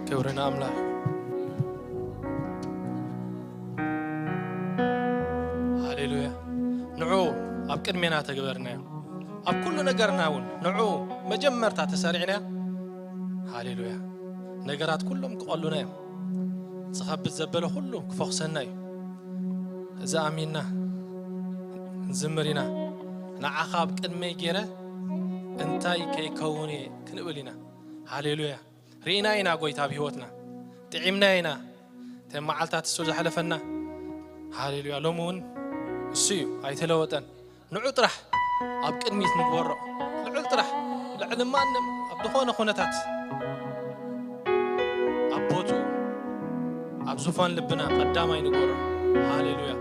ክብሪ ንኣምላኽ። ሃሌሉያ። ንዑ ኣብ ቅድሜና ተግበርናዮ። ኣብ ኩሉ ነገርና እውን ንዑ መጀመርታ ተሰሪዕና። ሃሌሉያ። ነገራት ኩሎም ክቐሉና እዮም። ዝኸብድ ዘበለ ኩሉ ክፈኹሰና እዩ። እዚ ኣሚንና ንዝምር ኢና። ንዓኻ ኣብ ቅድመይ ገይረ እንታይ ከይከውን እየ ክንብል ኢና። ሃሌሉያ። ርኢና ኢና ጎይታ ኣብ ህይወትና። ጥዒምና ኢና። እተን መዓልታት እሱ ዝሓለፈና። ሃሌሉያ። ሎሚ እውን እሱ እዩ፣ ኣይተለወጠን። ንዑ ጥራሕ ኣብ ቅድሚት ንግበሮ። ልዑል ጥራሕ፣ ልዕሊ ማንም ኣብ ዝኾነ ኩነታት ኣብ ቦትኡ፣ ኣብ ዙፋን ልብና ቀዳማይ ንግበሮ። ሃሌሉያ።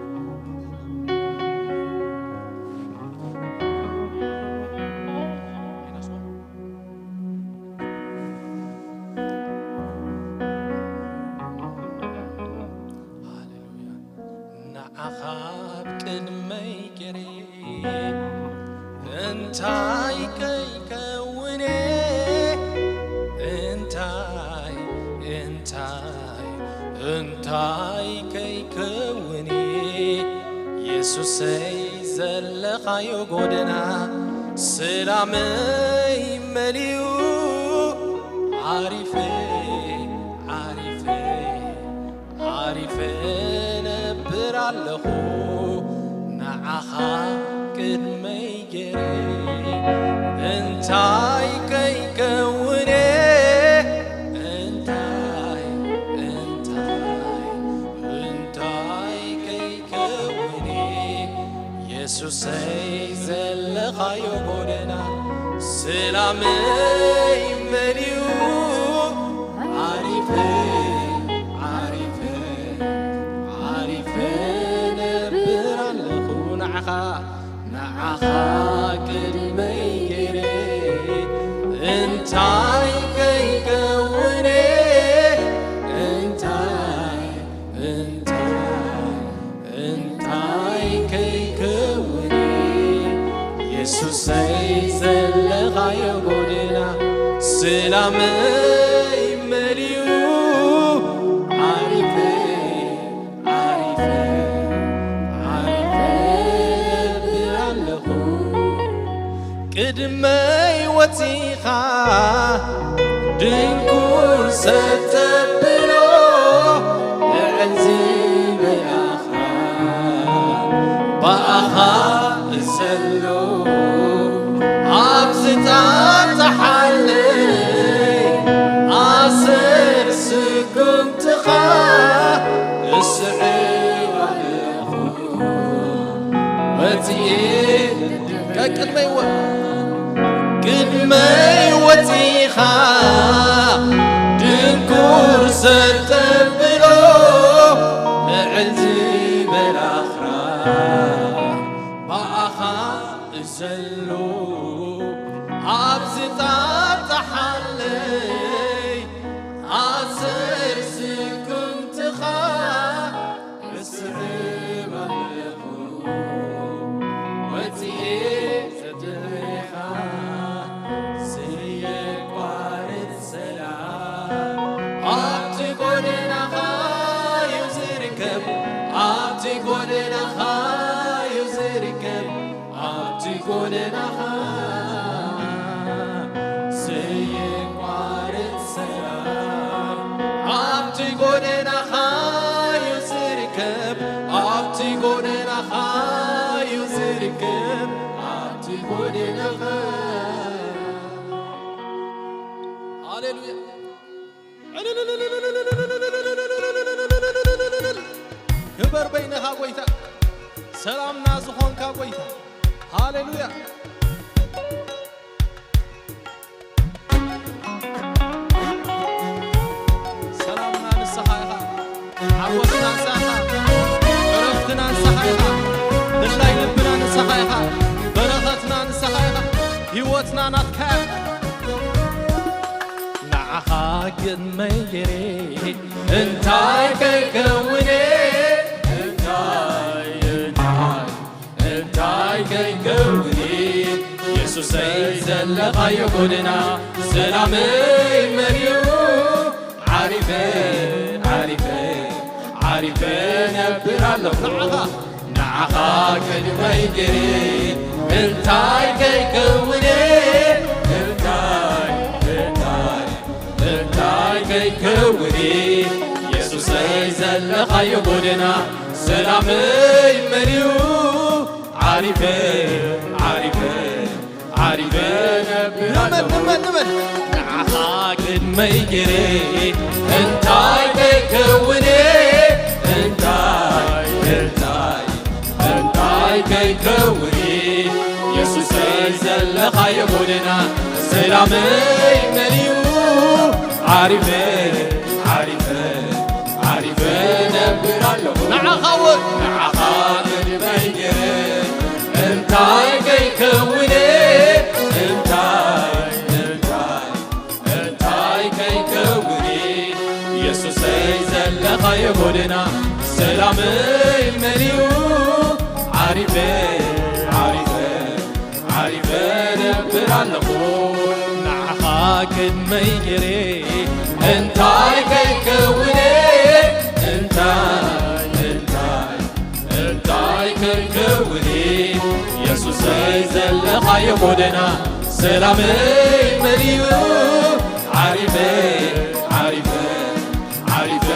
ሃሌሉያ። ንዓኻ ኣብ ቅድመይ ገይረ እንታይ ከይከውነ፣ እንታይ፣ እንታይ፣ እንታይ ከይከውነ፣ የሱሰይ ዘለኻዮ ጎደና ሰላመይ መሊኡ፣ ዓሪፈ፣ ዓሪፈ፣ ዓሪፈ ነብር ኣለኹ ንዓኻ ቅድመይ ገይረ። እንታይ ከይከውነ፣ እንታይ፣ እንታይ፣ እንታይ ከይከውነ፣ የሱሰይ ዘለኻዮ ጎደና ሰላመይ መሊኡ፣ ዓሪፈ፣ ዓሪፈ፣ ዓሪፈ ነብር ኣለኹ ንዓኻ፣ ንዓኻ ቅድመይ ገይረ። እንታይ ከይከውነ፣ እንታይ፣ እንታይ፣ እንታይ ከይከውነ፣ የሱሰይ ዘለኻዮ ጎደና ሰላመይ መሊኡ፣ ዓሪፈ፣ ዓሪፈ፣ ዓሪፈ እብል ኣለኹ። ቅድመይ ወጺኻ ድንኩር ሰተብሎ፣ ልዕል ዝበላኻ ብኣኻ እሰሎ። ኣብ ዝጣጣሓለይ ኣሰር ስጉምትኻ እስዕብ ኣለኹ። ወጺኤ ቀቅድመይ ወ-፣ ቅድመይ ወጺኻ ድንኩር ሰተብሎ፣ ልዕል ዝበላ ኣኽራን ብኣኻ እሰሎ። ኣብ ዝጣጣሓለይ ኣሰር ስጉምትኻ እስዕብ ኣለኹ። ወጺኤ ጽድቕኻ ዘየቋርጽ ሰላም ኣብቲ ጎደናኻ እዩ ዝርከብ፣ ኣብቲ ጎደናኻ እዩ ዝርከብ። ኣብቲ ጎደናኻ ዘየቋርጽ ሰላም፣ ኣብቲ ጎደናኻ እዩ ዝርከብ፣ ኣብቲ ጎደናኻ እዩ ዝርከብ፣ ኣብቲ ጎደናኻ። ሃሌሉያ። ክበር በይንኻ ጎይታ፣ ሰላምና ዝኾንካ ጎይታ። ሃሌሉያ። ሰላምና ንስኻ ኢኻ፣ ሓጎስና ንስኻ ኢኻ፣ ዕረፍትና ንስኻ ኢኻ፣ ድላይ ልብና ንስኻ ኢኻ፣ በረኸትና ንስኻ ኢኻ፣ ህይወትና ናትካ እያ። ንዓኻ ቅድመይ ገይረ እንታይ ከይከውነ፣ እንታይ፣ እንታይ፣ እንታይ ከይከውነ፣ የሱሰይ ዘለኻዮ ጎደና ሰላመይ መሊኡ፣ ዓሪፈ፣ ዓሪፈ ነብር ኣለኹ ንዓኻ። ንዓኻ ቅድመይ ገይረ እንታይ ከይከውነ እንታይ እንታይ እንታይ ከይከውነ የሱሰይ ዘለኻዮ ጎደና ሰላመይ መሊኡ ዓሪፈ ዓሪፈ ዓሪፈ ነብር ኣለኹ ንመን ንመን ንመን ንዓኻ ቅድመይ ገይረ እንታይ ከይከውነ እንታይ እንታይ እንታይ ከይከውነ የሱሰይ ዘለኻዮ ጎደና ሰላመይ መሊኡ ዓሪፈ ዓሪፈ ዓሪፈ ነብር ኣለኹ ንዓኻ እውን ንዓኻ ቅድመይ ገይረ እንታይ ከይከውነ እንታይ እንታይ እንታይ ከይከውነ የሱሰይ ዘለኻዮ ጎደና ሰላመይ መሊኡ ዓሪፈ ዓሪፈ ዓሪፈ ነብር ኣለኹ ንዓኻ ቅድመይ ገይረ እንታይ ከይከውነ እንታይ እንታይ እንታይ ከይከውነ የሱሰይ ዘለኻዮ ጎደና ሰላመይ መሊኡ ዓሪፈ ዓሪፈ ዓሪፈ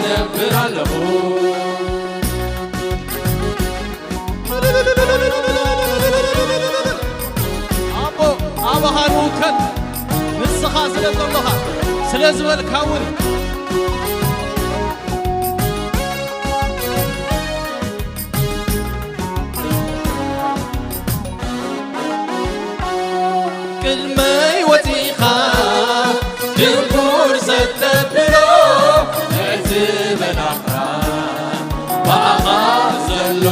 ነብር ኣለኹ ኣቦ ኣባኻ ንውከል ንስኻ ስለ ዘለኻ ስለ ዝበልካ እውን ቅድመይ ወፂኻ ድንኩር ሰተብሎ ንዕዚ መላኽራ ብኣኻ ዘሎ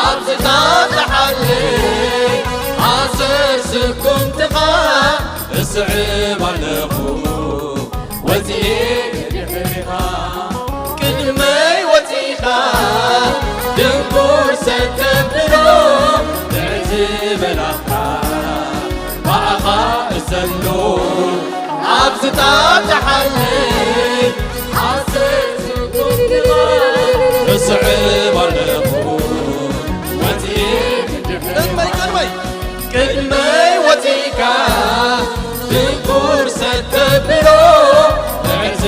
ኣብዚ ታተሓለይ ኣሰር ስጉምትኻ እስዕብ ኣለኹ ወፂኤ ድሕሪኻ ቅድመይ ወፂኻ ድንኩር ሰተብሎ ንዕዚ መላኽራ ብኣኻ እሰሎ ኣብዚ ታተሓለይ ሓሰር ስጉምትኻ እስዕብ ኣለኹ ወፂኤ ድሕሪኻ ቅድመይ ቅድመይ ቅድመይ ወፂእካ ድንኩር ሰተብሎ ንዕዚ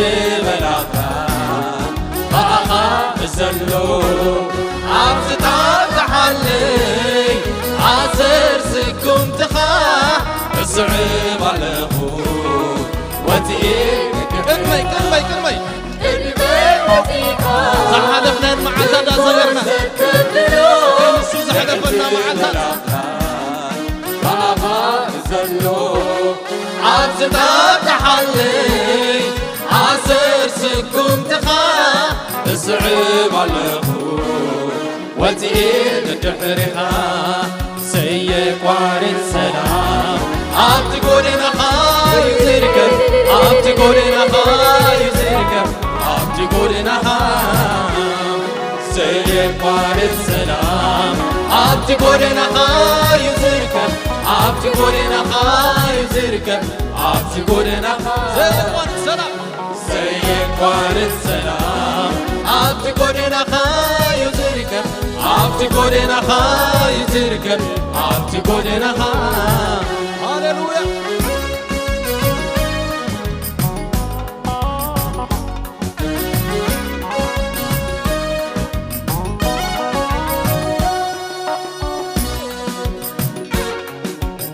መላኻ ብኣኻ እሰሎ ኣብዚ ታተሓለይ ኣሰር ስጉምትኻ እስዕብ ኣለኹ ወፂኤ ቅድመይ ቅድመይ ቅድመይ ቅድመይ ወፂእካ ዝሓለፍናን መዓልታት ዳዘመርና ሰተብሎ ንሱ ዝሓለፈና መዓልታት ብኣኻ ዘሎ ኣብዚ ታተሓለይ ኣሰር ስጉምትኻ እስዕብ ኣለኹ ወፂኤ ንድሕሪኻ ሰየቋርጽ ሰላም ኣብቲ ጎደናኻ እዩ ዝርከብ ኣብቲ ጎደናኻ እዩ ዝርከብ ኣብቲ ጎደናኻ ሰየቋርጽ ሰላም ኣብቲ ጎደናኻ እዩ ዝርከብ ኣብቲ ጎደናኻ እዩ ዝርከብ ኣብቲ ጎደናኻ ሰየቋርጽ ሰላም ሰየቋርጽ ሰላም ኣብቲ ጎደናኻ እዩ ዝርከብ ኣብቲ ጎደናኻ እዩ ዝርከብ ኣብቲ ጎደናኻ ሃሌሉያ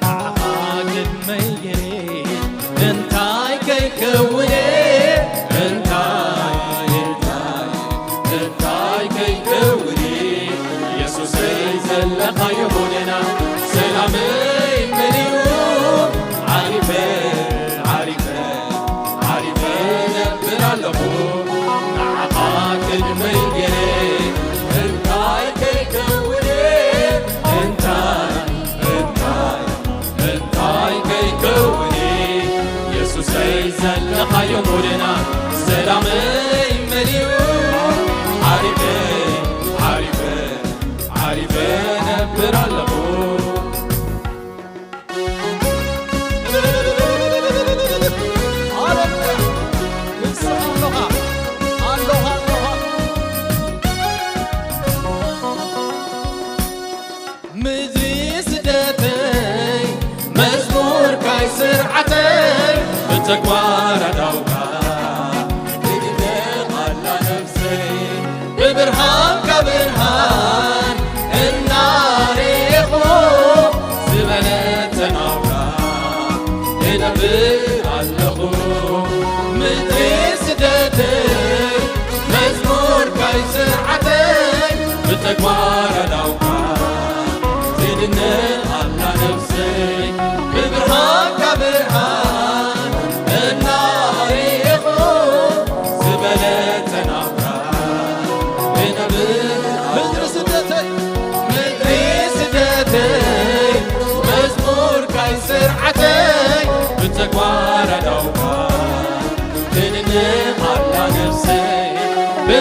ንዓኻ ቅድመይ ገይረ እንታይ ከይከውነ እንታይ እንታይ እንታይ ከይከውነ የሱሰይ ዘለኻዮ ጎደና ሰላመይ መሊኡ ዓሪፈ ዓሪፈ ዓሪፈ ነብር ኣለኹ ንዓኻ ቅድመይ ገይረ እንታይ ከይከውነ እንታይ እንታይ እንታይ ከይከውነ የሱሰይ ዘለኻዮ ጎደና ሰላመይ መሊኡ ዓሪፈ ዓሪፈ ዓሪፈ ነብር ኣለኹ ሃሌሉያ ንስኻ ኣለኻ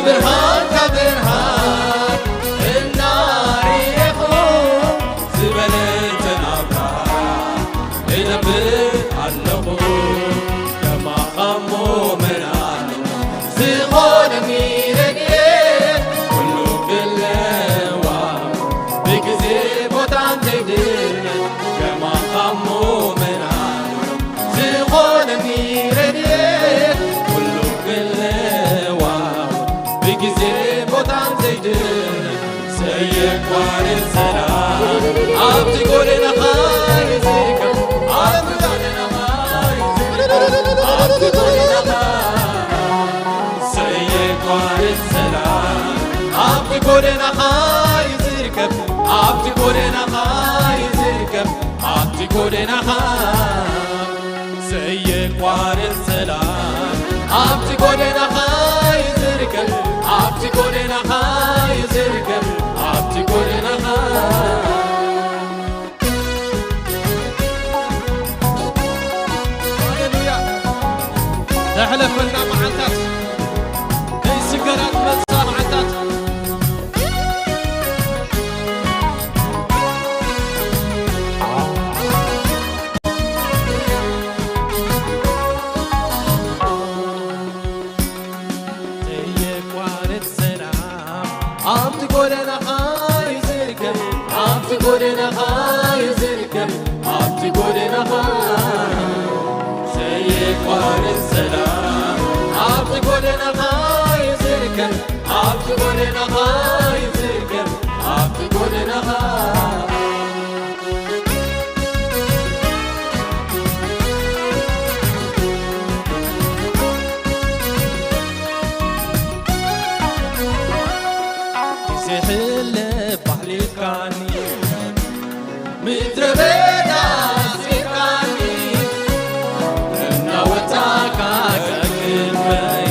ብርሃንካ ብርሃን እናርኤኹ ዝበለተ ናብራ እነብር ኣለኹ። ከማኻ ምእመናን ዝኾነኒ ረድኤት ኩሉ ክለዋ ብግዜ ቦታን ዘይድለ ከማኻ ምእመናን ዝኾነኒ ረድኤት ኩሉ ክለዋ ብግዜ ቦታን ዘይድለ ዘየቋርጽ ሰላም ኣብቲ ጎደናኻ ይዝከር፣ ኣብቲ ጎደናኻ ይዝከር፣ ኣብቲ ጎደናኻ ዘየቋርጽ ሰላም ኣብቲ ጎደናኻ ይዝከር፣ ኣብቲ ጎደናኻ ይዝከር፣ ኣብቲ ጎደናኻ ዘየቋርጽ ሰላም ኣብቲ ጎደናኻ ይዝከር፣ ኣብቲ ጎደናኻ ይዝከር፣ ኣብቲ ጎደናኻ። ሃሌሉያ። ዘሕለፈና መዓልታት፣ ዘይስገራ ዝመጽኣ መዓልታት። ዘየቋርጽ ሰላም ኣብቲ ጎደናኻ ይዝከር፣ ኣብቲ ጎደናኻ ይዝከር፣ ኣብቲ ጎደናኻ ዘየቋርጽ ሰላም ኣብቲ ጎደናኻ ይዝከር፣ ኣብቲ ጎደናኻ ይዝከር፣ ኣብቲ ጎደናኻ። ግዜ ሕለፍ ኣሕሊፍካኒ፣ ምድረ በዳ ኣስሪካኒ፣ እናወጣካ ቀልበይ፣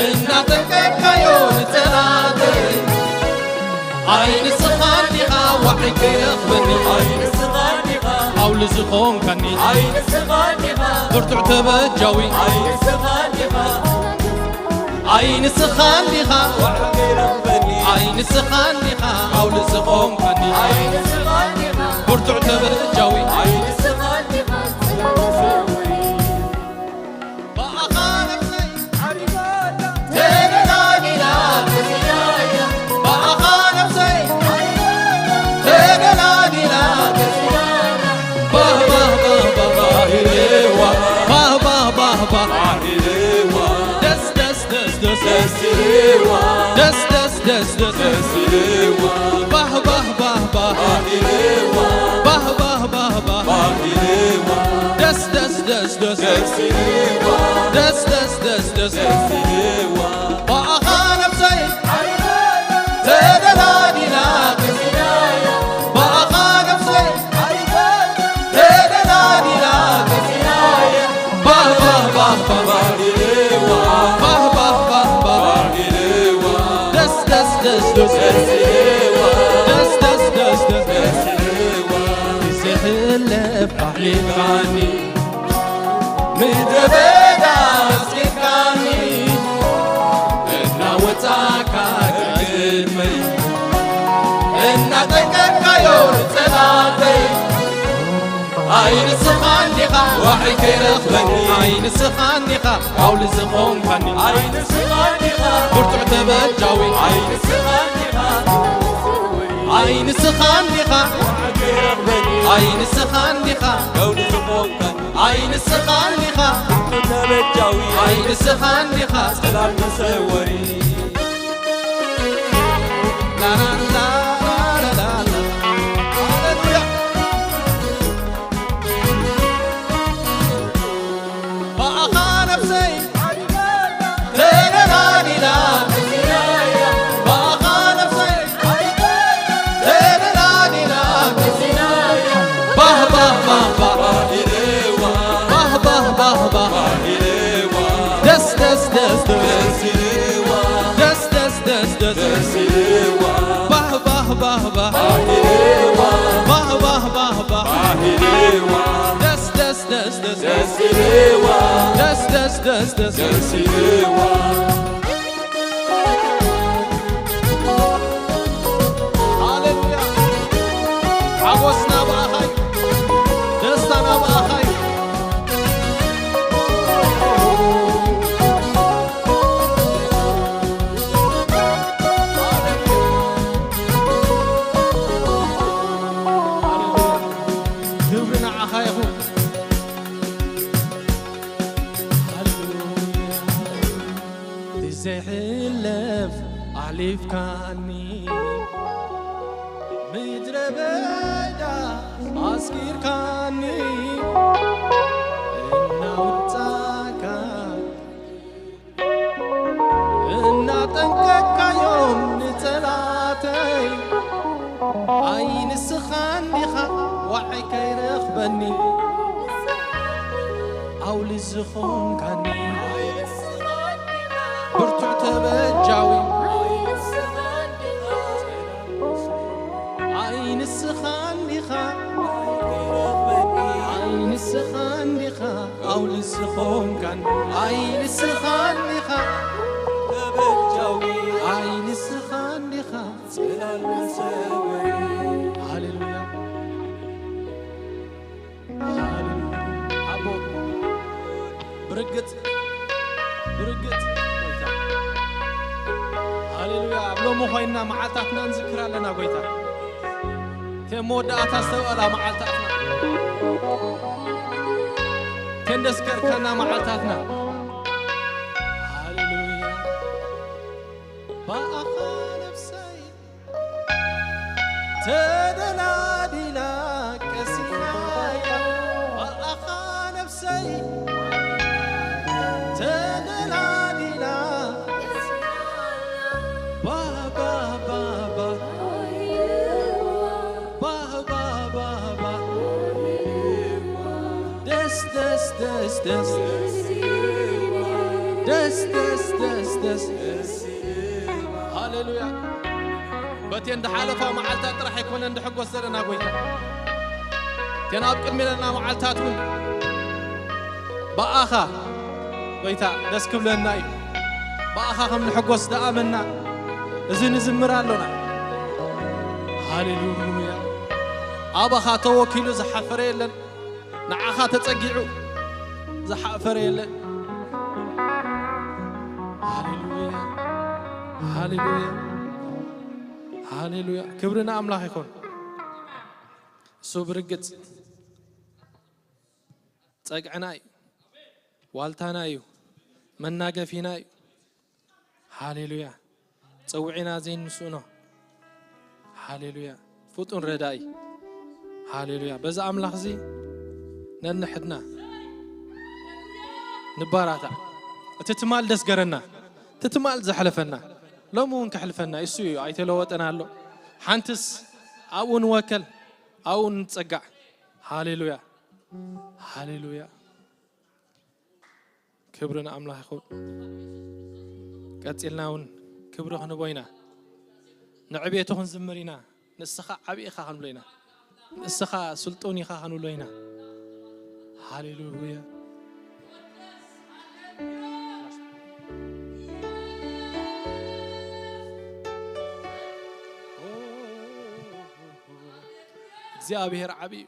እናጠንቀቅካዮ ንጸላተይ። ኣይ ንስኻ እንዲኻ ዋዒ ከይረኽበኒ፣ ኣይ ንስኻ እንዲኻ ዓውሊ ዝኾንካኒ፣ ኣይ ንስኻ እንዲኻ ብርቱዕ ተበጃዊ፣ ኣይ ንስኻ እንዲኻ፣ ኣይ ንስኻ እንዲኻ ዋዒ ከይረኽበኒ፣ ኣይ ንስኻ እንዲኻ ዓውሊ ዝኾንካኒ፣ ኣይ ንስኻ እንዲኻ ብርቱዕ ተበጃዊ፣ ኣይ ንስኻ እንዲኻ ጽላል ሰውሪ። ብኣኻ ነፍሰይ ተደላዲላ ተሲናያ። ብኣኻ ነፍሰይ ተደላዲላ ተሲናያ። ባህ ባህ ባህ ባህ ባህ ኢልዋ። ባህ ባህ ባህ ባህ ባህ ኢልዋ። ደስ ደስ ደስ ደስ ደስ ኢልዋ። ደስ ደስ ደስ ደስ ደስ ኢልዋ። ባህ ባህ ባህ ባህ ባህ ኢልዋ። ባህ ባህ ባህ ባህ ባህ ኢልዋ። ደስ ደስ ደስ ደስ ደስ ደስ ኢልዋ። ደስ ደስ ደስ ደስ ደስ ኢልዋ። ብኣኻ ነፍሰይ ተደላዲላ ተሲናያ። ብኣኻ ነፍሰይ ተደላዲላ ተሲናያ። ባህ ባህ ባህ ባህ ባህ ኢልዋ። ባህ ባህ ባህ ባህ ባህ ኢልዋ። ደስ ደስ ደስ ደስ ደስ ኢልዋ። ደስ ደስ ደስ ደስ ደስ ኢልዋ። ግዜ ሕለፍ ኣሕሊፍካኒ፣ ምድረ በዳ ኣስቂጥካኒ፣ እናወጻእካ ቅድመይ፣ እናጠንቀቅካዮ ንጸላተይ። ኣይ ንስኻ እንዲኻ ዋዒ ከይረኽበኒ፣ ኣይ ንስኻ እንዲኻ ዓውሊ ዝኾንካኒ፣ ኣይ ንስኻ እንዲኻ ብርቱዕ ተበጃዊ፣ ኣይ ንስኻ እንዲኻ፣ ኣይ ንስኻ እንዲኻ ዋዒ ከይረኽበኒ፣ ኣይ ንስኻ እንዲኻ ዓውሊ ዝኾንካኒ። ኣይ ንስኻ እንዲኻ ተበጃዊ፣ ኣይ ንስኻ እንዲኻ ሰላም መሰወሪ። ላላላ፣ ላላላ፣ ሃሌሉያ። ብኣኻ ነፍሰይ ተደላዲላ ተሲናያ። ብኣኻ ነፍሰይ ተደላዲላ ተሲናያ። ባህ ባህ ባህ ባህ ኢልዋ። ባህ ባህ ባህ ባህ ኢልዋ። ደስ ደስ ደስ ደስ ኢልዋ። ደስ ደስ ደስ ደስ ደስ ኢልዋ። ባህ ባህ ባህ ባህ ኢልዋ። ባህ ባህ ባህ ባህ ኢልዋ። ደስ ደስ ደስ ደስ ደስ ኢልዋ። ደስ ደስ ደስ ደስ ደስ ኢልዋ። ዘይሕለፍ ኣሕሊፍካኒ፣ ምድረ በዳ ኣስጊርካኒ፣ እናወጻእካ እናጠንቀቅካዮም ንጸላእተይ፣ ኣይ ንስኻ እንዲኻ ዋዒ ከይረኽበኒ፣ ኣውሊ ዝኾንካኒ፣ ብርቱዕ ተበጃዊ፣ ኣይ ንስኻ እንዲኻ፣ ኣይ ንስኻ እንዲኻ፣ ኣውሊ ዝኾንካን፣ ኣይ ንስኻ እንዲኻ፣ ኣይ ንስኻ እንዲኻ፣ ሃሌሉያ። ሃሌሉያ። ኣቦ፣ ብርግጽ፣ ብርግጽ፣ ጎይታ። ሃሌሉያ። ኣብ ሎሚ ኮይንና መዓልታትና ንዝክር ኣለና፣ ጎይታ። እተን መወዳእታ ዝተባህላ መዓልታትና። እተን ደስከርከና መዓልታትና። ሃሌሉያ። ብኣኻ ነፍሰይ ተደላዲላ ቀሲናያ፣ ብኣኻ ነፍሰይ ተደላዲላ። ባ፣ ባ፣ ባ፣ ባ። ባ፣ ባ፣ ባ፣ ባ። ደስ፣ ደስ፣ ደስ፣ ደስ። ደስ፣ ደስ፣ ደስ፣ ደስ። ሃሌሉያ። በተን ዝሓለፋ መዓልታት ጥራሕ ኣይኮነን ንሕጎስ ዘለና፣ ጎይታ። እተን ኣብ ቅድሚ ዘለና መዓልታት እውን ብኣኻ፣ ጎይታ፣ ደስ ክብለና እዩ። ብኣኻ ከም ንሕጎስ ዝኣመና፣ እዚ ንዝምር ኣሎና። ሃሌሉያ። ኣባኻ ተወኪሉ ዝሓፈረ የለን። ንዓኻ ተጸጊዑ ዝሓፈረ የለን። ሃሌሉያ፣ ሃሌሉያ፣ ሃሌሉያ። ክብሪ ንኣምላኽ ይኹን። እሱ ብርግጽ ጸግዕና እዩ፣ ዋልታና እዩ፣ መናገፊና እዩ። ሃሌሉያ። ጸውዒና ዘይንስእኖ። ሃሌሉያ። ፍጡን ረዳኢ። ሃሌሉያ። በዛ ኣምላኽ እዚ ነንሕድና ንባራታዕ። እቲ ትማል ደስገረና፣ እቲ ትማል ዘሕለፈና፣ ሎሚ እውን ከሕልፈና እሱ እዩ፣ ኣይተለወጠን ኣሎ። ሓንትስ ኣብኡ ንወከል፣ ኣብኡ ንጸጋዕ። ሃሌሉያ። ሃሌሉያ። ክብሪ ንኣምላኽ ይኹን። ቀጺልና እውን ክብሪ ክንቦ ኢና። ንዕቤቱ ክንዝምር ኢና። ንስኻ ዓቢ ኢኻ ክንብሎ ኢና። ንስኻ ስልጡን ኢኻ ክንብሎ ኢና። ሃሌሉያ። እግዚኣብሔር ዓቢ እዩ።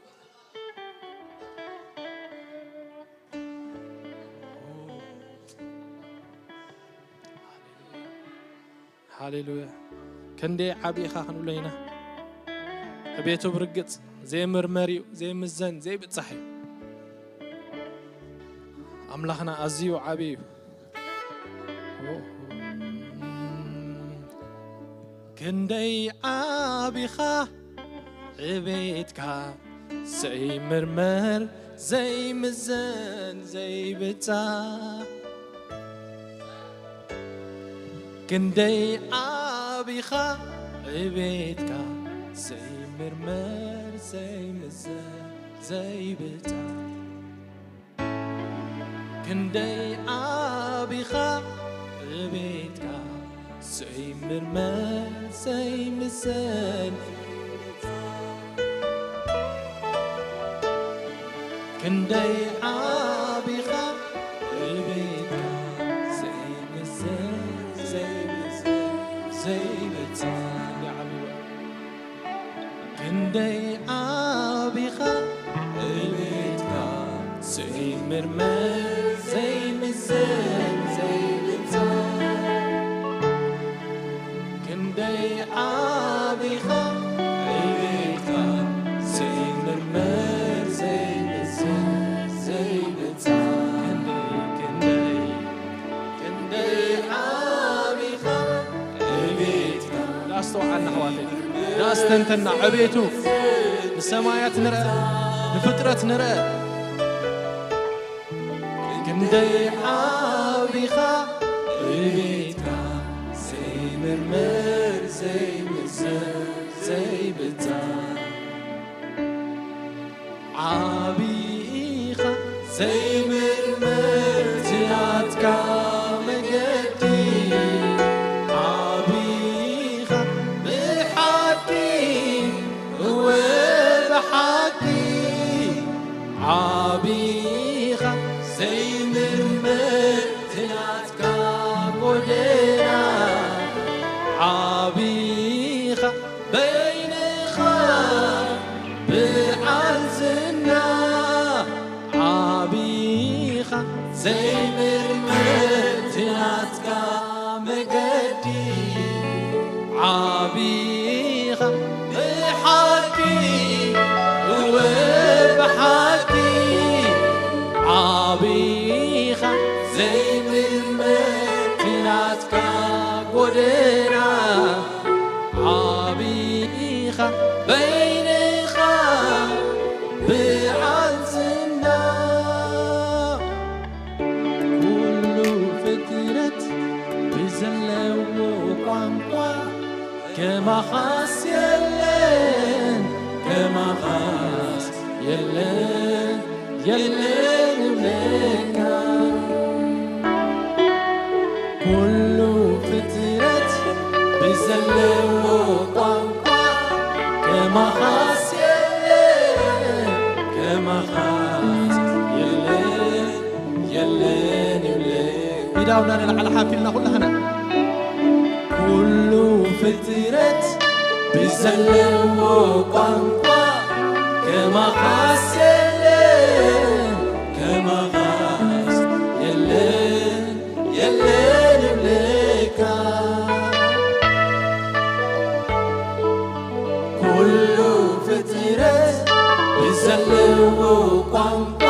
ሃሌሉያ። ክንደይ ዓቢ ኢኻ ክንብሎ ኢና። ዕቤቱ ብርግጽ ዘይምርመር እዩ፣ ዘይምዘን፣ ዘይብጻሕ እዩ። ኣምላኽና ኣዝዩ ዓቢ እዩ። ክንደይ ዓቢኻ ዕቤትካ ዘይምርመር ዘይምዘን ዘይብጻሕ ክንደይ ዓቢኻ ዕቤትካ ዘይምርመር ዘይምዘን ዘይብጻሕ ክንደይ ዓቢኻ ዕቤትካ ዘይምርመር ዘይምዘን ክንደይ ዓቢኻ ዕቤትካ ዘይምዘን ዘይምዘን ዘይብጻሕ ክንደይ ዓቢኻ ዕቤትካ ዘይምርመር ዘይምዘን ዘይብጻሕ ክንደይ ዓቢኻ ዕቤትካ ዘይምርመር ዘይምዘን ዘይብጻሕ ክንደይ ክንደይ ክንደይ ኣስተውዓልና ኣሕዋተይ፣ ዳኣ ኣስተንተና። ዕቤቱ ንሰማያት ንርአ፣ ንፍጥረት ንርአ። ክንደይ ዓቢኻ ዕቤትካ ዘይምርመር፣ ዘይምዘን፣ ዘይብተን። ዓቢኻ ዘይምርመር እቲ ናትካ መገዲ። ዓቢኻ ብሓቂ፣ እወ ብሓቂ። ዓቢኻ ዘይምርመር እቲ ናትካ ጎደና። ዓቢኻ በይንኻ ብዓል ዝና። ዓቢኻ ዘይምርመር እቲ ናትካ መገዲ። ዓቢኻ ብሓቂ፣ እወ ብሓቂ። ዓቢኻ ዘይምርመር እቲ ናትካ ጎደና። ዓቢኻ በይንኻ ብዓል ዝና። ኩሉ ፍጥረት ብዘለዎ ቋንቋ ከማኻስ የለን፣ ከማኻስ የለን፣ የለን ይብለካ። ኩሉ ፍጥረት ብዘለዎ ቋንቋ ከማኻስ የለን፣ ከማኻስ የለን፣ የለን ይብለካ። ኢዳውና ንላዕሊ ሓፍ ኢልና ኩላህና። ኩሉ ፍጥረት ብዘለዎ ቋንቋ ከማኻስ የለን፣ ከማኻስ የለን፣ የለን ይብለካ። ኩሉ ፍጥረት ብዘለዎ ቋንቋ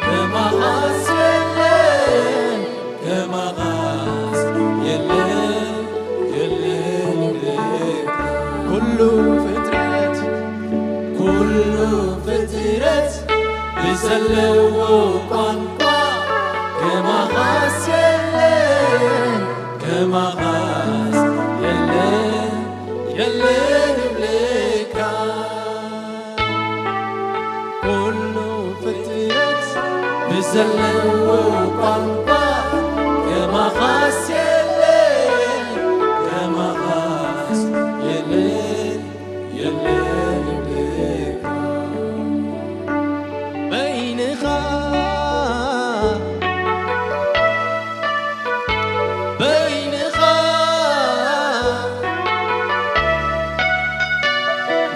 ከማኻስ የለን፣ ከማኻስ የለን፣ የለን ይብለካ። ኩሉ ፍጥረት፣ ኩሉ ፍጥረት ብዘለዎ ቋንቋ ከማኻስ የለን፣ ከማኻስ የለን፣ የለን ይብለካ። ኩሉ ፍጥረት ብዘለዎ ቋንቋ ከማኻስ የለን፣ ከማኻስ የለን፣ የለን ይብለካ። በይንኻ፣ በይንኻ፣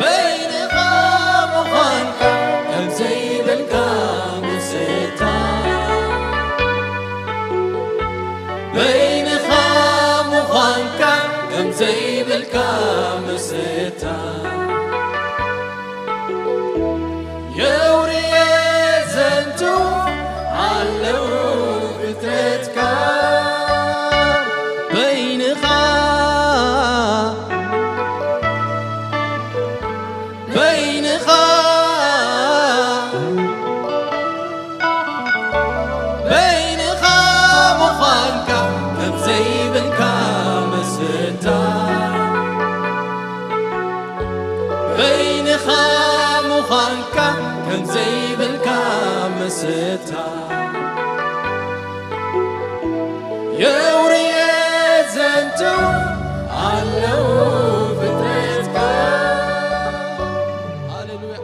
በይንኻ ምዃንካ ከም ዘይብልካ ምስታ። በይንኻ ምዃንካ ከም ዘይብልካ ምስታ። የውርየ ዘንቱ ኣለዉ ፍጥረትካ። በይንኻ፣ በይንኻ፣ በይንኻ ምዃንካ ከም ዘይብልካ ምስታ። በይንኻ ምዃንካ ከም ዘይብልካ ምስታ። የውርየ ዘንቱ ኣለዉ ፍጥረትካ። ሃሌሉያ።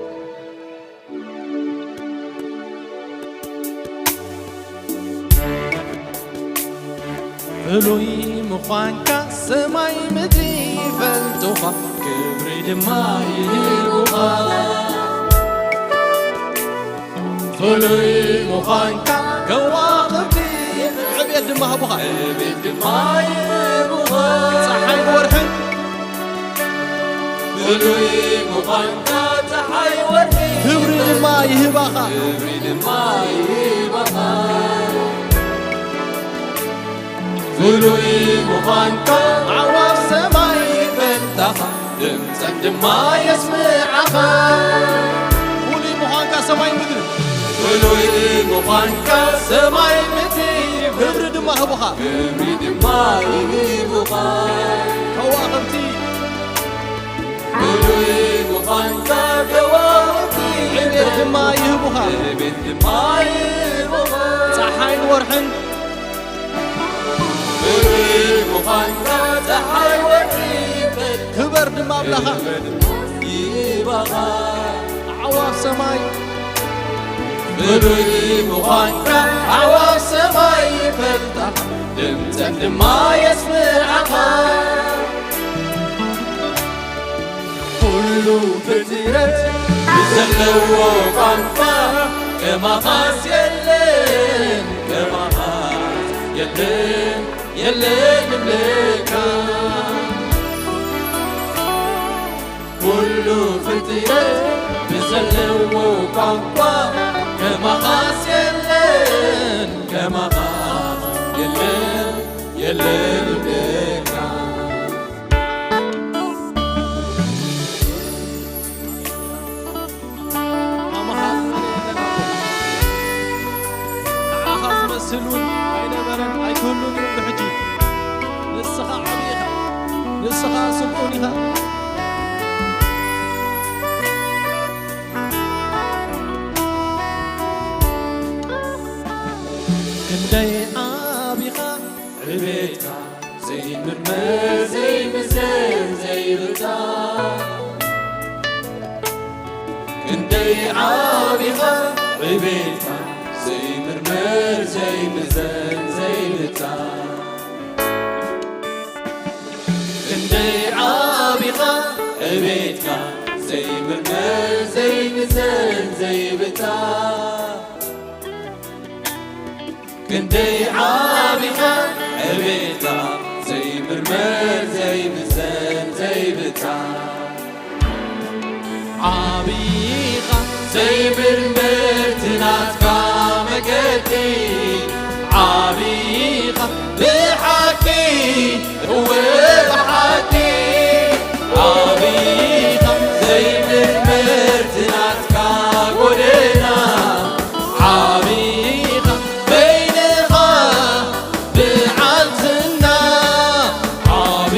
ፍሉይ ምዃንካ ሰማይ ምድሪ ይፈልጡኻ፣ ክብሪ ድማ ይህቡኻ። ፍሉይ ምዃንካ ከዋኽብቲ ዕብየት ድማ ህቡኻ። ዕብየት ድማ ይህቡኻ። ጸሓይ ወርሕን ፍሉይ ምዃንካ ጸሓይ ወርሒ ክብሪ ድማ ይህባኻ። ክብሪ ድማ ይህባኻ። ፍሉይ ምዃንካ ኣዕዋፍ ሰማይ ይፈል ድምጸን ድማ የስምዓኻ። ፍሉይ ምዃንካ ሰማይ ምድሪ። ፍሉይ ምዃንካ ሰማይ ምድሪ ይፍለጥ። ክብሪ ድማ ህቡኻ። ክብሪ ድማ ይህቡኻ። ከዋኽብቲ። ፍሉይ ምዃንካ ከዋኽብቲ ዕቤት ድማ ይህቡኻ። ዕቤት ድማ ይህቡኻ። ጸሓይን ወርሕን። ፍሉይ ምዃንካ ጸሓይ ወርሒ ይፍለጥ። ክበር ድማ ኣምላኻ። ክበር ድማ ይህባኻ። ኣዕዋፍ ሰማይ። ፍሉይ ምዃንካ ኣዕዋፍ ሰማይ ይፈልጣ። ድምጸን ድማ የስምዓኻ። ኩሉ ፍጥረት ብዘለዎ ቋንቋ ከማኻስ የለን፣ ከማኻስ የለን፣ የለን እብለካ። ኩሉ ፍጥረት ብዘለዎ ቋንቋ ከማኻስ የለን፣ ከማኻስ የለን፣ የለን እብለካ። ከማኻ ዝኾነ የለን ኣቦ። ንዓኻ ዝመስል እውን ኣይነበረን ኣይክህሉን እዩ ብሕጂ። ንስኻ ዓብዪ ኢኻ። ንስኻ ስልጡን ኢኻ። ክንደይ ዓቢ ኢኻ ዕቤትካ ዘይምርመር ዘይምዘን ዘይብጻ። ክንደይ ዓቢ ኢኻ ዕቤትካ ዘይምርመር ዘይምዘን ዘይብጻ። ክንደይ ዓቢ ኢኻ ዕቤትካ ዘይምርመር ዘይምዘን ዘይብጻ። ክንደይ ዓቢ ኢኻ ዕቤትካ ዘይምርመር ዘይምዘን ዘይብጻ። ዓቢ ኢኻ ዘይምርመር እቲ ናትካ መገዲ። ዓቢ ኢኻ ብሓቂ እወ ብሓቂ። ዓቢ ኢኻ ዘይምርመር እቲ ናትካ ጎደና። ዓቢ ኢኻ በይንኻ ብዓል ዝና። ዓቢ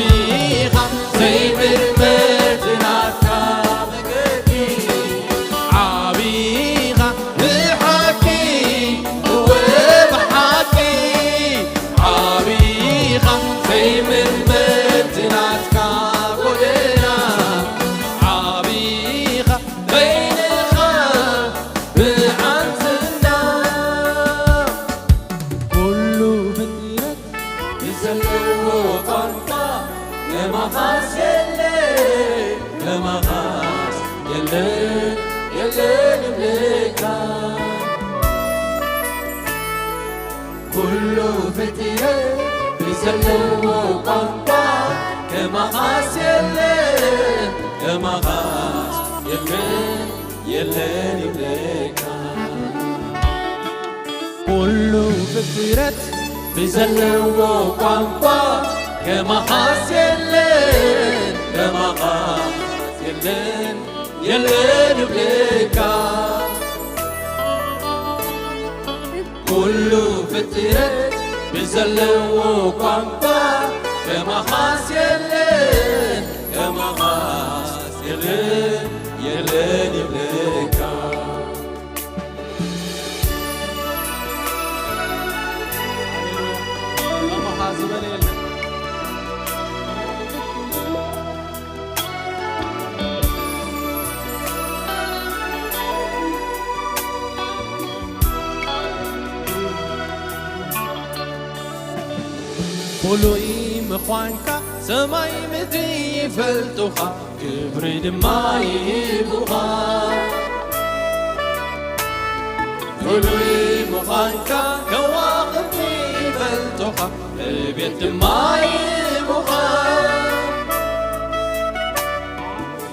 ኢኻ ዘይምርመር እቲ ናትካ መገዲ። ዓቢ ኢኻ ብሓቂ እወ ብሓቂ። ዓቢ ኢኻ ዘይምርመር እቲ ናትካ ጎደና። ዓቢ ኢኻ በይንኻ ብዓል ዝና። ኩሉ ፍጥረት ብዘለዎ ቋንቋ ከማኻስ የለን፣ ከማኻስ የለን፣ የለን እብለካ። ኩሉ ፍጥረት ብዘለዎ ቋንቋ ከማኻስ የለን፣ ከማኻስ የለን፣ የለን ይብለካ። ኩሉ ፍጥረት ብዘለዎ ቋንቋ ከማኻስ የለን፣ ከማኻስ የለን፣ የለን እብለካ። ኩሉ ፍጥረት ብዘለዎ ቋንቋ ከማኻስ የለን፣ ከማኻስ የለን፣ የለን ይብለካ። ከማኻ ዝበለ የለን። ፍሉይ ምዃንካ ሰማይ ምድሪ ይፈልጡኻ፣ ክብሪ ድማ ይህቡኻ። ፍሉይ ምዃንካ ከዋኽብቲ ይፈልጡኻ፣ ዕቤት ድማ ይህቡኻ።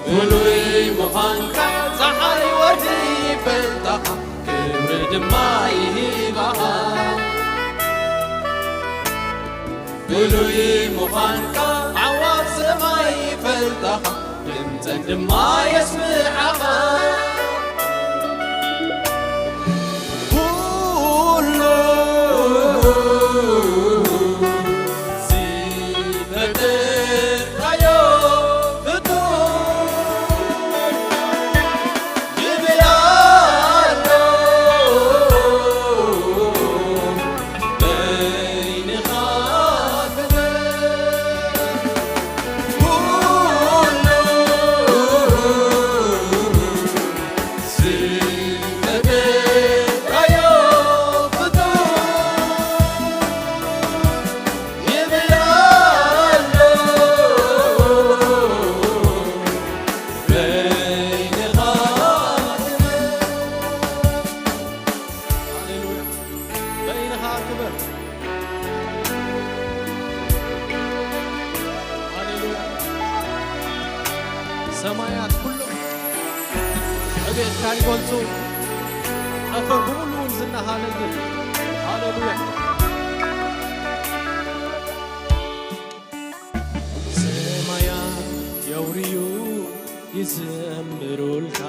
ፍሉይ ምዃንካ ጸሓይ ወርሒ ይፈልጣኻ፣ ክብሪ ድማ ይህባኻ። ፍሉይ ምዃንካ ኣዕዋፍ ሰማይ ይፈልጣኻ፣ ድምጸን ድማ የስምዓኻ። ኩሉ ዝፈጠርካዮ ፍጡር ይብል ኣሎ። በይንኻ ክብር ኩሉ ዝፈጠርካዮ ፍጡር ይብል ኣሎ። በይንኻ ክብር። ሃሌሉያ። በይንኻ ክብር። ሃሌሉያ። ሰማያት ኩሎም ዕቤትካ ይገልጹ። ጠፈር ብምሉኡ እውን ዝናሃለል። ሃሌሉያ። ሰማያት የውርዩ ይዘምሩልካ፣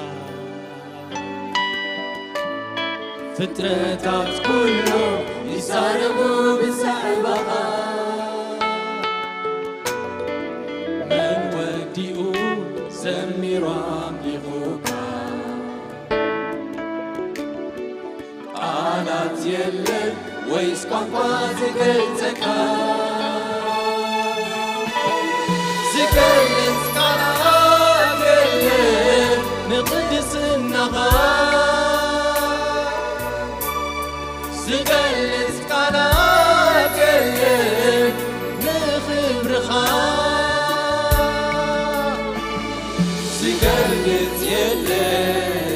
ፍጥረታት ኩሉ ይዛረቡ ብዛዕባኻ። መን ወዲኡ ዘሚሩ ኣምሊኹካ? ቃላት የለን ወይስ ቋንቋ ዝገልጸካ? ዝገልጽ ቃላት የለን ንቅድስናኻ። ዝገልጽ ቃላት የለን ንኽብርኻ። ዝገልጽ የለን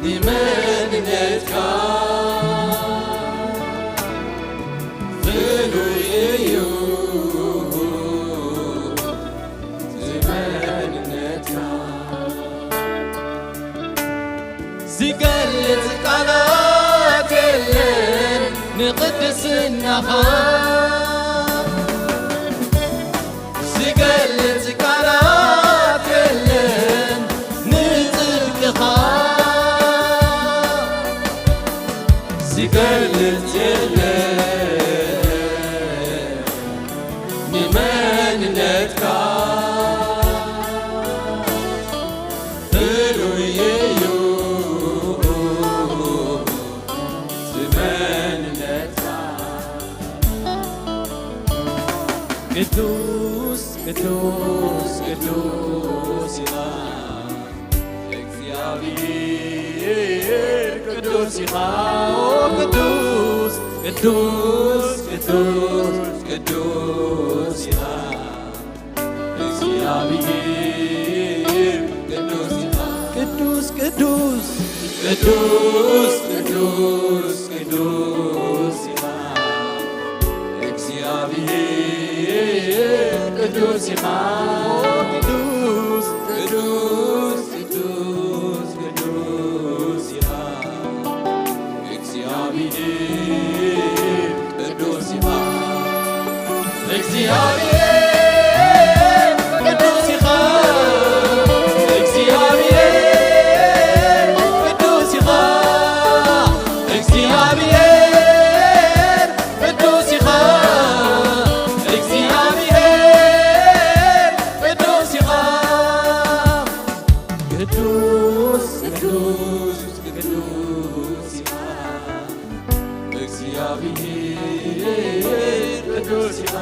ንመንነትካ። ፍሉይ እዩ ዝመንነትካ። ዝገልጽ ቃላት የለን ንቅድስናኻ። ዝገልጽ ቃላት የለን ንጽድቅኻ። ዝገልጽ የለን ንመንነትካ። ፍሉይ እዩ ዝመንነትካ። ቅዱስ፣ ቅዱስ፣ ቅዱስ ኢኻ እግዚኣብሔር፣ ቅዱስ ኢኻ። ኦ ቅዱስ፣ ቅዱስ፣ ቅዱስ፣ ቅዱስ ኢኻ። እግዚኣብሔር ቅዱስ ኢኻ። ቅዱስ፣ ቅዱስ፣ ቅዱስ፣ ቅዱስ፣ ቅዱስ ኢኻ። እግዚኣብሔር ቅዱስ ኢኻ። ቅዱስ፣ ቅዱስ፣ ቅዱስ፣ ቅዱስ ኢኻ። እግዚኣብሔር ቅዱስ ኢኻ። እግዚኣብሔር ቅዱስ ኢኻ። እግዚኣብሔር ቅዱስ ኢኻ። እግዚኣብሔር ቅዱስ ኢኻ። እግዚኣብሔር ቅዱስ ኢኻ። ቅዱስ፣ ቅዱስ፣ ቅዱስ ኢኻ። እግዚኣብሔር ቅዱስ ኢኻ።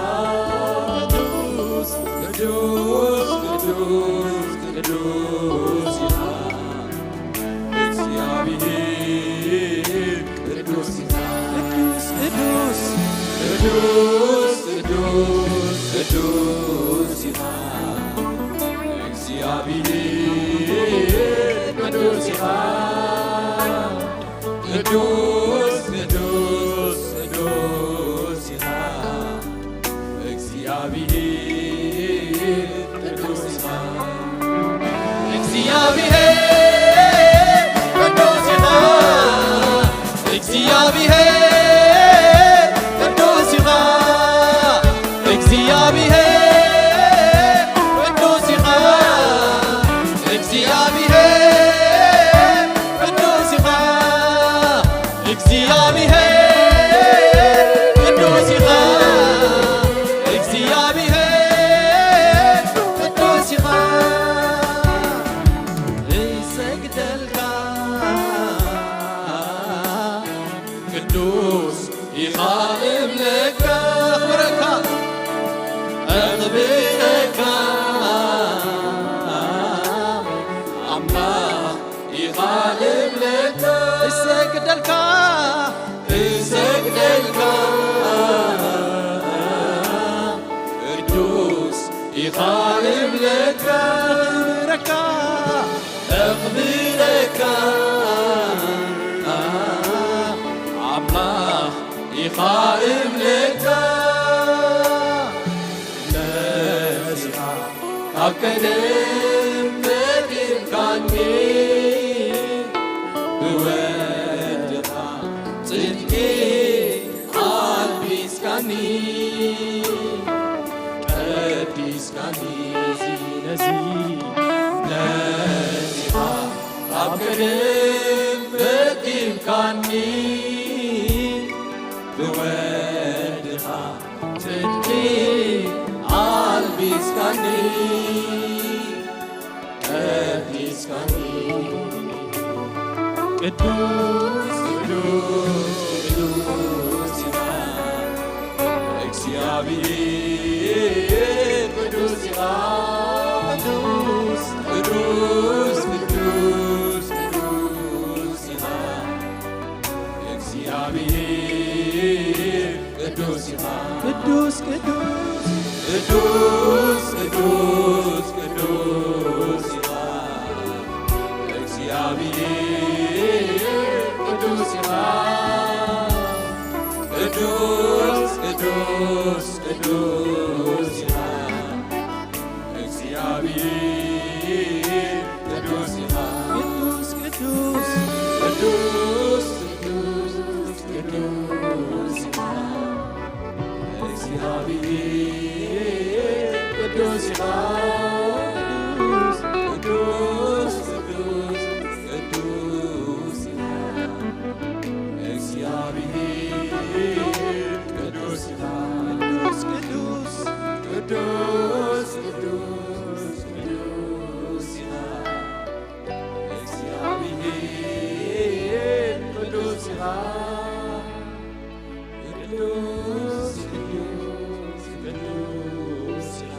ቅዱስ፣ ቅዱስ፣ ቅዱስ፣ ቅዱስ ኢኻ። እግዚኣብሔር ቅዱስ ኢኻ። ቅዱስ፣ ቅዱስ፣ ቅዱስ፣ ቅዱስ፣ ቅዱስ ኢኻ። እግዚኣብሔር ቅዱስ ኢኻ። ቅዱስ፣ ቅዱስ፣ ቅዱስ ኢኻ። እግዚኣብሔር ቅዱስ ኢኻ። እግዚኣብሔር ቅዱስ ኢኻ። እግዚኣብሔር ቅዱስ ኢኻ። እብለካ፣ እኽብረካ፣ እኽብረካ፣ ኣምላኽ ኢኻ እብለካ፣ እሰግደልካ፣ እሰግደልካ፣ ቅዱስ ኢኻ እብለካ፣ እኽብረካ፣ እኽብረካ፣ ኣምላኽ ኢኻ እብለካ። ነዚኻ ካብ ቀደም ፈጢርካኒ፣ ብወድኻ ጽድቂ ኣልቢስካኒ፣ ቀዲስካኒ። ነዚ፣ ነዚ፣ ነዚኻ ካብ ቀደም ፈጢርካኒ፣ ብወድኻ ጽድቂ ኣልቢስካኒ፣ ቀዲስካኒ። ቅዱስ፣ ቅዱስ፣ ቅዱስ ኢኻ እግዚኣብሔር፣ ቅዱስ ኢኻ። ቅዱስ፣ ቅዱስ፣ ቅዱስ፣ ቅዱስ ኢኻ። እግዚኣብሔር ቅዱስ ኢኻ። ቅዱስ፣ ቅዱስ፣ ቅዱስ፣ ቅዱስ፣ ቅዱስ ኢኻ። እግዚኣብሔር ቅዱስ ኢኻ። ቅዱስ፣ ቅዱስ፣ ቅዱስ ኢኻ። እግዚኣብሔር ቅዱስ ኢኻ። ቅዱስ፣ ቅዱስ፣ ቅዱስ፣ ቅዱስ፣ ቅዱስ ኢኻ። እግዚኣብሔር ቅዱስ ኢኻ። ቅዱስ፣ ቅዱስ፣ ቅዱስ፣ ቅዱስ ኢኻ። እግዚኣብሔር ቅዱስ ኢኻ። ቅዱስ፣ ቅዱስ፣ ቅዱስ፣ ቅዱስ፣ ቅዱስ ኢኻ። እግዚኣብሔር ቅዱስ ኢኻ። ቅዱስ፣ ቅዱስ፣ ቅዱስ ኢኻ።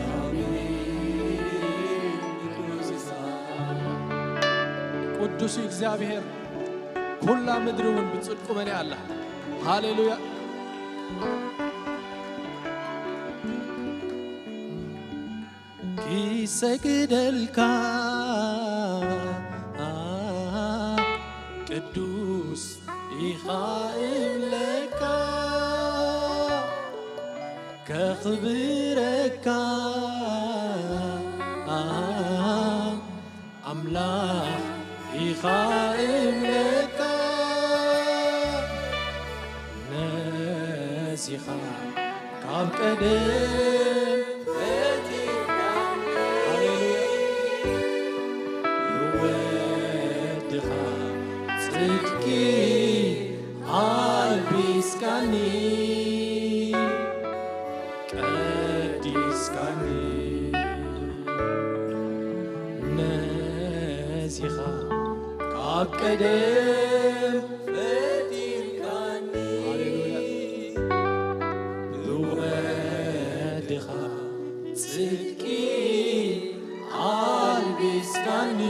እግዚኣብሔር ቅዱስ ኢኻ። ቅዱስ እግዚኣብሔር፣ ኩላ ምድሪ እውን ብጽድቁ መሊኣ ኣላ። ሃሌሉያ። ክሰግደልካ ቅዱስ ኢኻ እብለካ፣ ከኽብረካ ኣምላኽ ኢኻ እብለካ። ነዚኻ ካብ ቀደም ፈጢርካኒ፣ ሃሌሉያ። ብወድኻ ጽድቂ ኣልቢስካኒ፣ ቀዲስካኒ። ነዚኻ ካብ ቀደም ፈጢርካኒ፣ ሃሌሉያ። ብወድኻ ጽድቂ ኣልቢስካኒ፣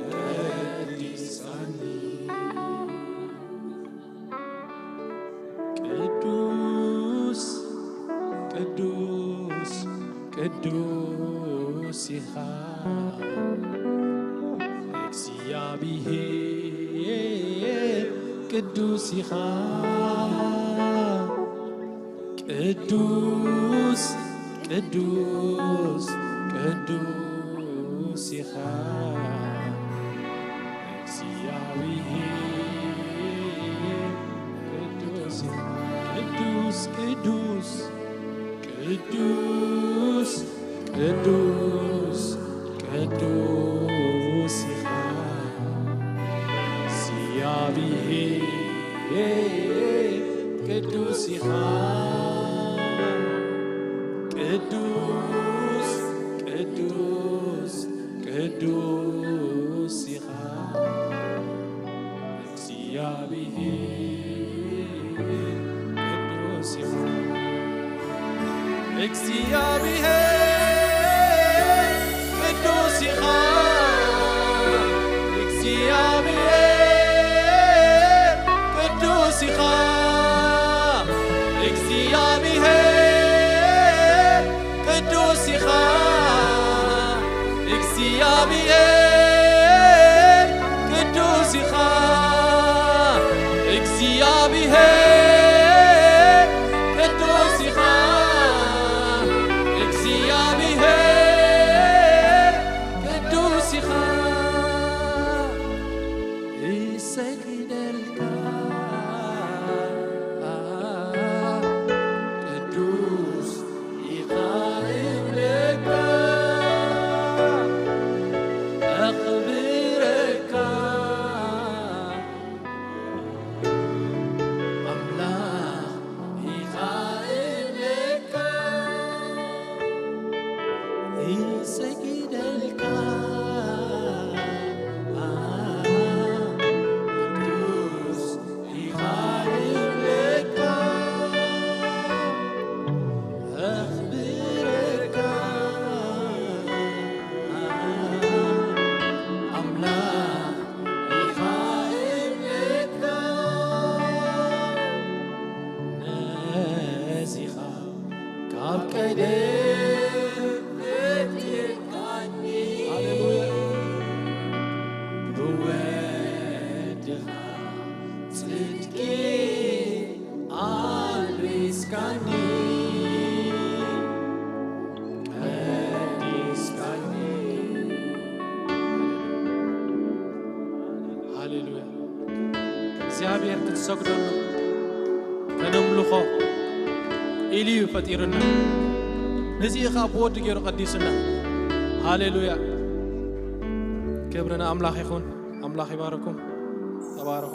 ቀዲስካኒ። ቅዱስ፣ ቅዱስ፣ ቅዱስ ኢኻ እግዚኣብሔር፣ ቅዱስ ኢኻ። ቅዱስ፣ ቅዱስ፣ ቅዱስ ኢኻ እግዚኣብሔር። ቅዱስ ኢኻ። ቅዱስ፣ ቅዱስ፣ ቅዱስ፣ ቅዱስ፣ ቅዱስ ኢኻ እግዚኣብሔር፣ ቅዱስ ኢኻ። ቅዱስ፣ ቅዱስ፣ ቅዱስ ኢኻ። እግዚኣብሔር ቅዱስ ኢኻ። እግዚኣብሔር ቅዱስ ኢኻ። እግዚኣብሔር ቅዱስ ኢኻ። እግዚኣብሔር ቅዱስ ኢኻ። እግዚኣብሔር ቅዱስ ኢኻ። እግዚኣብሔር ቅዱስ ኢኻ። እግዚኣብሔር ቅዱስ ኢኻ። እሰግደልካ ቅዱስ ኢኻ እብለካ፣ ኣኽብረካ ኣምላኽ ኢኻ እብለካ፣ እሰግደልካ ቅዱስ ኢኻ እብለካ፣ ኣኽብረካ ኣምላኽ ኢኻ እብለካ። ነዚኻ ካብ ቀደም ፈጢርካኒ፣ ሃሌሉያ። ብወድኻ ጽድቂ ኣልቢስካኒ፣ ቀዲስካኒ። ሃሌሉያ። እግዚኣብሔር ክንሰግደሉ፣ ከነምልኾ ኢሉ እዩ ፈጢሩና። ነዚ ኸኣ ብወዱ ገይሩ ቀዲሱና። ሃሌሉያ። ክብሪ ንኣምላኽ ይኹን። ኣምላኽ ይባርኩም። ተባረኹ።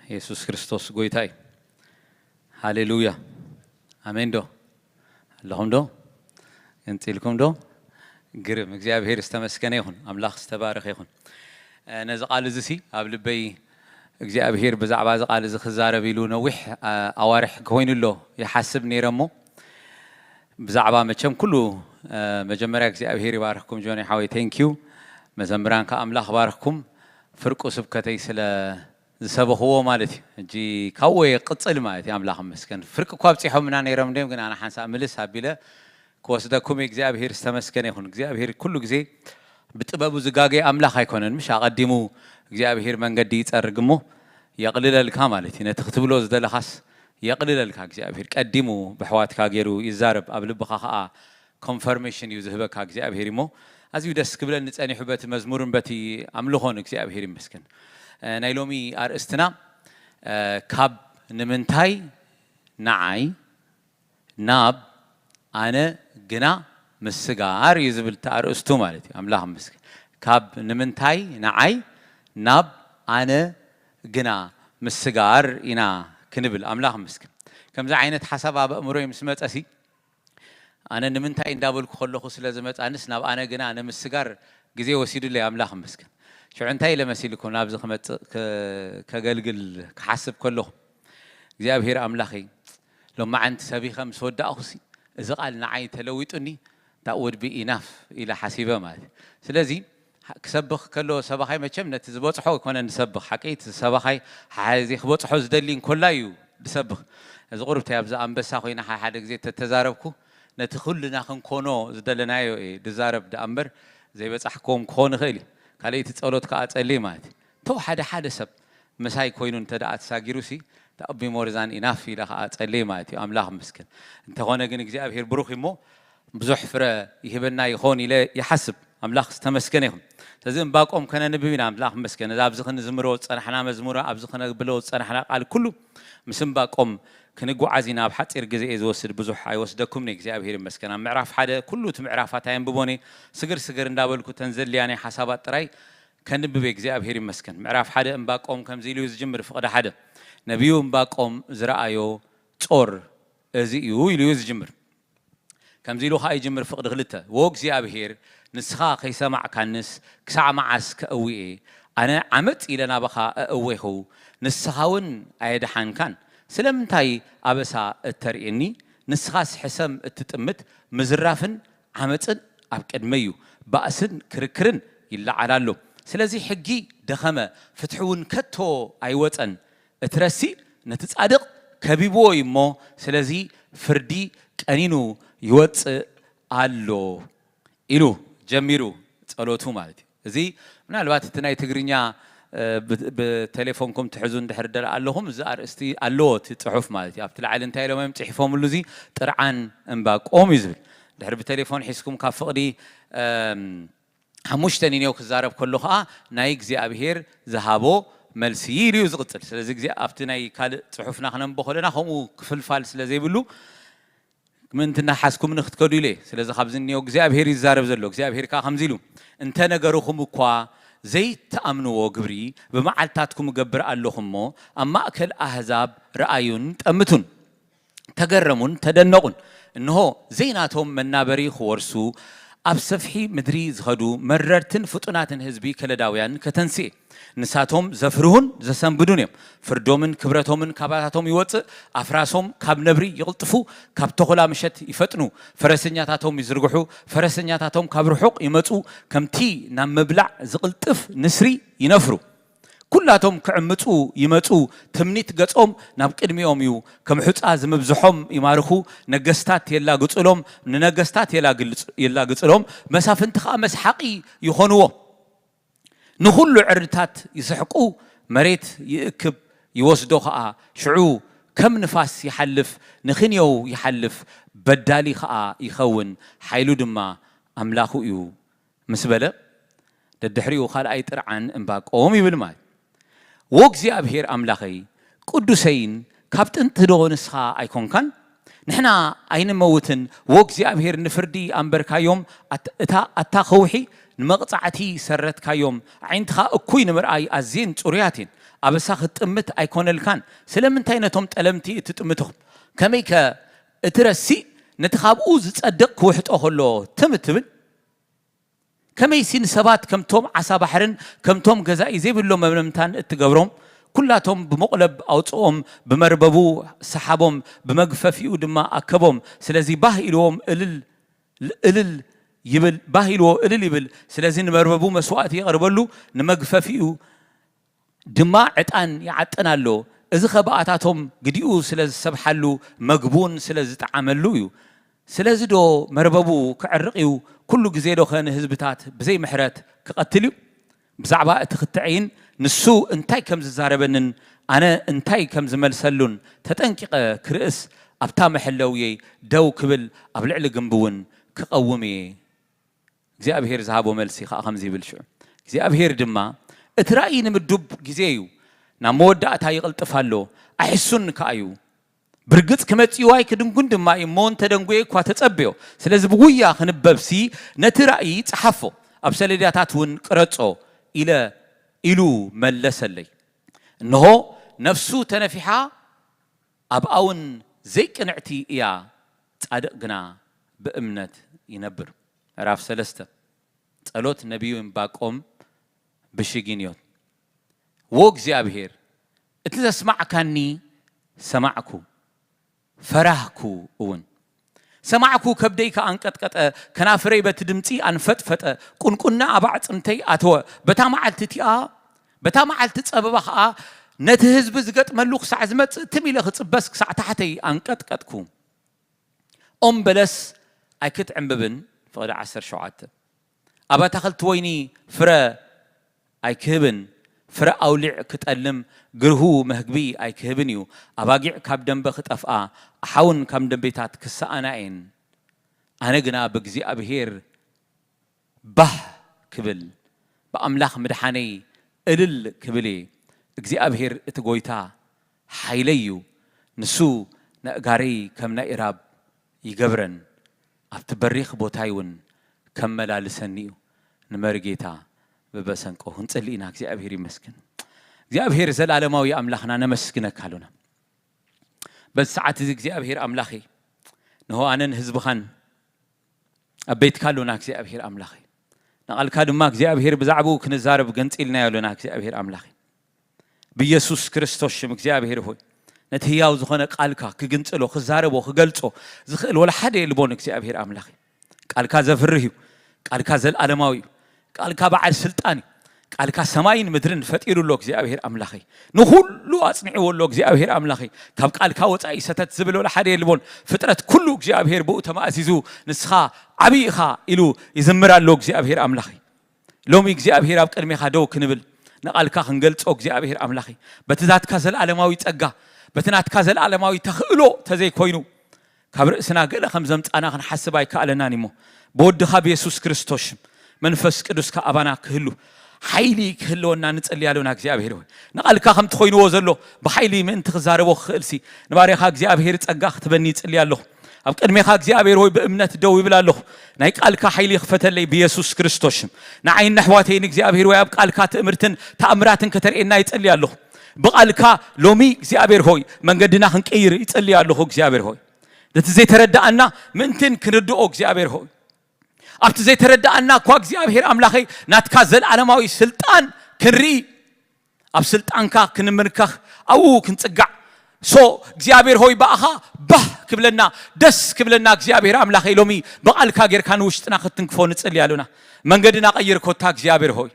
የሱስ ክርስቶስ ጎይታ እዩ። ሃሌሉያ። ኣሜን ዶ? ኣለኹም ዶ? ገንጺልኩም ዶ? ግርም። እግዚኣብሔር ዝተመስገነ ይኹን። ኣምላኽ ዝተባረኸ ይኹን። እ፣ ነዚ ቃል እዚ ሲ ኣብ ልበይ እግዚኣብሔር ብዛዕባ እዚ ቃል እዚ ክዛረብ ኢሉ ነዊሕ፣ እ፣ ኣዋርሕ ኮይኑ ኣሎ ይሓስብ ነይረ እሞ፣ ብዛዕባ መቸም ኩሉ፣ እ፣ መጀመርያ እግዚኣብሔር ይባርኽኩም ጆኒ ሓወይ፣ ቴንክ ዩ። መዘምራን ከኣ ኣምላኽ ባርኽኩም። ፍርቁ ስብከተይ ስለ ዝሰበኽዎ ማለት እዩ። ሕጂ ካብዎ የቅጽል ማለት እዩ። ኣምላኽ ይመስገን። ፍርቂ እኳ ኣብጺሖምና ነይሮም እንድዮም፣ ግን ኣነ ሓንሳእ ምልስ ኣቢለ ክወስደኩም እየ። እግዚኣብሔር ዝተመስገነ ይኹን። እግዚኣብሔር ኩሉ ግዜ ብጥበቡ ዝጋገየ ኣምላኽ ኣይኮነን። ምሽ ኣቐዲሙ እግዚኣብሔር መንገዲ ይጸርግ እሞ የቕልለልካ ማለት እዩ። ነቲ ክትብሎ ዝደለኻስ የቕልለልካ እግዚኣብሔር። ቀዲሙ ብሕዋትካ ገይሩ ይዛረብ፣ ኣብ ልብኻ ኸኣ ኮንፈርሜሽን እዩ ዝህበካ እግዚኣብሔር እሞ፣ ኣዝዩ ደስ ክብለኒ ጸኒሑ በቲ መዝሙርን በቲ ኣምልኾን። እግዚኣብሔር ይመስገን። እ፣ ናይ ሎሚ ኣርእስትና፣ እ፣ ካብ ንምንታይ ንዓይ ናብ ኣነ ግና ምስጋር እዩ ዝብል እቲ ኣርእስቱ ማለት እዩ። ኣምላኽ ይመስገን። ካብ ንምንታይ ንዓይ ናብ ኣነ ግና ምስጋር ኢና ክንብል። ኣምላኽ ይመስገን። ከምዚ ዓይነት ሓሳብ ኣብ ኣእምሮይ ምስ መጸሲ፣ ኣነ ንምንታይ እንዳበልኩ ከለኹ ስለ ዝመጻንስ፣ ናብ ኣነ ግና ንምስጋር ግዜ ወሲዱለይ፣ ኣምላኽ ይመስገን። ሽዑ እንታይ ኢለ መሲልኩም ናብዚ ክመጽእ፣ ከ-፣ ከገልግል ክሓስብ ከለኹ፣ እግዚኣብሔር ኣምላኸይ፣ ሎማዓንቲ ሰቢኸ ምስ ወዳእኹሲ፣ እዚ ቃል ንዓይ ተለዊጡኒ፣ that would be enough ኢለ ሓሲበ ማለት እዩ። ስለዚ፣ ክሰብኽ ከሎ ሰባኻይ መቸም ነቲ ዝበጽሖ ኣይኮነን ዝሰብኽ፣ ሓቂ? እቲ ሰባኻይ ሓዚ ክበጽሖ ዝደሊ እንኮላ እዩ ዝሰብኽ። እዚ ቁሩብ እንታይ ኣብዚ ኣንበሳ ኮይነ ሓደ፣ ሓደ ግዜ ተተዛረብኩ፣ ነቲ ኩልና ክንኮኖ ዝደለናዮ እየ ዝዛረብ ደኣ እምበር፣ ዘይበጻሕክዎም ክኾን ይኽእል እዩ። ካልኣይቲ ጸሎት ከኣ ጸልይ ማለት እዩ። ተው፣ ሓደ ሓደ ሰብ ምሳይ ኮይኑ እንተ ደኣ ተሳጊሩሲ፣ that would be more than enough ኢለ ከኣ ጸልይ ማለት እዩ። ኣምላኽ ይመስገን። እንተኾነ ግን እግዚኣብሔር ብሩኽ እዩ እሞ፣ ብዙሕ ፍረ ይህበና ይኾን ኢለ ይሓስብ። ኣምላኽ ዝተመስገነ ይኹን። ስለዚ እምባቆም ከነንብብ ኢና። ኣምላኽ ይመስገን። ነዚ ኣብዚ ክንዝምሮ ዝጸናሕና መዝሙር፣ ኣብዚ ክነብሎ ዝጸናሕና ቃል ኩሉ ምስ እምባቆም ክንጓዓዝ ኢና። ኣብ ሓጺር ግዜ እየ ዝወስድ፣ ብዙሕ ኣይወስደኩምን እየ። እግዚኣብሔር ይመስገን። ኣብ ምዕራፍ ሓደ ኩሉ እቲ ምዕራፋት ኣየንብቦን እየ። ስግር ስግር እንዳበልኩ እተን ዘድልያኒ ሓሳባት ጥራይ ከንብብ እየ። እግዚኣብሔር ይመስገን። ምዕራፍ ሓደ እምባቆም ከምዚ ኢሉ እዩ ዝጅምር። ፍቕዲ ሓደ፣ ነቢዩ እምባቆም ዝረኣዮ ጾር እዚ እዩ ኢሉ እዩ ዝጅምር። ከምዚ ኢሉ ኸኣ ይጅምር ፍቕዲ ክልተ፣ "ወእግዚኣብሔር፣ ንስኻ ከይሰማዕካንስ ክሳዕ መዓስ ከእዊ እየ? ኣነ ዓመጽ ኢለ ናባኻ ኣእዌኹ፣ ንስኻ እውን ኣየድሓንካን። ስለምንታይ ኣበሳ እተርእየኒ? ንስኻስ ሕሰም እትጥምት፣ ምዝራፍን ዓመጽን ኣብ ቅድመይ እዩ፣ ባእስን ክርክርን ይለዓል ኣሎ። ስለዚ ሕጊ ደኸመ፣ ፍትሒ እውን ከቶ ኣይወጸን። እቲ ረሲእ ነቲ ጻድቕ ከቢብዎ እዩ እሞ፣ ስለዚ ፍርዲ ቀኒኑ ይወጽእ ኣሎ" ኢሉ ጀሚሩ ጸሎቱ ማለት እዩ። እዚ ምናልባት እቲ ናይ ትግርኛ፣ እ፣ ብ-፣ ብቴሌፎንኩም ትሕዙ እንድሕር ደኣ ኣለኹም፣ እዚ ኣርእስቲ ኣለዎ እቲ ጽሑፍ ማለት እዩ። ኣብቲ ላዕሊ እንታይ ኢሎም እዮም ጽሒፎምሉ? እዚ ጥርዓን እምባቆም እዩ ዝብል። ድሕሪ ብቴሌፎን ሒዝኩም ካብ ፍቕዲ፣ እም፣ ሓሙሽተ ኒንዮ ክዛረብ ከሎ ኸኣ ናይ እግዚኣብሔር ዝሃቦ መልሲ ኢሉ እዩ ዝቕጽል። ስለዚ ግዜ ኣብቲ ናይ ካልእ ጽሑፍና ክነንብቦ ከለና ከምኡ ክፍልፋል ስለ ዘይብሉ፣ ምእንቲ እናሓዝኩም ንክትከዱ ኢለ እየ። ስለዚ ካብዚ እኒኦ እግዚኣብሔር ይዛረብ ዘሎ። እግዚኣብሔር ከኣ ከምዚ ኢሉ፣ "እንተ ነገርኹም እኳ ዘይትኣምንዎ ግብሪ ብመዓልታትኩም እገብር ኣለኹ እሞ፣ ኣብ ማእከል ኣህዛብ ረኣዩን ጠምቱን፣ ተገረሙን ተደነቑን። እንሆ፣ ዘይናቶም መናበሪ ክወርሱ፣ ኣብ ሰፍሒ ምድሪ ዝኸዱ መረርትን ፍጡናትን ህዝቢ ከለዳውያን ከተንስእ። ንሳቶም ዘፍርሁን ዘሰንብዱን እዮም። ፍርዶምን ክብረቶምን ካባታቶም ይወጽእ። ኣፍራሶም ካብ ነብሪ ይቕልጥፉ፣ ካብ ተኹላ ምሸት ይፈጥኑ። ፈረሰኛታቶም ይዝርግሑ፣ ፈረሰኛታቶም ካብ ርሑቕ ይመጹ፣ ከምቲ ናብ ምብላዕ ዝቕልጥፍ ንስሪ ይነፍሩ። ኩላቶም ክዕምጹ ይመጹ፣ ትምኒት ገጾም ናብ ቅድሚኦም እዩ። ከም ሑጻ ዝምብዝሖም ይማርኹ፣ ነገስታት የላግጹሎም፣ ንነገስታት የላግልጽ-፣ የላግጹሎም፣ መሳፍንቲ ኸኣ መስሓቂ ይኾንዎ። ንኹሉ ዕርድታት ይስሕቁ፣ መሬት ይእክብ ይወስዶ ኸኣ። ሽዑ ከም ንፋስ ይሓልፍ፣ ንኽንዮው ይሓልፍ፣ በዳሊ ኸኣ ይኸውን፣ ሓይሉ ድማ ኣምላኹ እዩ ምስ በለ፣ ደድሕሪኡ ካልኣይ ጥርዓን እምባቆም ይብል ማለት። "ወእግዚኣብሔር ኣምላኸይ ቅዱሰይን፣ ካብ ጥንቲ ዶ ንስኻ ኣይኮንካን? ንሕና ኣይንመውትን፣ ወእግዚኣብሔር ንፍርዲ ኣንበርካዮም፣ ኣት-፣ እታ፣ ኣታ ከውሒ ንመቕጻዕቲ ሰረትካዮም፣ ኣዒንትኻ እኩይ ንምርኣይ ኣዝየን ጽሩያት እየን፣ ኣበሳ ክትጥምት ኣይኮነልካን። ስለምንታይ ነቶም ጠለምቲ እትጥምትኹም? ከመይከ እቲ ረሲእ ነቲ ካብኡ ዝጸድቕ ክውሕጦ ከሎ ትም እትብል? ከመይሲ ንሰባት ከምቶም ዓሳ ባሕርን ከምቶም ገዛኢ ዘይብሎም መምነምታን እትገብሮም፣ ኩላቶም ብመቑለብ ኣውጽኦም፣ ብመርበቡ ሰሓቦም፣ ብመግፈፊኡ ድማ ኣከቦም። ስለዚ ባህ ኢልዎም እልል፣ እልል ይብል፣ ባህ ኢልዎ እልል ይብል። ስለዚ ንመርበቡ መስዋእቲ የቕርበሉ፣ ንመግፈፊኡ ድማ ዕጣን ይዓጥን ኣሎ። እዚ ኸ ብኣታቶም ግዲኡ ስለ ዝሰብሓሉ፣ መግቡን ስለ ዝጠዓመሉ እዩ። ስለዚ ዶ መርበቡ ክዕርቕ እዩ? ኩሉ ግዜ ዶኸ ንህዝብታት ብዘይ ምሕረት ክቐትል እዩ? ብዛዕባ እቲ ክትዕይን ንሱ እንታይ ከም ዝዛረበንን ኣነ እንታይ ከም ዝመልሰሉን ተጠንቂቐ ክርእስ፣ ኣብታ መሐለውየይ ደው ክብል፣ ኣብ ልዕሊ ግንቢ እውን ክቐውም እየ። እግዚኣብሄር ዝሃቦ መልሲ ኸኣ ከምዚ ይብል ሽዑ፣ እግዚኣብሄር ድማ፣ እቲ ራእይ ንምዱብ ግዜ እዩ፣ ናብ መወዳእታ ይቕልጥፍ ኣሎ፣ ኣሕሱን ከኣ እዩ። ብርግጽ ክመጽእ እዩ ኣይክድንጉን ድማ እዩ እሞ፣ እንተ ደንጉየ እኳ ተጸበዮ። ስለዚ ብጉያ ክንበብሲ ነቲ ራእይ ጸሓፎ፣ ኣብ ሰሌዳታት እውን ቅረጾ ኢለ፣ ኢሉ መለሰለይ። እንሆ ነፍሱ ተነፊሓ ኣብኣ እውን ዘይቅንዕቲ እያ፣ ጻድቕ ግና ብእምነት ይነብር። ምዕራፍ ሰለስተ። ጸሎት ነቢዩ እምባቆም ብሽጊንዮት። ዎ እግዚኣብሔር፣ እቲ ዘስማዕካኒ ሰማዕኩ፣ ፈራህኩ እውን። ሰማዕኩ፣ ከብደይ ከኣ ኣንቀጥቀጠ፣ ከናፍረይ በቲ ድምጺ ኣንፈጥፈጠ፣ ቁንቁና ኣብ ኣዕጽምተይ ኣተወ። በታ መዓልቲ እቲኣ፣ በታ መዓልቲ ጸበባ ከኣ ነቲ ህዝቢ ዝገጥመሉ ክሳዕ ዝመጽእ ትም ኢለ ክጽበስ ክሳዕ ታሕተይ ኣንቀጥቀጥኩ። ኦም በለስ ኣይክትዕምብብን፣ ፍቕዲ ዓሰርተ ሸውዓተ። ኣብ ኣታኽልቲ ወይኒ ፍረ ኣይክህብን፣ ፍረ ኣውሊዕ ክጠልም፣ ግርሁ መህግቢ ኣይክህብን እዩ። ኣባጊዕ ካብ ደንበ ክጠፍኣ፣ ኣሓውን ካብ ደንቤታት ክሰኣና እየን። ኣነ ግና ብእግዚኣብሔር ባህ ክብል፣ ብኣምላኽ ምድሓነይ እልል ክብል እየ። እግዚኣብሔር እቲ ጐይታ ሓይለይ እዩ፣ ንሱ ነእጋረይ ከም ናይ እራብ ይገብረን፣ ኣብቲ በሪኽ ቦታይ እውን ከመላልሰኒ እዩ። ንመሪጌታ ብበሰንቆ ክንጽሊ ኢና። እግዚኣብሔር ይመስገን። እግዚኣብሔር ዘላለማዊ ኣምላኽና ነመስግነካ ኣሎና። በዚ ሰዓት እዚ እግዚኣብሔር ኣምላኸይ፣ ንሆ ኣነን ህዝብኻን ኣብ ቤትካ ኣሎና እግዚኣብሔር ኣምላኸይ። ንቓልካ ድማ እግዚኣብሔር ብዛዕባኡ ክንዛረብ ገንጺልናዮ ኣሎና እግዚኣብሔር ኣምላኸይ። ብኢየሱስ ክርስቶስ ሽም እግዚኣብሔር ሆይ፣ ነቲ ህያው ዝኾነ ቃልካ ክግንጽሎ፣ ክዛረቦ፣ ክገልጾ ዝኽእል ወላ ሓደ የልቦን እግዚኣብሔር ኣምላኸይ። ቃልካ ዘፍርህ እዩ። ቃልካ ዘልኣለማዊ እዩ። ቃልካ በዓል ስልጣን እዩ። ቃልካ ሰማይን ምድርን ፈጢሩ ኣሎ እግዚኣብሔር ኣምላኸይ። ንኹሉ ኣጽኒዕዎ ኣሎ እግዚኣብሔር ኣምላኸይ። ካብ ቃልካ ወጻኢ ሰተት ዝብል ወላ ሓደ የልቦን። ፍጥረት ኩሉ እግዚኣብሔር ብኡ ተማእዚዙ ንስኻ ዓብዪ ኢኻ ኢሉ ይዝምር ኣሎ እግዚኣብሔር ኣምላኸይ። ሎሚ እግዚኣብሔር ኣብ ቅድሜኻ ደው ክንብል ንቓልካ ክንገልጾ እግዚኣብሔር ኣምላኸይ። በቲ ናትካ ዘለኣለማዊ ጸጋ፣ በቲ ናትካ ዘለኣለማዊ ተኽእሎ ተዘይኮይኑ ካብ ርእስና ገለ ከም ዘምጻና ክንሓስብ ኣይከኣለናን እሞ፣ ብወድኻ ብየሱስ ክርስቶስ ሽም መንፈስ ቅዱስካ ኣባና ክህሉ ሓይሊ ክህልወና ንጽሊ ኣሎና እግዚኣብሔር ሆይ። ንቓልካ ከምቲ ኮይንዎ ዘሎ ብሓይሊ ምእንቲ ክዛረቦ ክኽእልሲ ንባርያኻ እግዚኣብሔር ጸጋ ክትበኒ ይጽሊ ኣለኹ። ኣብ ቅድሜኻ እግዚኣብሔር ሆይ ብእምነት ደው ይብል ኣለኹ። ናይ ቃልካ ሓይሊ ይኽፈተለይ ብየሱስ ክርስቶስ ሽም። ንዓይን ነሕዋተይን እግዚኣብሔር ሆይ ኣብ ቃልካ ትእምርትን ተኣምራትን ከተርእየና ይጽሊ ኣለኹ። ብቓልካ ሎሚ እግዚኣብሔር ሆይ መንገድና ክንቅይር ይጽሊ ኣለኹ እግዚኣብሔር ሆይ። ነቲ ዘይተረዳኣና ምእንትን ክንርድኦ እግዚኣብሔር ሆይ፣ ኣብቲ ዘይተረዳኣና እኳ እግዚኣብሔር ኣምላኸይ ናትካ ዘለኣለማዊ ስልጣን ክንርኢ፣ ኣብ ስልጣንካ ክንምንከኽ ኣብኡ ክንጽጋዕ ሶ እግዚኣብሔር ሆይ ብኣኻ ባህ ክብለና ደስ ክብለና እግዚኣብሔር ኣምላኸይ ሎሚ ብቓልካ ጌርካ ንውሽጥና ክትትንክፎ ንጽሊ ኣሎና። መንገድና ቀይር ኮታ እግዚኣብሔር ሆይ።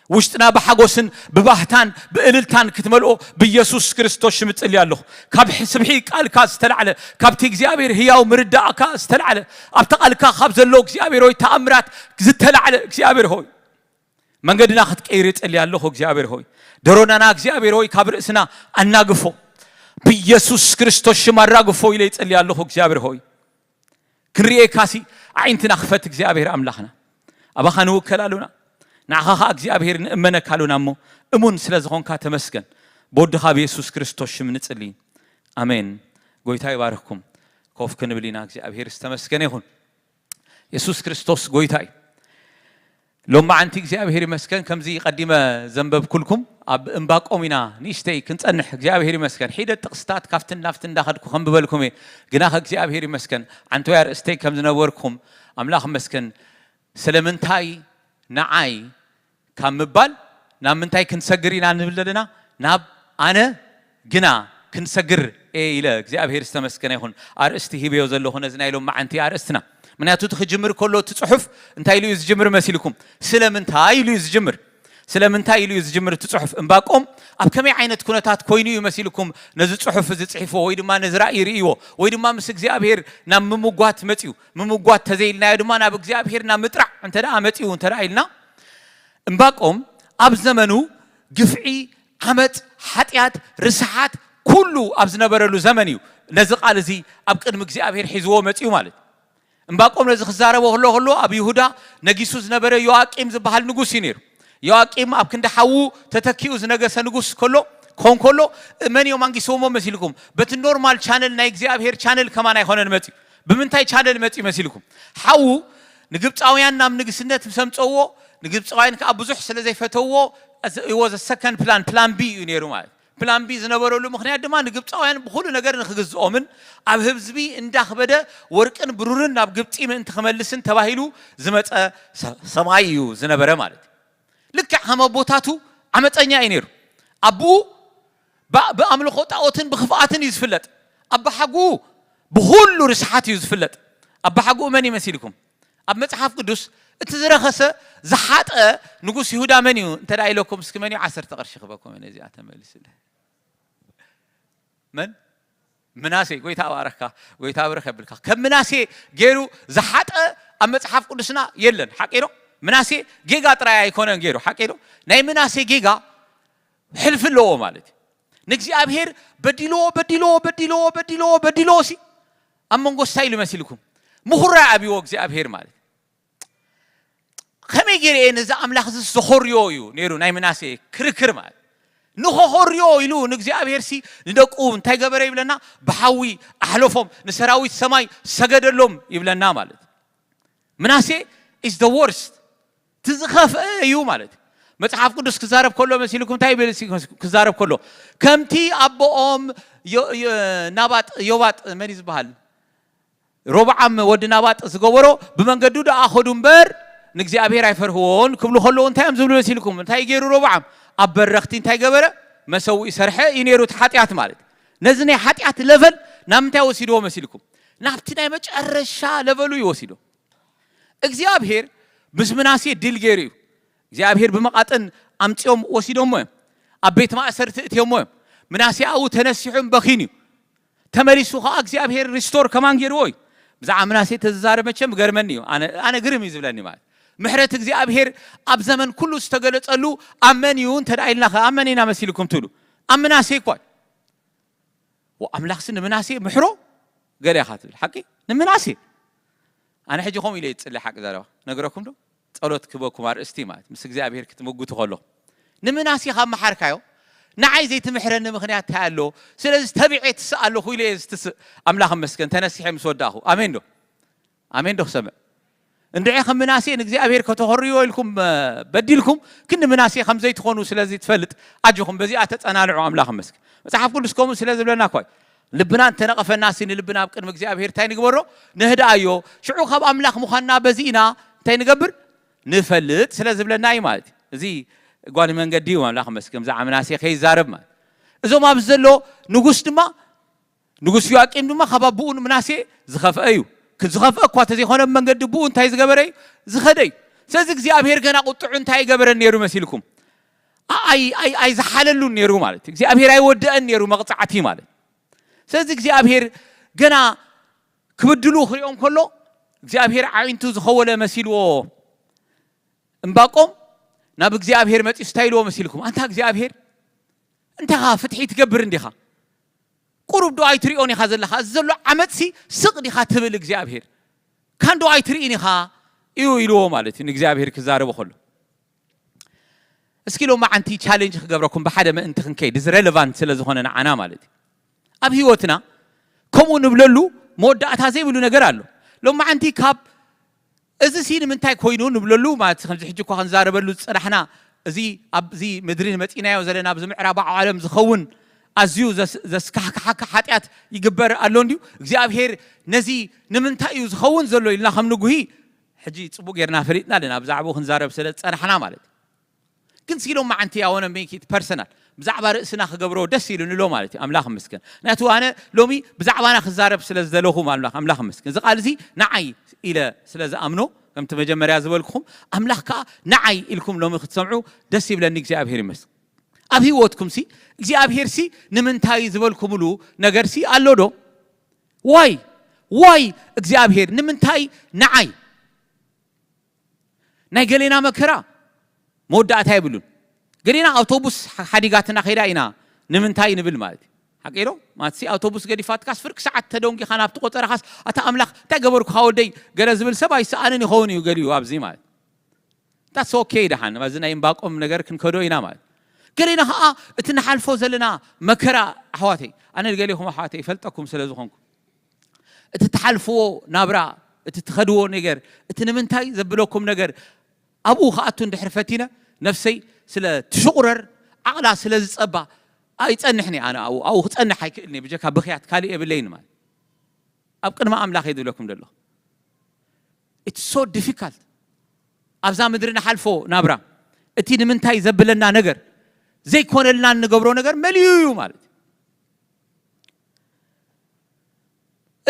ውሽጥና ብሓጎስን ብባህታን ብእልልታን ክትመልኦ ብኢየሱስ ክርስቶስ ሽም እጽሊ ኣለኹ። ካብ ስብሒ ቃልካ ዝተላዕለ፣ ካብቲ እግዚኣብሔር ህያው ምርዳእካ ዝተላዕለ፣ ኣብቲ ቃልካ ካብ ዘሎ እግዚኣብሔር ሆይ ተኣምራት ዝተላዕለ እግዚኣብሔር ሆይ መንገድና ክትቀይር እጽሊ ኣለኹ እግዚኣብሔር ሆይ። ደሮናና እግዚኣብሔር ሆይ ካብ ርእስና ኣናግፎ፣ ብኢየሱስ ክርስቶስ ሽም ኣራግፎ ኢለ ይጽሊ ኣለኹ እግዚኣብሔር ሆይ። ክንርእየካሲ ኣዒንትና ክፈት እግዚኣብሔር ኣምላኽና። ኣባኻ ንውከል ኣሉና። ንዓኻ ኸኣ እግዚኣብሔር ንእመነካ ኣሉና እሞ እሙን ስለ ዝኾንካ ተመስገን። ብወድኻ ብየሱስ ክርስቶስ ሽም ንጽሊ። ኣሜን። ጎይታ ይባርኽኩም። ኮፍ ክንብል ኢና። እግዚኣብሔር ዝተመስገነ ይኹን። የሱስ ክርስቶስ ጎይታ እዩ። ሎማዓንቲ እግዚኣብሔር ይመስገን፣ ከምዚ ቀዲመ ዘንበብኩልኩም ኣብ እምባቆም ኢና ንእሽተይ ክንጸንሕ። እግዚኣብሔር ይመስገን፣ ሒደት ጥቕስታት ካብትን ናብትን እንዳኸድኩ ከንብበልኩም እየ። ግናኸ እግዚኣብሔር ይመስገን፣ ዓንተወይ ኣርእስተይ ከም ዝነበርኩም ኣምላኽ ይመስገን። ስለምንታይ ንዓይ ካብ ምባል ናብ ምንታይ ክንሰግር ኢና ንብል ዘለና? ናብ ኣነ ግና ክንሰግር እየ ኢለ። እግዚኣብሔር ዝተመስገነ ይኹን። ኣርእስቲ ሂበዮ ዘለኹ ነዚ ናይ ሎማዓንቲ ኣርእስትና። ምክንያቱ እቲ ክጅምር ከሎ እቲ ጽሑፍ እንታይ ኢሉ እዩ ዝጅምር መሲልኩም? ስለምንታይ ኢሉ እዩ ዝጅምር? ስለምንታይ ኢሉ እዩ ዝጅምር እቲ ጽሑፍ? እምባቆም ኣብ ከመይ ዓይነት ኩነታት ኮይኑ እዩ መሲልኩም ነዚ ጽሑፍ እዚ ጽሒፍዎ፣ ወይ ድማ ነዚ ራእይ ርእይዎ፣ ወይ ድማ ምስ እግዚኣብሔር ናብ ምምጓት መጺኡ? ምምጓት ተዘይልናዮ ድማ ናብ እግዚኣብሔር ናብ ምጥራዕ እንተ ደኣ መጺኡ እንተ ደኣ ኢልና፣ እምባቆም ኣብ ዘመኑ ግፍዒ፣ ዓመጽ፣ ሓጢኣት፣ ርስሓት ኩሉ ኣብ ዝነበረሉ ዘመን እዩ ነዚ ቃል እዚ ኣብ ቅድሚ እግዚኣብሔር ሒዝዎ መጺኡ ማለት እዩ። እምባቆም ነዚ ክዛረቦ ከሎ ከሎ ኣብ ይሁዳ ነጊሱ ዝነበረ ዮኣቂም ዝበሃል ንጉስ እዩ ነይሩ። ዮኣቂም ኣብ ክንዲ ሓዉ ተተኪኡ ዝነገሰ ንጉስ ከሎ ክኾን ከሎ፣ መን እዮም ኣንጊስዎሞ መሲልኩም? በቲ ኖርማል ቻነል፣ ናይ እግዚኣብሔር ቻነል ከማን ኣይኮነን መጺኡ። ብምንታይ ቻነል መጺኡ መሲልኩም? ሓዉ ንግብፃውያን ናብ ንግስነት ምስ ኣምፀዎ፣ ንግብፃውያን ከዓ ብዙሕ ስለ ዘይፈተዎ፣ it was a second plan፣ ፕላን ቢ እዩ ነይሩ ማለት። ፕላን ቢ ዝነበረሉ ምኽንያት ድማ ንግብፃውያን ብኹሉ ነገር ንክግዝኦምን ኣብ ህዝቢ እንዳኽበደ ወርቅን ብሩርን ናብ ግብፂ ምእንቲ ክመልስን ተባሂሉ ዝመፀ ሰ-፣ ሰማይ እዩ ዝነበረ ማለት እዩ። ልክዕ ከም ኣቦታቱ ዓመፀኛ እዩ ነይሩ። ኣቦኡ ብ-፣ ብኣምልኾ ጣዖትን ብክፍኣትን እዩ ዝፍለጥ። ኣባሓጉኡ ብኹሉ ርስሓት እዩ ዝፍለጥ። ኣባሓጉኡ መን እዩ መሲልኩም? ኣብ መጽሓፍ ቅዱስ እቲ ዝረኸሰ ዝሓጠ ንጉስ ይሁዳ መን እዩ እንተ ደኣ ኢለኩም፣ እስኪ መን እዩ ዓሰርተ ቅርሺ ክበኩም? ነዚኣ ተመልስለ። መን? ምናሴ። ጎይታ ኣባረካ፣ ጎይታ ኣብረክ የብልካ። ከም ምናሴ ገይሩ ዝሓጠ ኣብ መጽሓፍ ቅዱስና የለን። ሓቂ ዶ? ምናሴ ጌጋ ጥራይ ኣይኮነን ገይሩ። ሓቂ ዶ? ናይ ምናሴ ጌጋ ሕልፊ ኣለዎ ማለት እዩ። ንእግዚኣብሔር በዲልዎ፣ በዲልዎ፣ በዲልዎ፣ በዲልዎ፣ በዲልዎ ሲ ኣብ መንጎ ስታይ ኢሉ መሲልኩም? ምኹራይ ኣብይዎ እግዚኣብሔር ማለት እዩ። ከመይ ገይረ እየ ነዚ ኣምላኽ እዚ ዘኾርዮ እዩ ነይሩ ናይ ምናሴ ክርክር ማለት። ንኸኾርዮ ኢሉ ንእግዚኣብሔር ሲ ንደቁ እንታይ ገበረ ይብለና? ብሓዊ ኣሕለፎም፣ ንሰራዊት ሰማይ ሰገደሎም ይብለና ማለት። ምናሴ is the worst። እቲ ዝኸፍአ እዩ ማለት እዩ። መጽሓፍ ቅዱስ ክዛረብ ከሎ መሲልኩም እንታይ ይብል ሲ-፣ ክዛረብ ከሎ? ከምቲ ኣቦኦም ዮ-፣ ዮ-፣ ናባጥ፣ ዮባጥ መን እዩ ዝበሃል? ሮብዓም ወዲ ናባጥ ዝገበሮ ብመንገዱ ደኣ ኸዱ እምበር ንእግዚኣብሔር ኣይፈርህዎን ክብሉ ከለዉ እንታይ እዮም ዝብሉ መሲልኩም? እንታይ ገይሩ ሮብዓም? ኣብ በረኽቲ እንታይ ገበረ? መሰውኢ ሰርሐ እዩ ነይሩ እቲ ሓጢኣት ማለት። ነዚ ናይ ሓጢኣት ለቨል ናብ ምንታይ ወሲድዎ መሲልኩም? ናብቲ ናይ መጨረሻ ለቨሉ እዩ ወሲዶ። እግዚኣብሔር ምስ ምናሴ ዲል ገይሩ እዩ። እግዚኣብሔር ብመቓጥን ኣምጺኦም ወሲዶሞ እዮም። ኣብ ቤት ማእሰርቲ እትዮሞ እዮም። ምናሴ ኣብኡ ተነሲሑን በኺን እዩ። ተመሊሱ ኸዓ እግዚኣብሔር ሪስቶር ከማን ገይርዎ እዩ። ብዛዕባ ምናሴ ተዝዛረብ መቸም ገርመኒ እዩ። ኣነ፣ ኣነ ግርም እዩ ዝብለኒ ማለት። ምሕረት እግዚኣብሔር ኣብ ዘመን ኩሉ ዝተገለጸሉ ኣብ መን እዩ እንተ ደኣ ኢልና ኸ ኣብ መን ኢና መሲልኩም ትብሉ? ኣብ ምናሴ እኳ እዩ። ወ-፣ ኣምላኽሲ ንምናሴ ምሕሮ ገለ ኢኻ ትብል። ሓቂ? ንምናሴ። ኣነ ሕጂ ከምኡ ኢለ እየ ዝጽሊ ሓቂ ዘረባ። ነግረኩም ዶ? ጸሎት ክበኩም ኣርእስቲ ማለት ምስ እግዚኣብሔር ክትምጉቱ ከለኹም። ንምናሴ ካብ መሓርካዮ፣ ንዓይ ዘይትምሕረኒ ምኽንያት እንታይ ኣሎ? ስለዚ ተቢዐ ትስእ ኣለኹ ኢለ እየ ዝትስእ። ኣምላኽ ይመስገን፣ ተነሲሐ ምስ ወዳእኹ። ኣሜን ዶ? ኣሜን ዶ ክሰምዕ? እንድዒ ከም ምናሴ ንእግዚኣብሔር ከተኾርዮ ኢልኩም፣ እ፣ በዲልኩም፣ ክንዲ ምናሴ ከም ዘይትኾኑ ስለዚ ትፈልጥ፣ ኣጆኹም በዚኣ ተጸናንዑ፣ ኣምላኽ ይመስገን። መጽሓፍ ቅዱስ ከምኡ ስለ ዝብለና እኳ እዩ። ልብና እንተነቐፈናሲ ንልብና ኣብ ቅድሚ እግዚኣብሔር እንታይ ንግበሮ? ነህድኣዮ። ሽዑ ካብ ኣምላኽ ምዃንና በዚ ኢና እንታይ ንገብር? ንፈልጥ ስለ ዝብለና እዩ ማለት እዩ። እዚ ጓኒ መንገዲ እዩ፣ ኣምላኽ ይመስገን፣ ብዛዕባ ምናሴ ከይዛረብ ማለት። እዞም ኣብዚ ዘሎ ንጉስ ድማ ንጉስ ዮኣቂም ድማ ካብ ኣቦኡ ምናሴ ዝኸፍአ እዩ። ክ-፣ ዝኸፍአ እኳ እንተዘይኮነ፣ ብመንገዲ ኣቦኡ እንታይ ዝገበረ እዩ? ዝኸደ እዩ። ስለዚ እግዚኣብሔር ገና ቁጥዑ እንታይ ኣይገበረን ነይሩ መሲልኩም? ኣ-፣ ኣይ-፣ ኣይ-፣ ኣይዝሓለሉን ነይሩ ማለት እዩ። እግዚኣብሔር ኣይወደአን ነይሩ መቕጻዕቲ ማለት። ስለዚ እግዚኣብሔር ገና ክብድሉ ክሪኦም ከሎ፣ እግዚኣብሔር ኣዒንቱ ዝኸወለ መሲልዎ እምባቆም ናብ እግዚኣብሔር መጺኡ እንታይ ኢልዎ መሲልኩም? ኣንታ እግዚኣብሔር፣ እንታይ ኢኻ ፍትሒ ትገብር እንዲኻ? ቁሩብ ዶ ኣይትሪኦን ኢኻ ዘለኻ? እዚ ዘሎ ዓመጽሲ ስቕ ዲኻ ትብል እግዚኣብሔር? ካን ዶ ኣይትርኢን ኢኻ? እዩ ኢልዎ ማለት እዩ ንእግዚኣብሔር ክዛረቦ ከሎ። እስኪ ሎማዓንቲ ቻሌንጅ ክገብረኩም ብሓደ ምእንቲ ክንከይድ፣ እዚ ሬለቫንት ስለ ዝኾነ ንዓና ማለት እዩ። ኣብ ህይወትና ከምኡ ንብለሉ መወዳእታ ዘይብሉ ነገር ኣሎ። ሎማዓንቲ ካብ እዚ ሲ ንምንታይ ኮይኑ ንብለሉ ማለት ከምዚ ሕጂ እኳ ክንዛረበሉ ዝጸናሕና እዚ ኣብዚ ምድሪ ንመጺናዮ ዘለና ኣብዚ ምዕራባዊ ዓለም ዝኸውን ኣዝዩ ዘስ- ዘስካሕክሓካ ሓጢኣት ይግበር ኣሎ እንድዩ እግዚኣብሔር ነዚ ንምንታይ እዩ ዝኸውን ዘሎ ኢልና ከም ንጉሂ ሕጂ ጽቡቅ ጌርና ፈሊጥና ኣለና ብዛዕባኡ ክንዛረብ ስለ ዝጸናሕና ማለት እዩ። ግን ሲ ሎማዓንቲ ኣወነ ሜክ ኢት ፐርሰናል ብዛዕባ ርእስና ክገብሮ ደስ ኢሉኒ ኣሎ ማለት እዩ ኣምላኽ ምስክን ናቱ ኣነ ሎሚ ብዛዕባና ክዛረብ ስለ ዝደለኹ ኣምላኽ ኣምላኽ ምስክን እዚ ቃል እዚ ንዓይ ኢለ ስለ ዝኣምኖ ከምቲ መጀመርያ ዝበልኩኹም ኣምላኽ ከዓ ንዓይ ኢልኩም ሎሚ ክትሰምዑ ደስ ይብለኒ እግዚኣብሔር ይመስል ኣብ ህይወትኩም ሲ እግዚኣብሔር ሲ ንምንታይ ዝበልኩምሉ ነገር ሲ ኣሎ ዶ ዋይ ዋይ እግዚኣብሔር ንምንታይ ንዓይ ናይ ገሌና መከራ መወዳእታ የብሉን ገሌና ኣውቶቡስ ሓዲጋትና ከይዳ ኢና ንምንታይ ንብል ማለት እዩ ሓቂ ዶ ማትሲ ኣውቶቡስ ገዲፋትካስ ፍርቂ ሰዓት ተደንጊኻ ናብቲ ቆፀራኻስ ኣታ ኣምላኽ እንታይ ገበርኩ ወደይ ገለ ዝብል ሰብ ኣይሰኣንን ይኸውን እዩ ገሊኡ ኣብዚ ማለት that's okay ደሓን እዚ ናይ እምባቆም ነገር ክንከዶ ኢና ማለት ገሌና ከዓ እቲ ንሓልፎ ዘለና መከራ ኣሕዋተይ ኣነ ገሌኹም ኣሕዋተይ ይፈልጠኩም ስለ ዝኾንኩ እቲ ትሓልፍዎ ናብራ እቲ ትኸድዎ ነገር እቲ ንምንታይ ዘብለኩም ነገር ኣብኡ ክኣቱ እንድሕር ፈቲነ ነፍሰይ ስለ ትሽቑረር ዓቕላ ስለ ዝፀባ ኣይፀንሕን ኣነ ኣብኡ ኣብኡ ክፀንሕ ኣይክእልን ብጀካ ብኽያት ካልእ የብለይን ማለት ኣብ ቅድሚ ኣምላኽ እየ ዝብለኩም ዘለኹ it's so difficult ኣብዛ ምድሪ ንሓልፎ ናብራ እቲ ንምንታይ ዘብለና ነገር ዘይኮነልና እንገብሮ ነገር መሊዩ እዩ ማለት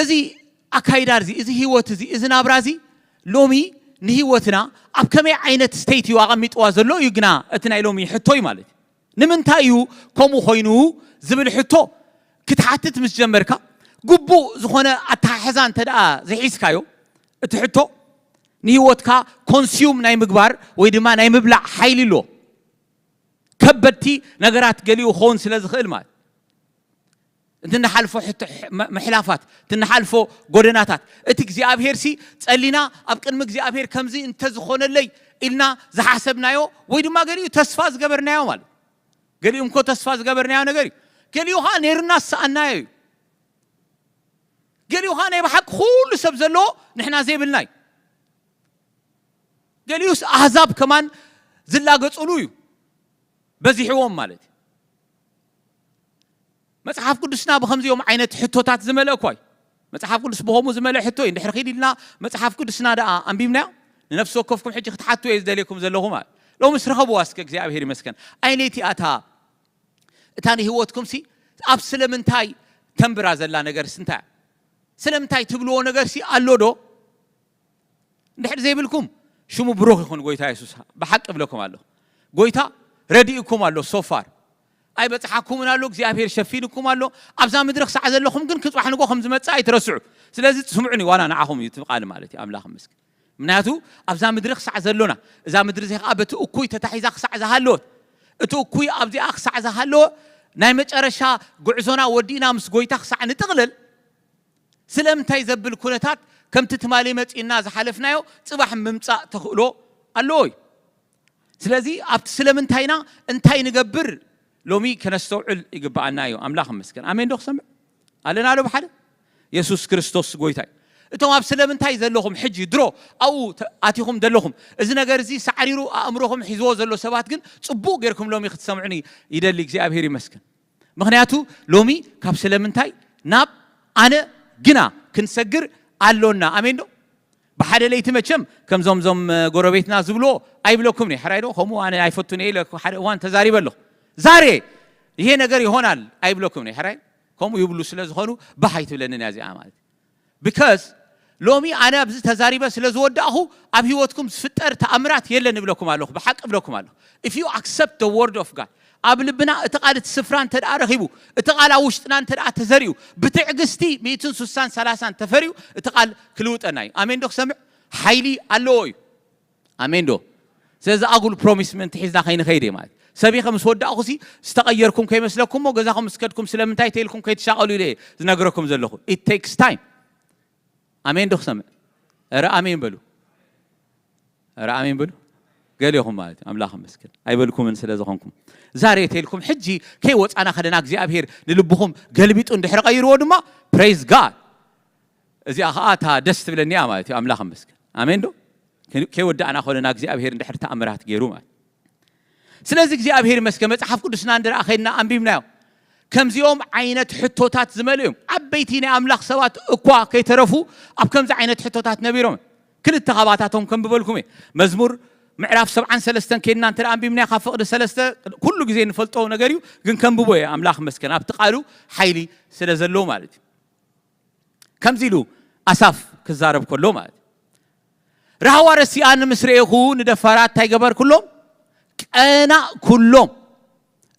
እዚ ኣካይዳ እዚ እዚ ህይወት እዚ እዚ ናብራ እዚ ሎሚ ንህይወትና ኣብ ከመይ ዓይነት state እዩ ኣቐሚጥዋ ዘሎ እዩ ግና እቲ ናይ ሎሚ ሕቶይ ማለት እዩ ንምንታይ እዩ ከምኡ ኮይኑ ዝብል ሕቶ ክትሓትት ምስ ጀመርካ ግቡእ ዝኾነ ኣተሓሕዛ እንተ ደኣ ዝሒዝካዮ እቲ ሕቶ ንህይወትካ consume ናይ ምግባር ወይ ድማ ናይ ምብላዕ ሓይሊ ኣሎ ከበድቲ ነገራት ገሊኡ ክኸውን ስለ ዝኽእል ማለት እቲ ንሓልፎ ምሕላፋት እቲ ንሓልፎ ጎደናታት እቲ እግዚኣብሔር ሲ ጸሊና ኣብ ቅድሚ እግዚኣብሔር ከምዚ እንተዝኾነለይ ኢልና ዝሓሰብናዮ ወይ ድማ ገሊኡ ተስፋ ዝገበርናዮ ማለት ገሊኡ እንኮ ተስፋ ዝገበርናዮ ነገር እዩ ገሊኡ ከዓ ነይሩና ዝሰኣናዮ እዩ ገሊኡ ከዓ ናይ ብሓቂ ኩሉ ሰብ ዘለዎ ንሕና ዘይብልና እዩ ገሊኡስ ኣህዛብ ከማን ዝላገፅሉ እዩ በዚሕዎም ማለት እዩ መፅሓፍ ቅዱስና ብከምዚኦም ዓይነት ሕቶታት ዝመልአ እኳ እዩ መፅሓፍ ቅዱስ ብከምኡ ዝመልአ ሕቶ እዩ እንድሕር ኪድ ኢልና መፅሓፍ ቅዱስና ደኣ ኣንቢብናዮ ንነፍሲ ወከፍኩም ሕጂ ክትሓቱ እየ ዝደልየኩም ዘለኹ ማለት ሎምስ ረኸብዋ እስከ እግዚኣብሔር ይመስገን ኣይነይቲኣታ እታ ንህይወትኩም ሲ ኣብ ስለምንታይ ተንብራ ዘላ ነገር ስንታይ ስለምንታይ ትብልዎ ነገር ሲ ኣሎ ዶ እንድሕር ዘይብልኩም ሽሙ ብሩኽ ይኹን ጎይታ የሱስ ብሓቂ እብለኩም ኣለኹ ጎይታ ረዲእኩም ኣሎ ሶፋር ኣይበፅሓኩምን ኣሎ እግዚኣብሔር ሸፊንኩም ኣሎ ኣብዛ ምድሪ ክሳዕ ዘለኹም ግን ክፅባሕ ንጎ ከም ዝመፅእ ኣይትረስዑ ስለዚ ስምዑኒ ዋላ ንዓኹም እዩ ትቃል ማለት እዩ ኣምላኽ ምስኪን ምክንያቱ ኣብዛ ምድሪ ክሳዕ ዘሎና እዛ ምድሪ እዚ ከዓ በቲ እኩይ ተታሒዛ ክሳዕ ዝሃለወት እቲ እኩይ ኣብዚኣ ክሳዕ ዝሃለወ ናይ መጨረሻ ጉዕዞና ወዲእና ምስ ጎይታ ክሳዕ ንጥቕልል ስለምንታይ ዘብል ኩነታት ከምቲ ትማሊ መፂእና ዝሓለፍናዮ ፅባሕ ምምፃእ ተኽእሎ ኣለዎ እዩ ስለዚ ኣብቲ ስለምንታይና እንታይ ንገብር ሎሚ ከነስተውዕል ይግብኣና እዩ ኣምላኽ መስገን ኣሜን ዶ ክሰምዕ ኣለና ዶ ብሓደ የሱስ ክርስቶስ ጎይታ እዩ እቶም ኣብ ስለምንታይ ዘለኹም ሕጂ ድሮ ኣብኡ ኣቲኹም ዘለኹም እዚ ነገር እዚ ሳዕሪሩ ኣእምሮኹም ሒዝዎ ዘሎ ሰባት ግን ፅቡቅ ጌርኩም ሎሚ ክትሰምዑኒ ይደሊ እግዚኣብሔር ይመስገን ምኽንያቱ ሎሚ ካብ ስለምንታይ ናብ ኣነ ግና ክንሰግር ኣሎና ኣሜን ዶ ብሓደ ለይቲ መቸም ከምዞም ዞም ጎረቤትና ዝብልዎ ኣይብለኩም ኒ ሕራይ ዶ ከምኡ ኣነ ኣይፈቱን ኢለ ሓደ እዋን ተዛሪበ ኣለኹ ዛሬ ይሄ ነገር ይሆናል ኣይብለኩም ኒ ሕራይ ከምኡ ይብሉ ስለ ዝኾኑ ባህ ኣይትብለንን እያ እዚኣ ማለት because ሎሚ ኣነ ኣብዚ ተዛሪበ ስለ ዝወዳእኹ ኣብ ህይወትኩም ዝፍጠር ተኣምራት የለን እብለኩም ኣለኹ ብሓቂ እብለኩም ኣለኹ if you accept the word of God ኣብ ልብና እቲ ቃል እቲ ስፍራ እንተ ደኣ ረኺቡ እቲ ቃል ኣብ ውሽጥና እንተ ደኣ ተዘሪኡ ብትዕግስቲ ሚእትን ሱሳን ሰላሳን ተፈሪዩ እቲ ቃል ክልውጠና እዩ ኣሜን ዶ ክሰምዕ ሓይሊ ኣለዎ እዩ ኣሜን ዶ ስለዚ ኣጉል ፕሮሚስ ምእንቲ ሒዝና ከይንኸይድ እየ ማለት ሰቢኸ ምስ ወዳእኹሲ ዝተቐየርኩም ከይመስለኩም ሞ ገዛኹም ምስ ከድኩም ስለምንታይ ተይልኩም ከይትሻቐሉ ኢለ እየ ዝነግረኩም ዘለኹ it takes time ኣሜን ዶ ክሰምዕ ረ ኣሜን በሉ ረ ኣሜን በሉ ገሊኹም ማለት እዩ ኣምላኽ መስክር ኣይበልኩምን ስለ ዝኾንኩም ዛሬ ተይልኩም ሕጂ ከይወፃና ከደና እግዚኣብሔር ንልብኹም ገልቢጡ እንድሕር ቀይርዎ ድማ praise God እዚኣ ከዓ እታ ደስ ትብለኒ እያ ማለት እዩ ኣምላኽ መስክር ኣሜን ዶ ከይወዳእና ከለና እግዚኣብሔር እንድሕር ተኣምራት ገይሩ ማለት። ስለዚ እግዚኣብሔር ይመስገን፣ መጽሓፍ ቅዱስና እንድረኣ ኸይድና ኣንቢብናዮ። ከምዚኦም ዓይነት ሕቶታት ዝመልኡ እዮም። ዓበይቲ ናይ ኣምላኽ ሰባት እኳ ከይተረፉ ኣብ ከምዚ ዓይነት ሕቶታት ነቢሮም። ክልተ ካባታቶም ከንብበልኩም እየ። መዝሙር ምዕራፍ ሰብዓን ሰለስተን ከይድና እንተ ደኣ ኣንቢብናዮ፣ ካብ ፍቕዲ ሰለስተ ኩሉ ግዜ ንፈልጦ ነገር እዩ፣ ግን ከንብቦ እየ። ኣምላኽ መስከን ኣብቲ ቃሉ ሓይሊ ስለ ዘለዎ ማለት እዩ። ከምዚ ኢሉ ኣሳፍ ክዛረብ ከሎ ማለት እዩ። ራህዋ ረሲኣኒ ምስ ረኤኹ ንደፋራት እንታይ ገበርኩሎም? ቀናእኩሎም።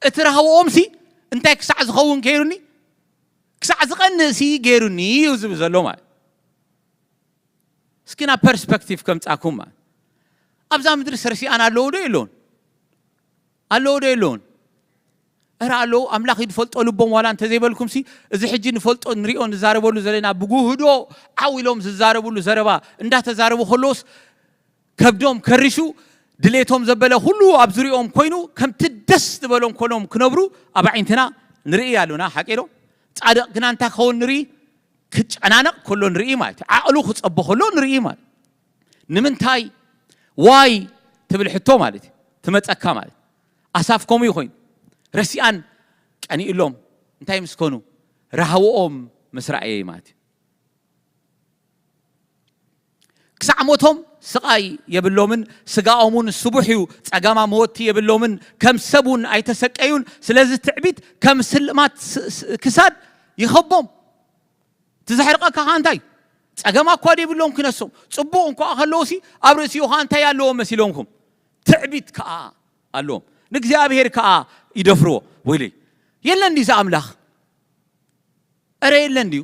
እቲ ራህወኦም ሲ እንታይ ክሳዕ ዝኸውን ከይሩኒ? ክሳዕ ዝቐንእ ሲ ገይሩኒ እዩ ዝብል ዘሎ ማለት። እስኪ ናብ ፐርስፐክቲቭ ከምጻኩም ማለት። ኣብዛ ምድሪ ሰርሲኣን ኣለዉ ዶ የለውን? ኣለዉ ዶ የለውን? እረ ኣለዉ። ኣምላኽ ይድፈልጦ ልቦም ዋላ እንተዘይበልኩም ሲ፣ እዚ ሕጂ ንፈልጦ ንሪኦ ንዛረበሉ ዘለና ብጉህዶ ዓው ኢሎም ዝዛረብሉ ዘረባ እንዳተዛረቡ ከለውስ ከብዶም ከሪሹ ድሌቶም ዘበለ ኩሉ ኣብ ዙሪኦም ኮይኑ ከምቲ ደስ ዝበሎም ኮኖም ክነብሩ ኣብ ኣዒንትና ንርኢ ኣሉና። ሓቂ ዶ? ጻድቕ ግና እንታይ ክኸውን ንርኢ? ክጨናነቕ ከሎ ንርኢ ማለት እዩ። ዓቕሉ ክጸቦ ከሎ ንርኢ ማለት እዩ። ንምንታይ ዋይ ትብል ሕቶ ማለት እዩ ትመጸካ ማለት እዩ። ኣሳፍ ከምኡ እዩ ኮይኑ ረሲኣን ቀኒእሎም እንታይ ምስ ኮኑ ረሃውኦም ምስ ረኣየ ማለት እዩ። ክሳዕ ሞቶም ስቓይ የብሎምን፣ ስጋኦም እውን ስቡሕ እዩ፣ ጸጋማ መወቲ የብሎምን፣ ከም ሰብ እውን ኣይተሰቀዩን። ስለዚ ትዕቢት ከም ስልማት ስ- ስ- ክሳድ ይኸቦም። ትዘሕርቐካ ኸዓ እንታይ? ጸገማ እኳ ደይብሎም ክነሶም። ጽቡቕ እንኳ ከለውሲ ኣብ ርእሲኡ ኸዓ እንታይ ኣለዎም መሲሎምኩም? ትዕቢት ከኣ ኣለዎም። ንእግዚኣብሔር ከኣ ይደፍርዎ። ወይለይ፣ የለን ድዩ እዚ ኣምላኽ? እረ የለን ድዩ?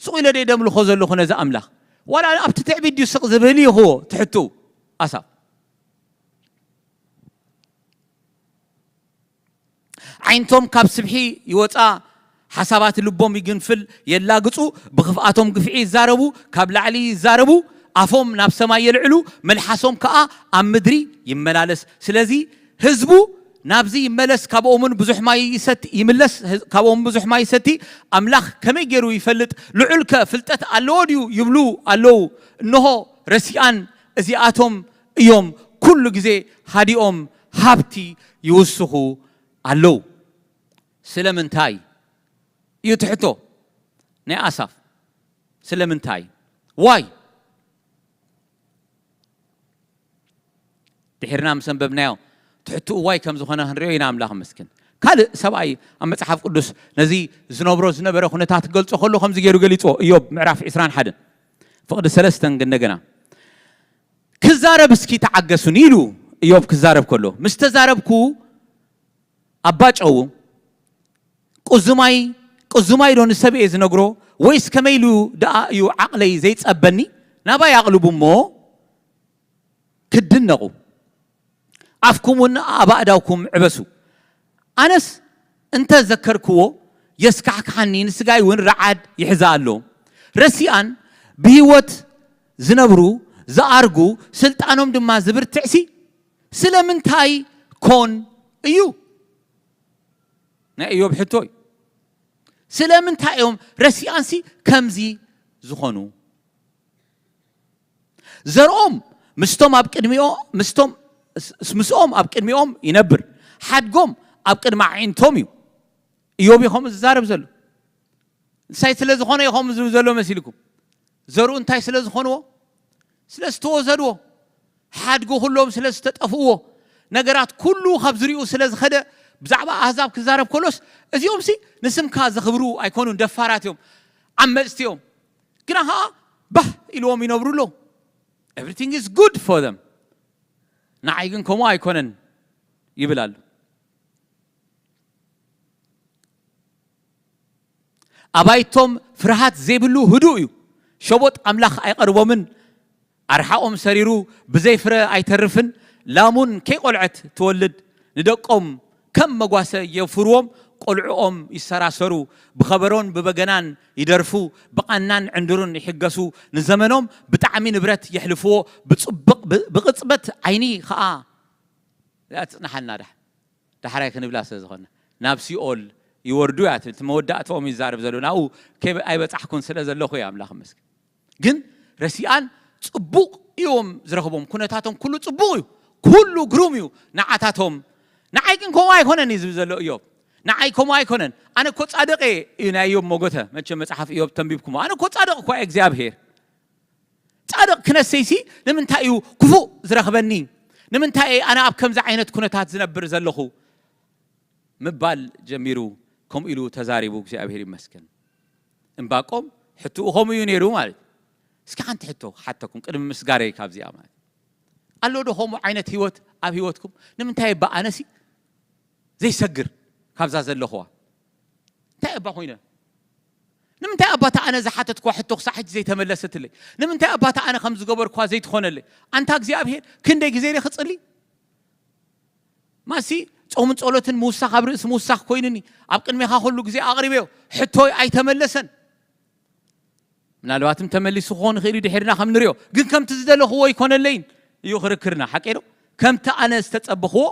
ስቕ ኢለ ደይ ደምልኾ ዘለኹ ነዚ ኣምላኽ? ዋላ ኣብቲ ትዕቢት ድዩ ስቕ ዝብል ይኹዎ ትሕትኡ? ኣሳብ ዓይንቶም ካብ ስብሒ ይወጻ፣ ሓሳባት ልቦም ይግንፍል፣ የላግጹ፣ ብኽፍኣቶም ግፍዒ ይዛረቡ፣ ካብ ላዕሊ ይዛረቡ፣ ኣፎም ናብ ሰማይ የልዕሉ፣ መልሓሶም ከኣ ኣብ ምድሪ ይመላለስ። ስለዚ ህዝቡ ናብዚ ይመለስ፣ ካብኦምን ብዙሕ ማይ ይሰቲ፣ ይምለስ፣ ህዝ- ካብኦምን ብዙሕ ማይ ይሰቲ። ኣምላኽ ከመይ ገይሩ ይፈልጥ? ልዑልከ ፍልጠት ኣለዎ ድዩ? ይብሉ ኣለዉ። እንሆ ረሲኣን እዚኣቶም እዮም፣ ኩሉ ግዜ ሃዲኦም ሃብቲ ይውስኹ ኣለዉ። ስለምንታይ እዩ ትሕቶ ናይ ኣሳፍ? ስለምንታይ? ዋይ? ድሒርና ምስ ኣንበብናዮ ትሕትኡ ዋይ ከም ዝኾነ ክንሪኦ ኢና። ኣምላኽ መስክን። ካልእ ሰብኣይ ኣብ መጽሓፍ ቅዱስ ነዚ ዝነብሮ ዝነበረ ኩነታት ክገልጾ ከሎ ከምዚ ገይሩ ገሊጽዎ። እዮብ ምዕራፍ ዕስራን ሓደን ፍቕዲ ሰለስተን ግን እንደገና ክዛረብ እስኪ ተዓገሱኒ ኢሉ እዮብ ክዛረብ ከሎ ምስ ተዛረብኩ ኣባ ጨው ቁዝማይ ቁዝማይ ዶ ንሰብ እየ ዝነግሮ ወይስ ከመይ ኢሉ ደኣ እዩ ዓቕለይ ዘይጸበኒ? ናባይ ኣቕልቡ እሞ ክትድነቑ ኣፍኩም እውን ኣብ ኣእዳውኩም ዕበሱ። ኣነስ እንተ ዘከርክዎ የስካሕክሓኒ፣ ንስጋይ እውን ረዓድ ይሕዛ ኣሎ። ረሲኣን ብህይወት ዝነብሩ ዝኣርጉ ስልጣኖም ድማ ዝብርትዕሲ ስለምንታይ ኮን እዩ? ናይ እዮብ ሕቶ እዩ። ስለምንታይ እዮም ረሲኣንሲ ከምዚ ዝኾኑ? ዘርኦም ምስቶም ኣብ ቅድሚኦ ምስቶም ስ- ምስኦም ኣብ ቅድሚኦም ይነብር፣ ሓድጎም ኣብ ቅድሚ ኣዒንቶም እዩ። እዮብ እዩ ከምኡ ዝዛረብ ዘሎ። እንታይ ስለ ዝኾነ እዩ ከምኡ ዝብል ዘሎ መሲልኩም? ዘርኡ እንታይ ስለ ዝኾንዎ? ስለ ዝተወሰድዎ፣ ሓድጉ ኩሎም ስለ ዝተጠፍእዎ፣ ነገራት ኩሉ ካብ ዝሪኡ ስለ ዝኸደ፣ ብዛዕባ ኣህዛብ ክዛረብ ከሎስ እዚኦምሲ ንስምካ ዘኽብሩ ኣይኮኑን፣ ደፋራት እዮም፣ ዓመፅቲ እዮም። ግና ከዓ ባህ ኢልዎም ይነብሩ ኣለዉ። Everything is good for them። ንዓይ ግን ከምኡ ኣይኮነን ይብል ኣሎ። ኣባይቶም ፍርሃት ዘይብሉ ህዱእ እዩ። ሸቦጥ ኣምላኽ ኣይቐርቦምን። ኣርሓኦም ሰሪሩ ብዘይ ፍረ ኣይተርፍን። ላሙን ከይቆልዐት ትወልድ። ንደቆም ከም መጓሰ የፍርዎም። ቆልዑኦም ይሰራሰሩ፣ ብኸበሮን ብበገናን ይደርፉ፣ ብቓናን ዕንድሩን ይሕገሱ። ንዘመኖም ብጣዕሚ ንብረት የሕልፍዎ፣ ብጽቡቕ ብ- ብቕጽበት ዓይኒ ኸኣ ትጽንሓልና። ዳሕ- ዳሕራይ ክንብላ ስለ ዝኾንና ናብ ሲኦል ይወርዱ እያ ትብል። እቲ መወዳእትኦም ይዛረብ ዘሎ ናብኡ ከይ- ኣይበጻሕኩን ስለ ዘለኹ እየ። ኣምላኽ ይመስገን። ግን ረሲኣን ጽቡቕ እዮም ዝረኽቦም። ኩነታቶም ኩሉ ጽቡቕ እዩ፣ ኩሉ ግሩም እዩ። ንዓታቶም ንዓይ ግን ከምኡ ኣይኮነን እዩ ዝብል ዘሎ እዮብ። ንዓይ ከምኡ ኣይኮነን፣ ኣነ እኮ ጻድቕ እየ እዩ ናይ እዮብ መጎተ። መቸም መጽሓፍ እዮብ ተንቢብኩሞ፣ ኣነ እኮ ጻድቕ እኳ እየ እግዚኣብሔር። ጻድቕ ክነሰይሲ ንምንታይ እዩ ክፉእ ዝረኽበኒ? ንምንታይ እየ ኣነ ኣብ ከምዚ ዓይነት ኩነታት ዝነብር ዘለኹ? ምባል ጀሚሩ። ከምኡ ኢሉ ተዛሪቡ፣ እግዚኣብሔር ይመስገን። እምባቆም ሕትኡ ከምኡ እዩ ነይሩ ማለት እዩ። እስኪ ሓንቲ ሕቶ ክሓተኩም ቅድሚ ምስጋረይ ካብዚኣ ማለት እዩ። ኣሎ ዶ ከምኡ ዓይነት ህይወት ኣብ ህይወትኩም? ንምንታይ እባ ኣነሲ ዘይሰግር ካብዛ ዘለኹዋ? እንታይ እባ ኮይነ? ንምንታይ ኣባታ ኣነ ዝሓተትኳ ሕቶ ክሳዕ ሕጂ ዘይተመለሰትለይ? ንምንታይ ኣባታ ኣነ ከም ዝገበርኳ ዘይትኾነለይ? ኣንታ እግዚኣብሔር ክንደይ ግዜ ደ ክጽሊ? ማሲ ጾምን ጸሎትን ምውሳኽ ኣብ ርእሲ ምውሳኽ ኮይኑኒ፣ ኣብ ቅድሜኻ ኩሉ ግዜ ኣቕሪበዮ፣ ሕቶይ ኣይተመለሰን። ምናልባትም ተመሊሱ ክኾን ይኽእል እዩ ድሒርና ከም ንሪኦ፣ ግን ከምቲ ዝደለኽዎ ኣይኮነለይን እዩ ክርክርና። ሓቀይ ዶ? ከምቲ ኣነ ዝተጸበኽዎ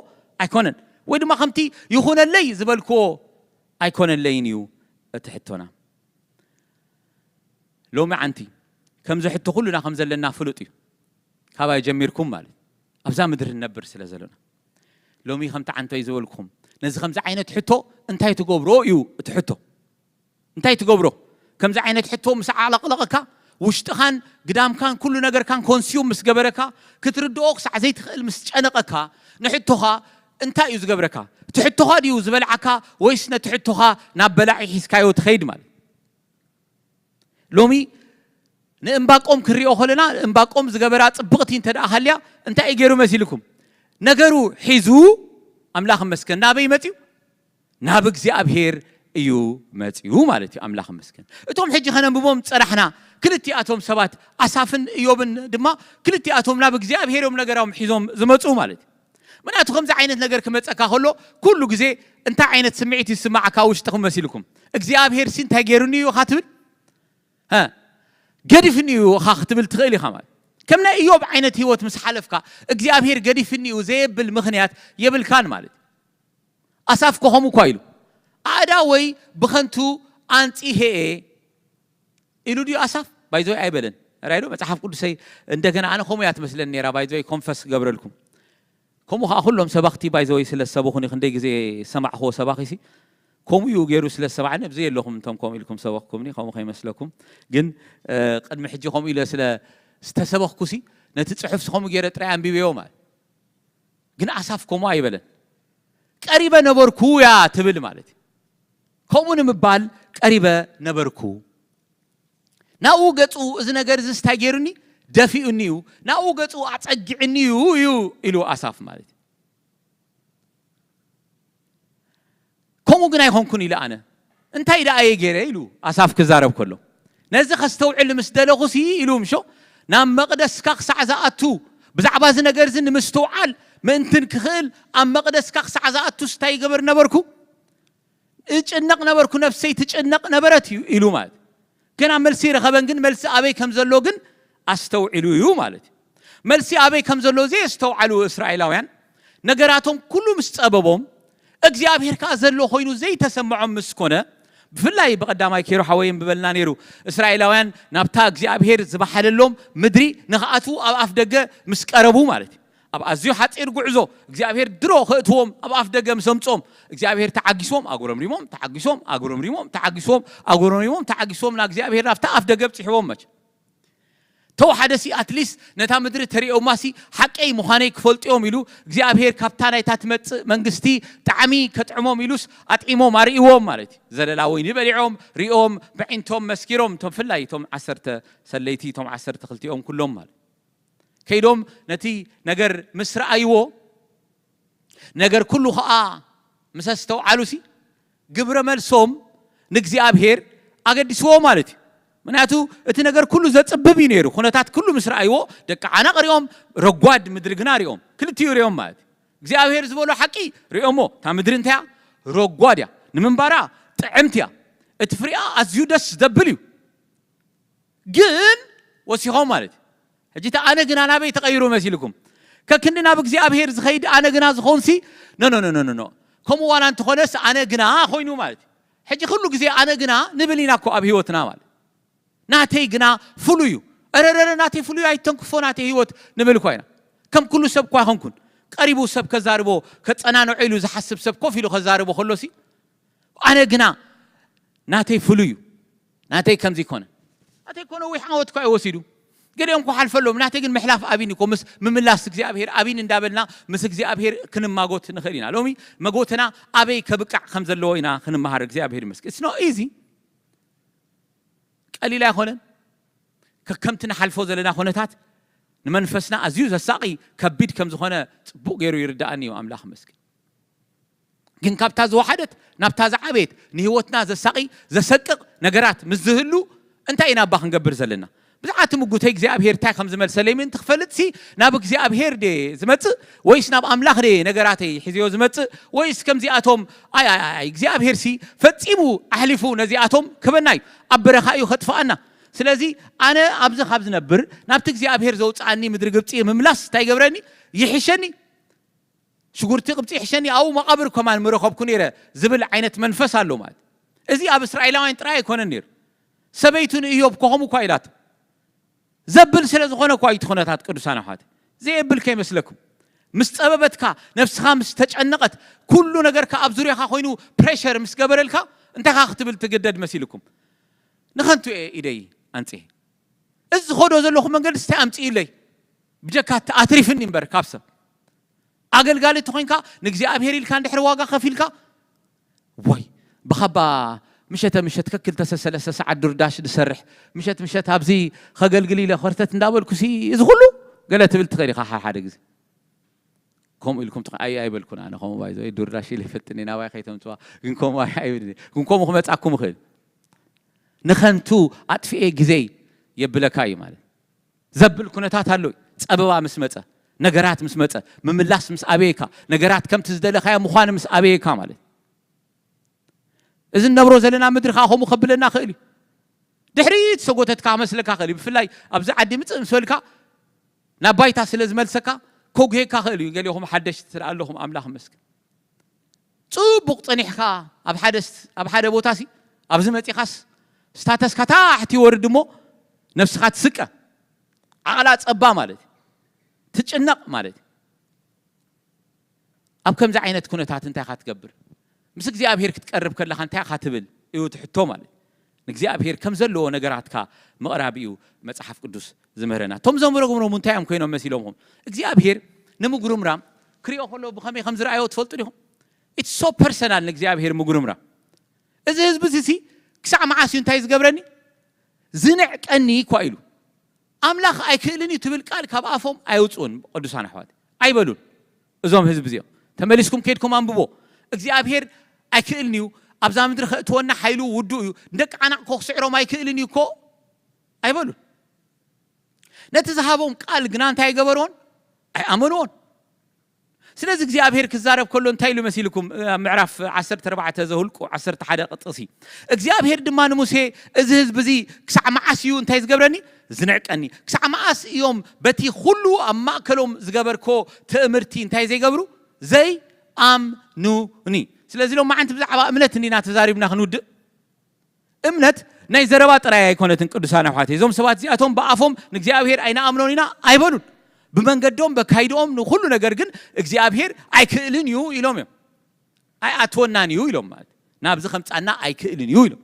ኣይኮነን፣ ወይ ድማ ከምቲ ይኹነለይ ዝበልክዎ ኣይኮነለይን እዩ እቲ ሕቶና። ሎሚ ዓንቲ ከምዚ ሕቶ ኩሉና ከም ዘለና ፍሉጥ እዩ። ካባይ ጀሚርኩም ማለት ኣብዛ ምድሪ ንነብር ስለ ዘለና። ሎሚ ከምቲ ዓንተይ ዝበልኩም ነዚ ከምዚ ዓይነት ሕቶ እንታይ ትገብሮ እዩ እቲ ሕቶ። እንታይ ትገብሮ? ከምዚ ዓይነት ሕቶ ምስ ዓለቕለቐካ ውሽጥኻን ግዳምካን ኩሉ ነገርካን ኮንስዩም ምስ ገበረካ ክትርድኦ ክሳዕ ዘይትኽእል ምስ ጨነቐካ ንሕቶኻ እንታይ እዩ ዝገብረካ? እቲ ሕቶኻ ድዩ ዝበልዓካ ወይስ ነቲ ሕቶኻ ናብ በላዒ ሒዝካዮ ትኸይድ ማለት? ሎሚ ንእምባቆም ክንሪኦ ከለና እምባቆም ዝገበራ ጽብቕቲ እንተ ደኣ ሃልያ እንታይ እዩ ገይሩ መሲልኩም? ነገሩ ሒዙ ኣምላኽ መስገን ናበይ መጽዩ? ናብ እግዚኣብሔር እዩ መጽዩ ማለት እዩ። ኣምላኽ መስገን። እቶም ሕጂ ከነንብቦም ጸናሕና ክልቲኣቶም ሰባት ኣሳፍን እዮብን ድማ ክልቲኣቶም ናብ እግዚኣብሔር እዮም ነገሮም ሒዞም ዝመጹ ማለት እዩ። ምክንያቱ ከምዚ ዓይነት ነገር ክመጸካ ከሎ ኩሉ ግዜ እንታይ ዓይነት ስምዒት ይስማዓካ ውሽጥኹም መሲልኩም? እግዚኣብሔር ሲ እንታይ ገይሩኒ እዩ ኢኻ ትብል? ሀ፣ ገዲፍኒ እዩ ኢኻ ክትብል ትኽእል ኢኻ ማለት። ከም ናይ እዮብ ዓይነት ህይወት ምስ ሓለፍካ እግዚኣብሔር ገዲፍኒ እዩ ዘየብል ምኽንያት የብልካን ማለት። ኣሳፍ ኮኸሙ እኳ ኢሉ ኣእዳ ወይ ብኸንቱ ኣንጺሄ ኢሉ ድዩ ኣሳፍ? ባይዘወይ ኣይበለን። ራይዶ መጽሓፍ ቅዱሰይ እንደገና ኣነ ከምኡ እያ ትመስለኒ ነራ። ባይዘወይ ኮንፈስ ክገብረልኩም። ከምኡ ከዓ ኩሎም ሰባኽቲ ባይዘወይ ስለ ዝሰበኹኒ ክንደይ ግዜ ዝሰማዕኽዎ ሰባኺ ሲ ከምኡ እዩ ገይሩ ስለ ዝሰማዕኒ ኣብዚ የለኹም እቶም ከምኡ ኢልኩም ሰበኽኩምኒ ከምኡ ከይመስለኩም። ግን እ፣ ቅድሚ ሕጂ ከምኡ ኢለ ስለ ዝተሰበኽኩ ሲ ነቲ ጽሑፍ ሲ ከምኡ ገይረ ጥራይ ኣንቢበዮ ማለት። ግን ኣሳፍ ከምኡ ኣይበለን። ቀሪበ ነበርኩ እያ ትብል ማለት እዩ። ከምኡ ንምባል ቀሪበ ነበርኩ። ናብኡ ገጹ እዚ ነገር እዚ እንታይ ገይሩኒ? ደፊኡኒ እዩ። ናብኡ ገጹ ኣጸጊዕኒ እዩ እዩ ኢሉ ኣሳፍ ማለት እዩ። ከምኡ ግን ኣይኮንኩን ኢለ ኣነ እንታይ ደኣ እየ ገይረ ኢሉ ኣሳፍ ክዛረብ ከሎ ነዚ ከስተውዕል ምስ ደለኹሲ ኢሉ ምሾ ናብ መቕደስካ ክሳዕ ዝኣቱ ብዛዕባ እዚ ነገር እዚ ንምስትውዓል ምእንትን ክኽእል ኣብ መቕደስካ ክሳዕ ዝኣቱ እንታይ ይገበር ነበርኩ? እጭነቕ ነበርኩ፣ ነፍሰይ ትጭነቕ ነበረት እዩ ኢሉ ማለት። ገና መልሲ ይረኸበን ግን መልሲ ኣበይ ከም ዘሎ ግን ኣስተውዒሉ እዩ ማለት እዩ። መልሲ ኣበይ ከም ዘሎ ዘየስተውዓሉ እስራኤላውያን ነገራቶም ኩሉ ምስ ጸበቦም እግዚኣብሔር ከኣ ዘሎ ኮይኑ ዘይተሰምዖም ምስ ኮነ ብፍላይ ብቐዳማይ ኬሮ ሓወይም ብበልና ነይሩ እስራኤላውያን ናብታ እግዚኣብሔር ዝበሓለሎም ምድሪ ንኽኣትዉ ኣብ ኣፍ ደገ ምስ ቀረቡ ማለት እዩ። ኣብ ኣዝዩ ሓጺር ጉዕዞ እግዚኣብሔር ድሮ ከእትዎም ኣብ ኣፍ ደገ ምስ ኣምጾም እግዚኣብሔር ተዓጊሶም ኣጉረምሪሞም ተዓጊሶም ኣጉረምሪሞም ተዓጊሶም ኣጉረምሪሞም ተዓጊሶም ንእግዚኣብሔር ናብታ ኣፍ ደገ ኣብጺሕዎም መቸም። ተወሓደ ሲ ኣትሊስት ነታ ምድሪ ተሪኦማ ሲ ሓቀይ ምዃነይ ክፈልጡ እዮም ኢሉ እግዚኣብሔር ካብታ ናይታ ትመጽእ መንግስቲ ጣዕሚ ከጥዕሞም ኢሉስ ኣጥዒሞም ኣርእይዎም ማለት እዩ። ዘለላ ወይኒ በሊዖም ሪኦም ብዒንቶም መስኪሮም እቶም ፍላይ እቶም ዓሰርተ ሰለይቲ እቶም ዓሰርተ ክልቲኦም ኩሎም ማለት ከይዶም ነቲ ነገር ምስ ረኣይዎ ነገር ኩሉ ኸዓ ምስ ኣስተውዓሉሲ ግብረ መልሶም ንእግዚኣብሔር ኣገዲስዎ ማለት እዩ። ምክንያቱ እቲ ነገር ኩሉ ዘጽብብ እዩ ነይሩ። ኩነታት ኩሉ ምስ ረኣይዎ ደቂ ዓናቕ ሪኦም ረጓድ ምድሪ ግና ሪኦም ክልቲኡ ሪኦም ማለት እዩ። እግዚኣብሔር ዝበሎ ሓቂ ሪኦሞ እታ ምድሪ እንታያ ረጓድ እያ ንምንባራ ጥዕምቲ እያ እቲ ፍሪኣ ኣዝዩ ደስ ዘብል እዩ። ግን ወሲኾም ማለት እዩ። ሕጂ እቲ ኣነ ግና ናበይ ተቐይሩ መሲልኩም? ከክንዲ ናብ እግዚኣብሔር ዝኸይድ ኣነ ግና ዝኾንሲ ኖ ኖ ኖ ኖ ኖ ኖ። ከምኡ ዋላ እንተኾነስ ኣነ ግና ኮይኑ ማለት እዩ። ሕጂ ኩሉ ግዜ ኣነ ግና ንብል ኢና እኮ ኣብ ህይወትና ማለት ናተይ ግና ፍሉይ እዩ። እረረረ ናተይ ፍሉይ ኣይተንክፎ ናተይ ህይወት ንብል እኳ ኢና። ከም ኩሉ ሰብ እኳ ኣይኮንኩን። ቀሪቡ ሰብ ከዛርቦ ከጸናንዖ ኢሉ ዝሓስብ ሰብ ኮፍ ኢሉ ከዛርቦ ከሎሲ ኣነ ግና ናተይ ፍሉይ እዩ። ናተይ ከምዚ ኮነ። ናተይ ኮነ ወይ ዓወት እኳ እዩ ወሲዱ። ገሊኦም እኳ ሓልፈሎም ናተይ ግን ምሕላፍ ኣቢን እኮ ምስ ምምላስ እግዚኣብሔር ኣቢን እንዳበልና ምስ እግዚኣብሔር ክንማጎት ንኽእል ኢና። ሎሚ መጎትና ኣበይ ከብቃዕ ከም ዘለዎ ኢና ክንመሃር። እግዚኣብሔር ይመስገን። It's not easy። ቀሊል ኣይኮነን። ከከምቲ ንሓልፎ ዘለና ኩነታት ንመንፈስና ኣዝዩ ዘሳቒ ከቢድ ከም ዝኾነ ጽቡቕ ገይሩ ይርዳእኒ እዩ። ኣምላኽ ይመስገን። ግን ካብታ ዝወሓደት ናብታ ዝዓበየት ንህይወትና ዘሳቒ ዘሰቅቕ ነገራት ምስ ዝህሉ እንታይ ኢና እባ ክንገብር ዘለና? ብዛዕባ እቲ ምጉተይ እግዚኣብሔር እንታይ ከም ዝመልሰለይ ምእንቲ ክፈልጥሲ ናብ እግዚኣብሔር ድየ ዝመጽእ ወይስ ናብ ኣምላኽ ድየ ነገራተይ ሒዘዮ ዝመጽእ ወይስ ከምዚኣቶም ኣይ ኣይ ኣይ እግዚኣብሔርሲ ፈጺሙ ኣሕሊፉ ነዚኣቶም ክበና እዩ ኣብ በረኻ እዩ ከጥፍኣና። ስለዚ ኣነ ኣብዚ ካብ ዝነብር ናብቲ እግዚኣብሔር ዘውፅኣኒ ምድሪ ግብፂ ምምላስ እንታይ ይገብረኒ? ይሕሸኒ። ሽጉርቲ ቅብፂ ይሕሸኒ ኣብኡ መቓብር ከማን ምረኸብኩ ነይረ ዝብል ዓይነት መንፈስ ኣሎ ማለት። እዚ ኣብ እስራኤላውያን ጥራይ ኣይኮነን ነይሩ። ሰበይቱ ንእዮብ ኮኸሙ እኳ ኢላት ዘብል ስለ ዝኾነ እኳ እዩ እቲ ኩነታት ቅዱሳን ኣሕዋት። ዘየብል ከይመስለኩም። ምስ ጸበበትካ፣ ነፍስኻ ምስ ተጨነቐት፣ ኩሉ ነገርካ ኣብ ዙርያኻ ኮይኑ ፕሬሸር ምስ ገበረልካ እንታይ ካ ክትብል ትግደድ መሲልኩም? ንኸንቱ እየ ኢደይ ኣንጽሄ። እዚ ዝኸዶ ዘለኹ መንገዲ ስታይ ኣምጽእለይ። ብጀካ ኣትሪፍኒ እምበር ካብ ሰብ ኣገልጋሊ ተኾይንካ ንእግዚኣብሔር ኢልካ እንድሕር ዋጋ ከፊልካ ወይ ብኻባ ምሸተ ምሸት ከክልተ ሰለስተ ሰዓት ዱርዳሽ ዝሰርሕ ምሸት ምሸት ኣብዚ ከገልግል ኢለ ኮርተት እንዳበልኩ ሲ እዚ ኩሉ ገለ ትብል ትኽእል ኢኻ ሓደ ሓደ ግዜ። ከምኡ ኢልኩም ትኽ- ኣይ ኣይበልኩን ኣነ ከምኡ ባይዘ ዱርዳሽ ኢለ ይፈልጥኒ ናባይ ከይተምፅዋ ግን ከምኡ ኣይ ኣይብል ግን ከምኡ ክመፃኩም ይኽእል። ንኸንቱ ኣጥፍኤ ግዜ የብለካ እዩ ማለት ዘብል ኩነታት ኣሎ። ፀበባ ምስ መፀ ነገራት ምስ መፀ ምምላስ ምስ ኣበየካ ነገራት ከምቲ ዝደለካዮ ምዃን ምስ ኣበየካ ማለት እዚ ንነብሮ ዘለና ምድሪ ከዓ ከምኡ ከብለና ክእል እዩ። ድሕሪት ሰጎተትካ መስለካ ክእል እዩ። ብፍላይ ኣብዚ ዓዲ ምፅእ ምስ በልካ ናብ ባይታ ስለ ዝመልሰካ ከጉሄካ ክእል እዩ። ገሊኹም ሓደሽቲ ስለ ኣለኹም ኣምላኽ መስገን። ፅቡቕ ፀኒሕካ ኣብ ሓደ ስ- ኣብ ሓደ ቦታ ሲ ኣብዚ መፂኻስ ስታተስካ ታሕቲ ይወርድ እሞ ነብስኻ ትስቀ ዓቕላ ፀባ ማለት እዩ። ትጭነቕ ማለት እዩ። ኣብ ከምዚ ዓይነት ኩነታት እንታይ ኢኻ ትገብር? ምስ እግዚኣብሔር ክትቀርብ ከለኻ እንታይ ኢኻ ትብል እዩ እቲ ሕቶ ማለት። ንእግዚኣብሔር ከም ዘለዎ ነገራትካ ምቕራብ እዩ መጽሓፍ ቅዱስ ዝምህረና። እቶም ዘምረምሮም እንታይ እዮም ኮይኖም መሲሎምኹም? እግዚኣብሔር ንምጉርምራም ክሪኦ ከሎ ብኸመይ ከም ዝረኣዮ ትፈልጡ ዲኹም? It's so personal ንእግዚኣብሔር ምጉርምራም። እዚ ህዝቢ እዚ ሲ ክሳዕ መዓስ እዩ እንታይ ዝገብረኒ? ዝንዕቀኒ እኳ ኢሉ። ኣምላኽ ኣይክእልን እዩ ትብል ቃል ካብ ኣፎም ኣየውፅኡን። ቅዱሳን ኣሕዋት ኣይበሉን። እዞም ህዝቢ እዚኦም ተመሊስኩም ከይድኩም ኣንብቦ። እግዚኣብሔር ኣይክእልን እዩ ኣብዛ ምድሪ ከእትወና ሓይሉ ውዱ እዩ ንደቂ ዓናቕ ኮ ክስዕሮም ኣይክእልን እዩ እኮ ኣይበሉን። ነቲ ዝሃቦም ቃል ግና እንታይ ኣይገበርዎን? ኣይኣመንዎን። ስለዚ እግዚኣብሔር ክዛረብ ከሎ እንታይ ኢሉ መሲልኩም? ኣብ ምዕራፍ ዓሰርተ ኣርባዕተ ዘሁልቁ ዓሰርተ ሓደ ቅጥሲ እግዚኣብሔር ድማ ንሙሴ እዚ ህዝቢ እዚ ክሳዕ መዓስ እዩ እንታይ ዝገብረኒ? ዝንዕቀኒ። ክሳዕ መዓስ እዮም በቲ ኩሉ ኣብ ማእከሎም ዝገበርኮ ትእምርቲ እንታይ ዘይገብሩ? ዘይኣምኑኒ። ስለዚ ሎም መዓንቲ ብዛዕባ እምነት እንዲና ተዛሪብና ክንውድእ። እምነት ናይ ዘረባ ጥራይ ኣይኮነትን ቅዱሳን ኣሕዋት። እዞም ሰባት እዚኣቶም ብኣፎም ንእግዚኣብሔር ኣይንኣምኖን ኢና ኣይበሉን። ብመንገዶም በካይድኦም ንኩሉ ነገር ግን እግዚኣብሔር ኣይክእልን እዩ ኢሎም እዮም። ኣይኣትወናን እዩ ኢሎም ማለት ናብዚ ከምፃና ኣይክእልን እዩ ኢሎም።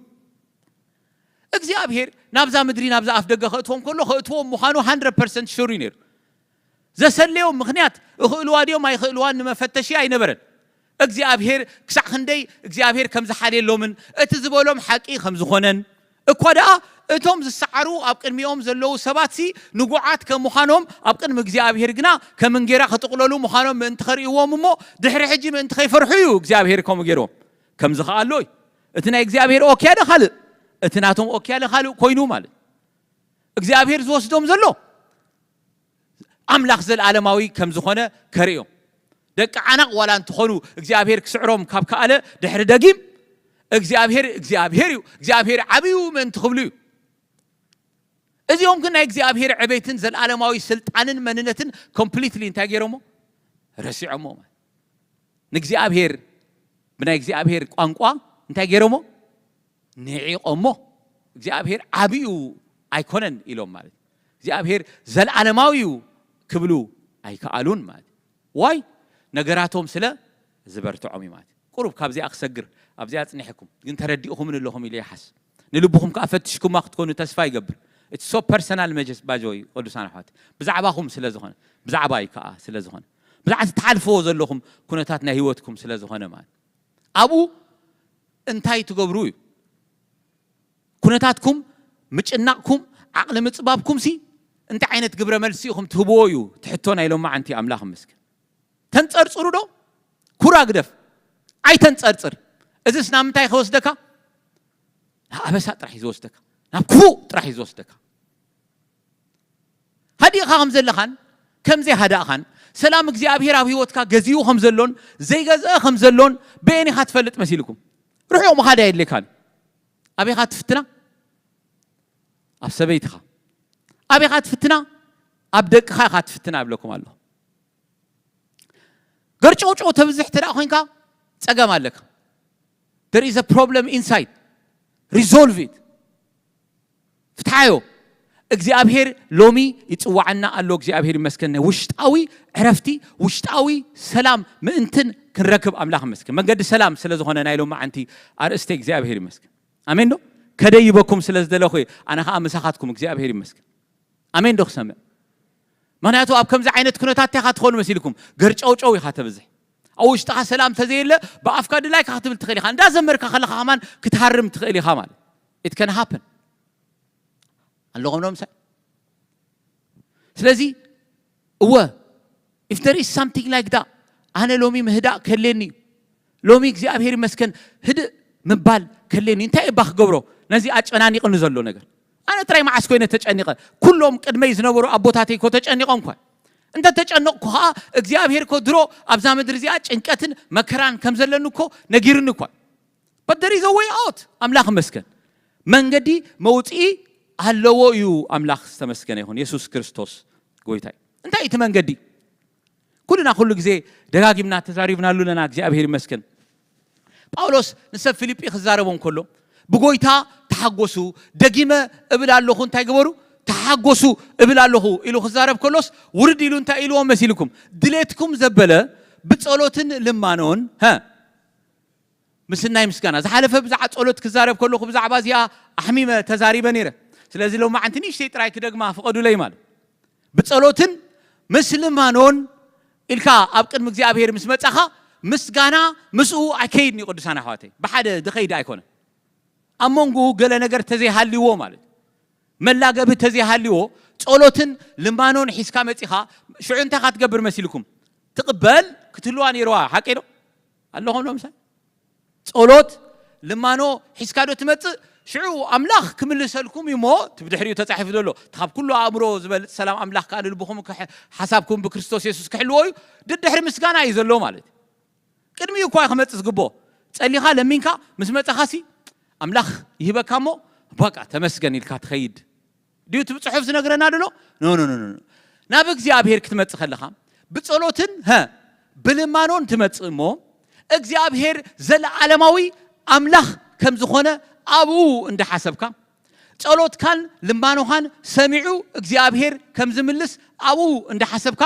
እግዚኣብሔር ናብዛ ምድሪ ናብዛ ኣፍ ደገ ከእትዎም ከሎ ከእትዎም ምዃኑ 100 ሹር እዩ ነይሩ። ዘሰለዮም ምኽንያት እኽእልዋ ድዮም ኣይኽእልዋን ንመፈተሺ ኣይነበረን። እግዚኣብሔር ክሳዕ ክንደይ እግዚኣብሔር ከም ዝሓልየሎምን እቲ ዝበሎም ሓቂ ከም ዝኾነን እኳ ደኣ እቶም ዝሰዓሩ ኣብ ቅድሚኦም ዘለዉ ሰባትሲ ንጉዓት ከም ምዃኖም ኣብ ቅድሚ እግዚኣብሔር ግና ከም እንጌራ ክጥቕለሉ ምዃኖም ምእንቲ ከርእይዎም እሞ ድሕሪ ሕጂ ምእንቲ ከይፈርሑ እዩ እግዚኣብሔር ከምኡ ገይርዎም። ከምዚ ከኣ ኣሎ እዩ። እቲ ናይ እግዚኣብሔር ኦኪያ ደ ካልእ እቲ ናቶም ኦኪያ ደ ካልእ ኮይኑ ማለት እግዚኣብሔር ዝወስዶም ዘሎ ኣምላኽ ዘለዓለማዊ ከም ዝኾነ ከርእዮም። ደቂ ዓናቕ ዋላ እንትኾኑ እግዚኣብሔር ክስዕሮም ካብ ከኣለ ድሕሪ ደጊም እግዚኣብሔር እግዚኣብሔር እዩ እግዚኣብሔር ዓብዩ ምእንቲ ክብሉ እዩ። እዚኦም ግን ናይ እግዚኣብሔር ዕቤትን ዘለዓለማዊ ስልጣንን መንነትን ኮምፕሊትሊ እንታይ ገይሮሞ? ረሲዖሞ። ንእግዚኣብሔር ብናይ እግዚኣብሔር ቋንቋ እንታይ ገይሮሞ? ንዒቖሞ። እግዚኣብሔር ዓብዩ ኣይኮነን ኢሎም ማለት እዩ። እግዚኣብሔር ዘለዓለማዊ እዩ ክብሉ ኣይከኣሉን ማለት እዩ። ዋይ? ነገራቶም ስለ ዝበርትዖም እዩ ማለት እዩ። ቁሩብ ካብዚኣ ክሰግር ኣብዚኣ ኣጽኒሐኩም ግን ተረዲእኹምን ኣለኹም ኢለ ይሓስ። ንልብኹም ከኣ ፈትሽኩማ ክትኮኑ ተስፋ ይገብር። እቲ ሶ ፐርሰናል መጀስ ባጆይ ቅዱሳን ኣሕዋት ብዛዕባኹም ስለ ዝኾነ፣ ብዛዕባይ ከኣ ስለ ዝኾነ፣ ብዛዕባ ትሓልፍዎ ዘለኹም ኩነታት ናይ ህይወትኩም ስለ ዝኾነ ማለት ኣብኡ እንታይ ትገብሩ እዩ። ኩነታትኩም ምጭናቕኩም ዓቕሊ ምጽባብኩም ሲ እንታይ ዓይነት ግብረ መልሲ ኢኹም ትህብዎ እዩ ትሕቶ ናይ ሎማዓንቲ ኣምላኽ ምስክር። ተንጸርጽሩ ዶ? ኩራ ግደፍ። ኣይተንጸርጽር። እዚስ ናብ ምንታይ ከወስደካ? ናብ ኣበሳ ጥራሕ እዩ ዝወስደካ። ናብ ክፉእ ጥራሕ እዩ ዝወስደካ። ሃዲእኻ ከም ዘለኻን ከም ዘይሃዳእኻን ሰላም እግዚኣብሔር ኣብ ህይወትካ ገዚኡ ከም ዘሎን ዘይገዝአ ከም ዘሎን በየን ኢኻ ትፈልጥ መሲልኩም? ርሑቕ ምኻድ ኣየድልየካን። ኣበይኻ ትፍትና? ኣብ ሰበይትኻ። ኣበይኻ ትፍትና? ኣብ ደቅኻ ኢኻ ትፍትና እብለኩም ኣለኹ። ገርጨውጨው ተብዝሕ ተደኣ ኮይንካ ጸገም ኣለካ። There is a problem inside. Resolve it. ፍትሓዮ። እግዚኣብሔር ሎሚ ይጽዋዓና ኣሎ። እግዚኣብሔር ይመስገን። ናይ ውሽጣዊ ዕረፍቲ፣ ውሽጣዊ ሰላም ምእንትን ክንረክብ ኣምላኽ ይመስገን። መንገዲ ሰላም ስለ ዝኾነ ናይ ሎማዓንቲ ኣርእስቲ እግዚኣብሔር ይመስገን። ኣሜን ዶ? ከደይበኩም ስለ ዝደለኹ እየ። ኣነ ኸኣ ምሳኻትኩም እግዚኣብሔር ይመስገን። ኣሜን ዶ ክሰምዕ? ምኽንያቱ ኣብ ከምዚ ዓይነት ኩነታት እንታይ ኢኻ ትኾኑ መሲልኩም? ገርጨውጨው ኢኻ ተብዝሕ። ኣብ ውሽጥኻ ሰላም ተዘየለ ብኣፍካ ድላይካ ክትብል ትኽእል ኢኻ። እንዳዘመርካ ከለኻ ከማን ክትሃርም ትኽእል ኢኻ ማለት። It can happen. ኣለኹም ዶ ምሳይ? ስለዚ እወ if there is something like that ኣነ ሎሚ ምህዳእ ከድልየኒ እዩ። ሎሚ እግዚኣብሔር ይመስገን ህድእ ምባል ከድልየኒ እንታይ እባ ክገብሮ ነዚ ኣጨናኒቕኒ ዘሎ ነገር? ኣነ ጥራይ መዓስ ኮይነ ተጨኒቐ? ኩሎም ቅድመይ ዝነበሩ ኣቦታተይ እኮ ተጨኒቖም እኳ። እንተ ተጨነቕኩ ኸዓ እግዚኣብሔር እኮ ድሮ ኣብዛ ምድሪ እዚኣ ጭንቀትን መከራን ከም ዘለኒ እኮ ነጊርኒ እኳ። But there is a way out. ኣምላኽ ይመስገን መንገዲ መውፅኢ ኣለዎ እዩ። ኣምላኽ ዝተመስገነ ይኹን። የሱስ ክርስቶስ ጎይታ እዩ። እንታይ እዩ እቲ መንገዲ? ኩልና ኩሉ ግዜ ደጋጊምና ተዛሪብናሉ ኣለና። እግዚኣብሔር ይመስገን። ጳውሎስ ንሰብ ፊልጲ ክዛረቦም ከሎ ብጎይታ ተሓጎሱ፣ ደጊመ እብል ኣለኹ እንታይ ግበሩ? ተሓጎሱ እብል ኣለኹ ኢሉ ክዛረብ ከሎስ ውርድ ኢሉ እንታይ ኢልዎም መሲልኩም? ድሌትኩም ዘበለ ብጸሎትን ልማኖን ሀ ምስናይ ምስጋና። ዝሓለፈ ብዛዕባ ጸሎት ክዛረብ ከለኹ ብዛዕባ እዚኣ ኣሕሚመ ተዛሪበ ነይረ። ስለዚ ሎማዓንቲ ንእሽተይ ጥራይ ክደግማ ፍቐዱለይ ማለት። ብጸሎትን ምስ ልማኖን ኢልካ ኣብ ቅድሚ እግዚኣብሔር ምስ መጻኻ ምስጋና ምስኡ ኣይከይድን እዩ ቅዱሳን ኣሕዋተይ። ብሓደ ዝኸይድ ኣይኮነን። ኣብ መንጎኡ ገለ ነገር ተዘይሃልይዎ ማለት እዩ። መላገቢ ተዘይሃልይዎ ጸሎትን ልማኖን ሒዝካ መጺኻ ሽዑ እንታይ ኢኻ ትገብር መሲልኩም? ትቕበል ክትህልዋ ነይርዋ። ሓቂ ዶ? ኣለኹም ዶ ምሳይ? ጸሎት ልማኖ ሒዝካ ዶ ትመጽእ? ሽዑ ኣምላኽ ክምልሰልኩም እዩ እሞ እቲ ብድሕሪኡ ተጻሒፉ ዘሎ እቲ ካብ ኩሉ ኣእምሮ ዝበልጽ ሰላም ኣምላኽ ከኣ ንልብኹም ክሕ- ሓሳብኩም ብክርስቶስ የሱስ ክሕልዎ እዩ። ድድሕሪ ምስጋና እዩ ዘሎ ማለት እዩ። ቅድሚኡ እኳ እዩ ክመጽእ ዝግብኦ። ጸሊኻ ለሚንካ ምስ መጻኻሲ ኣምላኽ ይህበካ እሞ በቃ ተመስገን ኢልካ ትኸይድ ድዩ እቲ ጽሑፍ ዝነግረና ድሎ? ኖ ኖ ኖ ኖ። ናብ እግዚኣብሔር ክትመጽእ ከለኻ ብጸሎትን ሀ ብልማኖን ትመጽእ እሞ እግዚኣብሔር ዘለዓለማዊ ኣምላኽ ከም ዝኾነ ኣብኡ እንዳሓሰብካ ጸሎትካን ልማኖኻን ሰሚዑ እግዚኣብሔር ከም ዝምልስ ኣብኡ እንዳሓሰብካ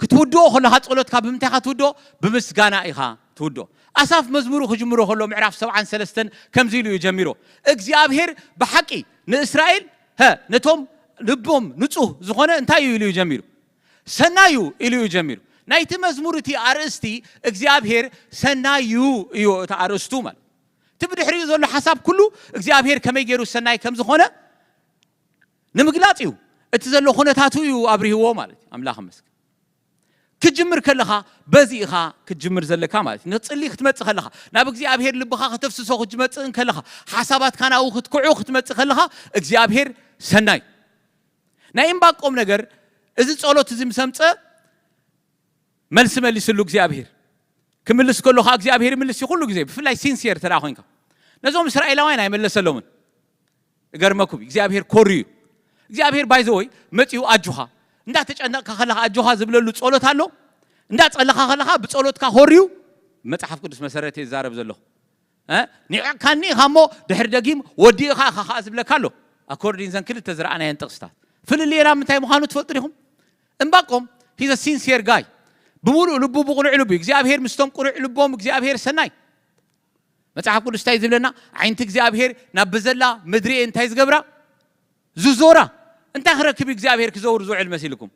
ክትውድኦ ከለኻ ጸሎትካ ብምንታይ ኢኻ ትውድኦ? ብምስጋና ኢኻ ትውድኦ። ኣሳፍ መዝሙሩ ክጅምሮ ከሎ ምዕራፍ ሰብዓን ሰለስተን ከምዚ ኢሉ እዩ ጀሚሮ። እግዚኣብሔር ብሓቂ ንእስራኤል ሀ ነቶም ልቦም ንጹህ ዝኾነ እንታይ እዩ ኢሉ እዩ ጀሚሩ? ሰናዩ ኢሉ እዩ ጀሚሩ። ናይቲ መዝሙር እቲ ኣርእስቲ እግዚኣብሔር ሰናዩ እዩ እቲ ኣርእስቱ ማለት። እቲ ብድሕሪኡ ዘሎ ሓሳብ ኩሉ እግዚኣብሔር ከመይ ገይሩ ሰናይ ከም ዝኾነ ንምግላጽ እዩ። እቲ ዘሎ ኩነታቱ እዩ ኣብሪህዎ ማለት እዩ። ኣምላኽ ይመስገን። ክትጅምር ከለኻ በዚ ኢኻ ክትጅምር ዘለካ ማለት እዩ። ንጽሊ ክትመጽእ ከለኻ ናብ እግዚኣብሔር ልብኻ ከተፍስሶ ክትመጽእ ከለኻ ሓሳባትካ ናብኡ ክትክዑ ክትመጽእ ከለኻ እግዚኣብሔር ሰናይ። ናይ እምባቆም ነገር እዚ ጸሎት እዚ ምስ ኣምጸ መልሲ መሊስሉ እግዚኣብሔር። ክምልስ ከሎ ኸዓ እግዚኣብሔር ይምልስ እዩ ኩሉ ግዜ፣ ብፍላይ ሲንሲየር ተደኣ ኮይንካ። ነዞም እስራኤላውያን ኣይመለሰሎምን። እገርመኩም እግዚኣብሔር ኮርዩ እዩ። እግዚኣብሔር ባይዘወይ መጺኡ ኣጆኻ እንዳተጨነቕካ ከለኻ ኣጆኻ ዝብለሉ ጸሎት ኣሎ። እንዳጸለኻ ከለኻ ብጸሎትካ ኮርዩ መጽሓፍ ቅዱስ መሰረት እየ ዝዛረብ ዘለኹ። እ? ኒዕቕካኒ ኢኻ እሞ ድሕሪ ደጊም ወዲእኻ ኢኻ ኸዓ ዝብለካ ኣሎ። ኣኮርዲን ዘን ክልተ ዝረኣናየን ጥቕስታት ፍልልየና ምንታይ ምዃኑ ትፈልጡ ዲኹም? እምባቆም he's a sincere guy። ብምሉእ ልቡ ብቕኑዕ ልቡ እግዚኣብሔር ምስቶም ቅኑዕ ልቦም እግዚኣብሔር ሰናይ። መጽሓፍ ቅዱስ እንታይ ዝብለና? ዓይንቲ እግዚኣብሔር ናብ ብዘላ ምድሪ እንታይ ዝገብራ? ዝዞራ። እንታይ ክረክብ እዩ እግዚኣብሔር ክዘውር ዝውዕል መሲልኩም?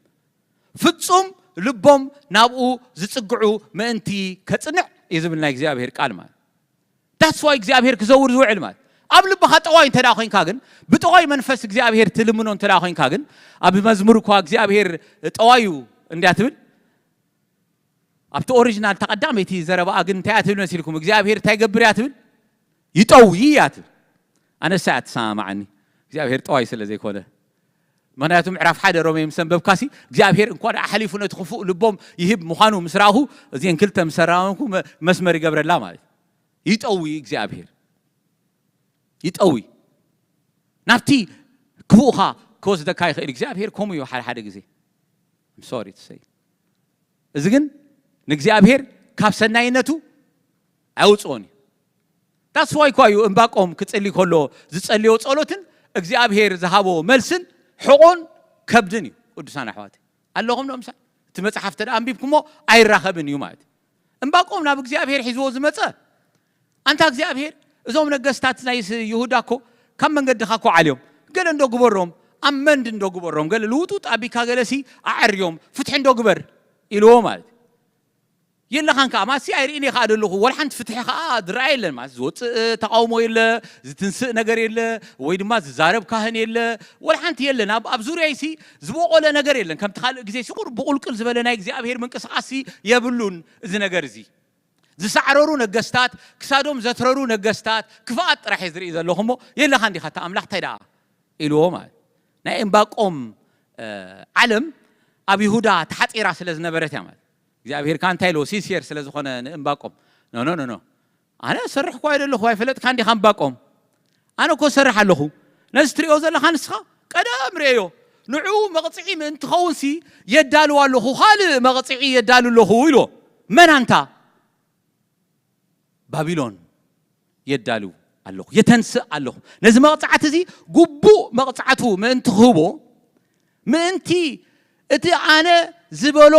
ፍጹም ልቦም ናብኡ ዝጽግዑ ምእንቲ ከጽንዕ እዩ ዝብል ናይ እግዚኣብሔር ቃል ማለት። That's why እግዚኣብሔር ክዘውር ዝውዕል ማለት። ኣብ ልብኻ ጠዋይ እንተ ደኣ ኮይንካ ግን፣ ብጠዋይ መንፈስ እግዚኣብሔር ትልምኖ እንተ ደኣ ኮይንካ ግን፣ ኣብ መዝሙር እኳ እግዚኣብሔር ጠዋዩ እንድያ ትብል። ኣብቲ ኦሪጂናል ተቐዳመይቲ ዘረባኣ ግን እንታይ እያ ትብል መሲልኩም? እግዚኣብሔር እንታይ ይገብር እያ ትብል? ይጠዊ እያ ትብል። ኣነሳ እያ ትሰማማዓኒ፣ እግዚኣብሔር ጠዋይ ስለ ዘይኮነ። ምኽንያቱ ምዕራፍ ሓደ ሮሜ ምስ ኣንበብካሲ እግዚኣብሔር እንኳ ደኣ ሓሊፉ ነቲ ክፉእ ልቦም ይህብ ምዃኑ ምስ ረኣኹ፣ እዚአን ክልተ ምስ ኣረማመድኩ መ- መስመር ይገብረላ ማለት እዩ። ይጠዊ እግዚኣብሔር፣ ይጠዊ። ናብቲ ክፉእኻ ክወስደካ ይኽእል እግዚኣብሔር። ከምኡ እዩ ሓደ ሓደ ግዜ። I'm sorry to say። እዚ ግን ንእግዚኣብሔር ካብ ሰናይነቱ ኣየውፅኦን እዩ። That's why እኳ እዩ እምባቆም ክፅሊ ከሎ ዝፀልዮ ፀሎትን እግዚኣብሔር ዝሃቦ መልስን ሕቖን ከብድን እዩ። ቅዱሳን ኣሕዋት ኣለኹም ዶ ምሳይ? እቲ መፅሓፍ ተደኣ ኣንቢብኩሞ ኣይራኸብን እዩ ማለት እዩ። እምባቆም ናብ እግዚኣብሔር ሒዝዎ ዝመፀ፣ ኣንታ እግዚኣብሔር፣ እዞም ነገስታት ናይ ስ- ይሁዳ እኮ ካብ መንገድኻ እኮ ዓልዮም፣ ገለ እንዶ ግበሮም፣ ኣመንድ እንዶ ግበሮም፣ ገለ ልውጡጥ ኣቢካ ገለሲ ኣዐርዮም፣ ፍትሒ እንዶ ግበር ኢልዎ ማለት እዩ። የለኻን ከዓ ማሲ ኣይርእን እየ ከዓ ዘለኹ፣ ወላ ሓንቲ ፍትሒ ከዓ ዝረኣ የለን ማለት፣ ዝወፅእ ተቃውሞ የለ፣ ዝትንስእ ነገር የለ፣ ወይ ድማ ዝዛረብ ካህን የለ፣ ወላ ሓንቲ የለን። ኣብ ኣብ ዙርያይሲ ዝበቆለ ነገር የለን። ከምቲ ካልእ ግዜ ስቁር ብቁልቅል ዝበለ ናይ እግዚኣብሔር ምንቅስቃስ የብሉን። እዚ ነገር እዚ ዝሳዕረሩ ነገስታት፣ ክሳዶም ዘትረሩ ነገስታት ክፍኣት ጥራሕ እየ ዝርኢ ዘለኹ እሞ፣ የለኻ እንዲኻ እታ ኣምላኽ እንታይ ደኣ ኢልዎ ማለት። ናይ እምባቆም እ፣ ዓለም ኣብ ይሁዳ ተሓፂራ ስለ ዝነበረት እያ ማለት። እግዚኣብሔር ከኣ እንታይ ኢልዎ? ሲንሲየር ስለ ዝኾነ ንእምባቆም፣ ኖ ኖ ኖ ኖ፣ ኣነ ሰርሕ እኳ ኣይደለኹ፣ ኣይፈለጥካ እንዲኻ እምባቆም። ኣነ እኮ ሰርሕ ኣለኹ። ነዚ ትሪኦ ዘለኻ ንስኻ ቀደም ርእዮ። ንዑ መቕፅዒ ምእንቲ ኸውንሲ የዳልው ኣለኹ፣ ካልእ መቕፅዒ የዳሉ ኣለኹ ኢልዎ። መን ኣንታ? ባቢሎን የዳልው ኣለኹ፣ የተንስእ ኣለኹ። ነዚ መቕጻዕቲ እዚ ግቡእ መቕጻዕቱ ምእንቲ ክህቦ፣ ምእንቲ እቲ ኣነ ዝበሎ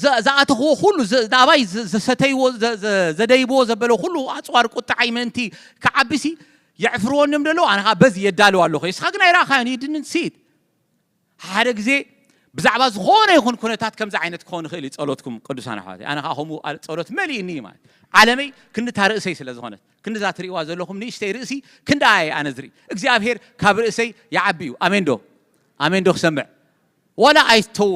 ዘ- ዝኣተኽዎ ኩሉ ዘ- ናባይ ዘ- ዘሰተይዎ ዘ- ዘ- ዘደይብዎ ዘበሎ ኩሉ ኣጽዋር ቁጥዓይ ምእንቲ ክዓቢሲ የዕፍርዎ እንድዮም ደለዉ፣ ኣነ ኸዓ በዚ የዳልው ኣለኹ። እስኻ ግን ኣይረኣኻዮን፣ you didn't see it። ሓደ ግዜ ብዛዕባ ዝኾነ ይኹን ኩነታት ከምዚ ዓይነት ክኸውን ይኽእል እዩ ጸሎትኩም ቅዱሳን ኣሕዋተይ። ኣነ ኸዓ ከምኡ ኣ- ጸሎት መሊእኒ እዩ ማለት። ዓለመይ ክንድታ ርእሰይ ስለ ዝኾነት፣ ክንድዛ ትርእይዋ ዘለኹም ንእሽተይ ርእሲ ክንድኣ እየ ኣነ ዝርኢ። እግዚኣብሔር ካብ ርእሰይ ይዓቢ እዩ። ኣሜን ዶ? ኣሜን ዶ ክሰምዕ? ዋላ ኣይተዎ።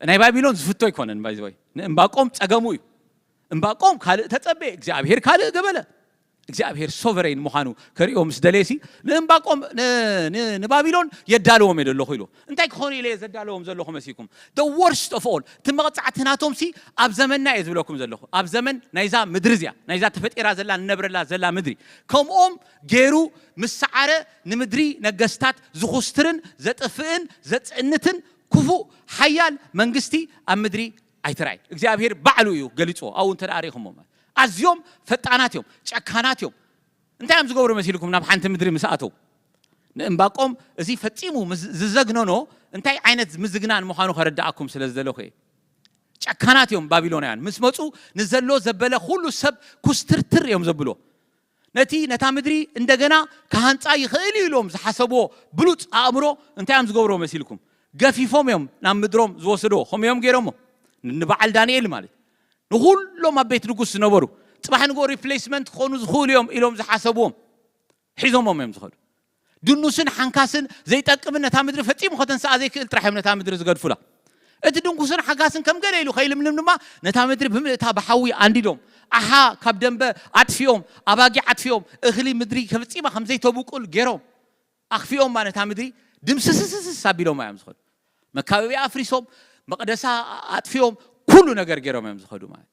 ናይ ባቢሎን ዝፍቶ ኣይኮነን ባይዘወይ። ንእምባቆም ጸገሙ እዩ። እምባቆም ካልእ ተጸበየ፣ እግዚኣብሔር ካልእ ገበለ። እግዚኣብሔር ሶቨረይን ምዃኑ ከርእዮ ምስ ደለየሲ ንእምባቆም ን- ን- ንባቢሎን የዳልዎም እየ ዘለኹ ኢሉ። እንታይ ክኾኑ ኢለ እየ ዘዳለዎም ዘለኹ መሲልኩም? The worst of all፣ እቲ መቕጻዕቲ ናቶምሲ ኣብ ዘመንና እየ ዝብለኩም ዘለኹ። ኣብ ዘመን ናይዛ ምድሪ እዚኣ፣ ናይዛ ተፈጢራ ዘላ ንነብረላ ዘላ ምድሪ ከምኦም ገይሩ ምስ ሰዓረ ንምድሪ ነገስታት ዝኹስትርን ዘጥፍእን ዘጽእንትን ክፉእ ሓያል መንግስቲ ኣብ ምድሪ ኣይትራይ። እግዚኣብሔር ባዕሉ እዩ ገሊፅዎ። ኣብኡ እንተ ደኣ ርኢኹሞ ማለት ኣዝዮም ፈጣናት እዮም፣ ጨካናት እዮም። እንታይ እዮም ዝገብሩ መሲልኩም? ናብ ሓንቲ ምድሪ ምስ ኣተው ንእምባቆም እዚ ፈጺሙ ምስ- ዝዘግነኖ እንታይ ዓይነት ምዝግናን ምዃኑ ከረድኣኩም ስለ ዝደለኹ እየ። ጨካናት እዮም ባቢሎናውያን። ምስ መፁ ንዘሎ ዘበለ ኩሉ ሰብ ኩስትርትር እዮም ዘብሎ። ነቲ ነታ ምድሪ እንደገና ክሃንፃ ይኽእል እዩ ኢሎም ዝሓሰብዎ ብሉፅ ኣእምሮ እንታይ እዮም ዝገብርዎ መሲልኩም? ገፊፎም እዮም ናብ ምድሮም ዝወስድዎ። ከምኡ እዮም ገይሮሞ ንበዓል ዳንኤል ማለት ንኹሎም ኣብ ቤት ንጉስ ዝነበሩ። ፅባሕ ንግሆ ሪፕሌስመንት ክኾኑ ዝኽእሉ እዮም ኢሎም ዝሓሰብዎም ሒዞሞም እዮም ዝኸዱ። ድኑስን ሓንካስን ዘይጠቅምን ነታ ምድሪ ፈፂሙ ከተንስኣ ዘይክእል ጥራሕ እዮም ነታ ምድሪ ዝገድፉላ። እቲ ድንኩስን ሓንካስን ከም ገለ ኢሉ ከይልምልም ድማ ነታ ምድሪ ብምእታ ብሓዊ ኣንዲዶም ኣሓ ካብ ደንበ ኣጥፊኦም ኣባጊዕ ኣጥፊኦም እኽሊ ምድሪ ፈፂማ ከም ዘይተብቁል ገይሮም ኣኽፊኦማ ነታ ምድሪ ድምስስስስ ኣቢሎም እዮም ዝኸዱ። መካበቢያ ኣፍሪሶም መቕደሳ ኣጥፊኦም ኩሉ ነገር ገይሮም እዮም ዝኸዱ ማለት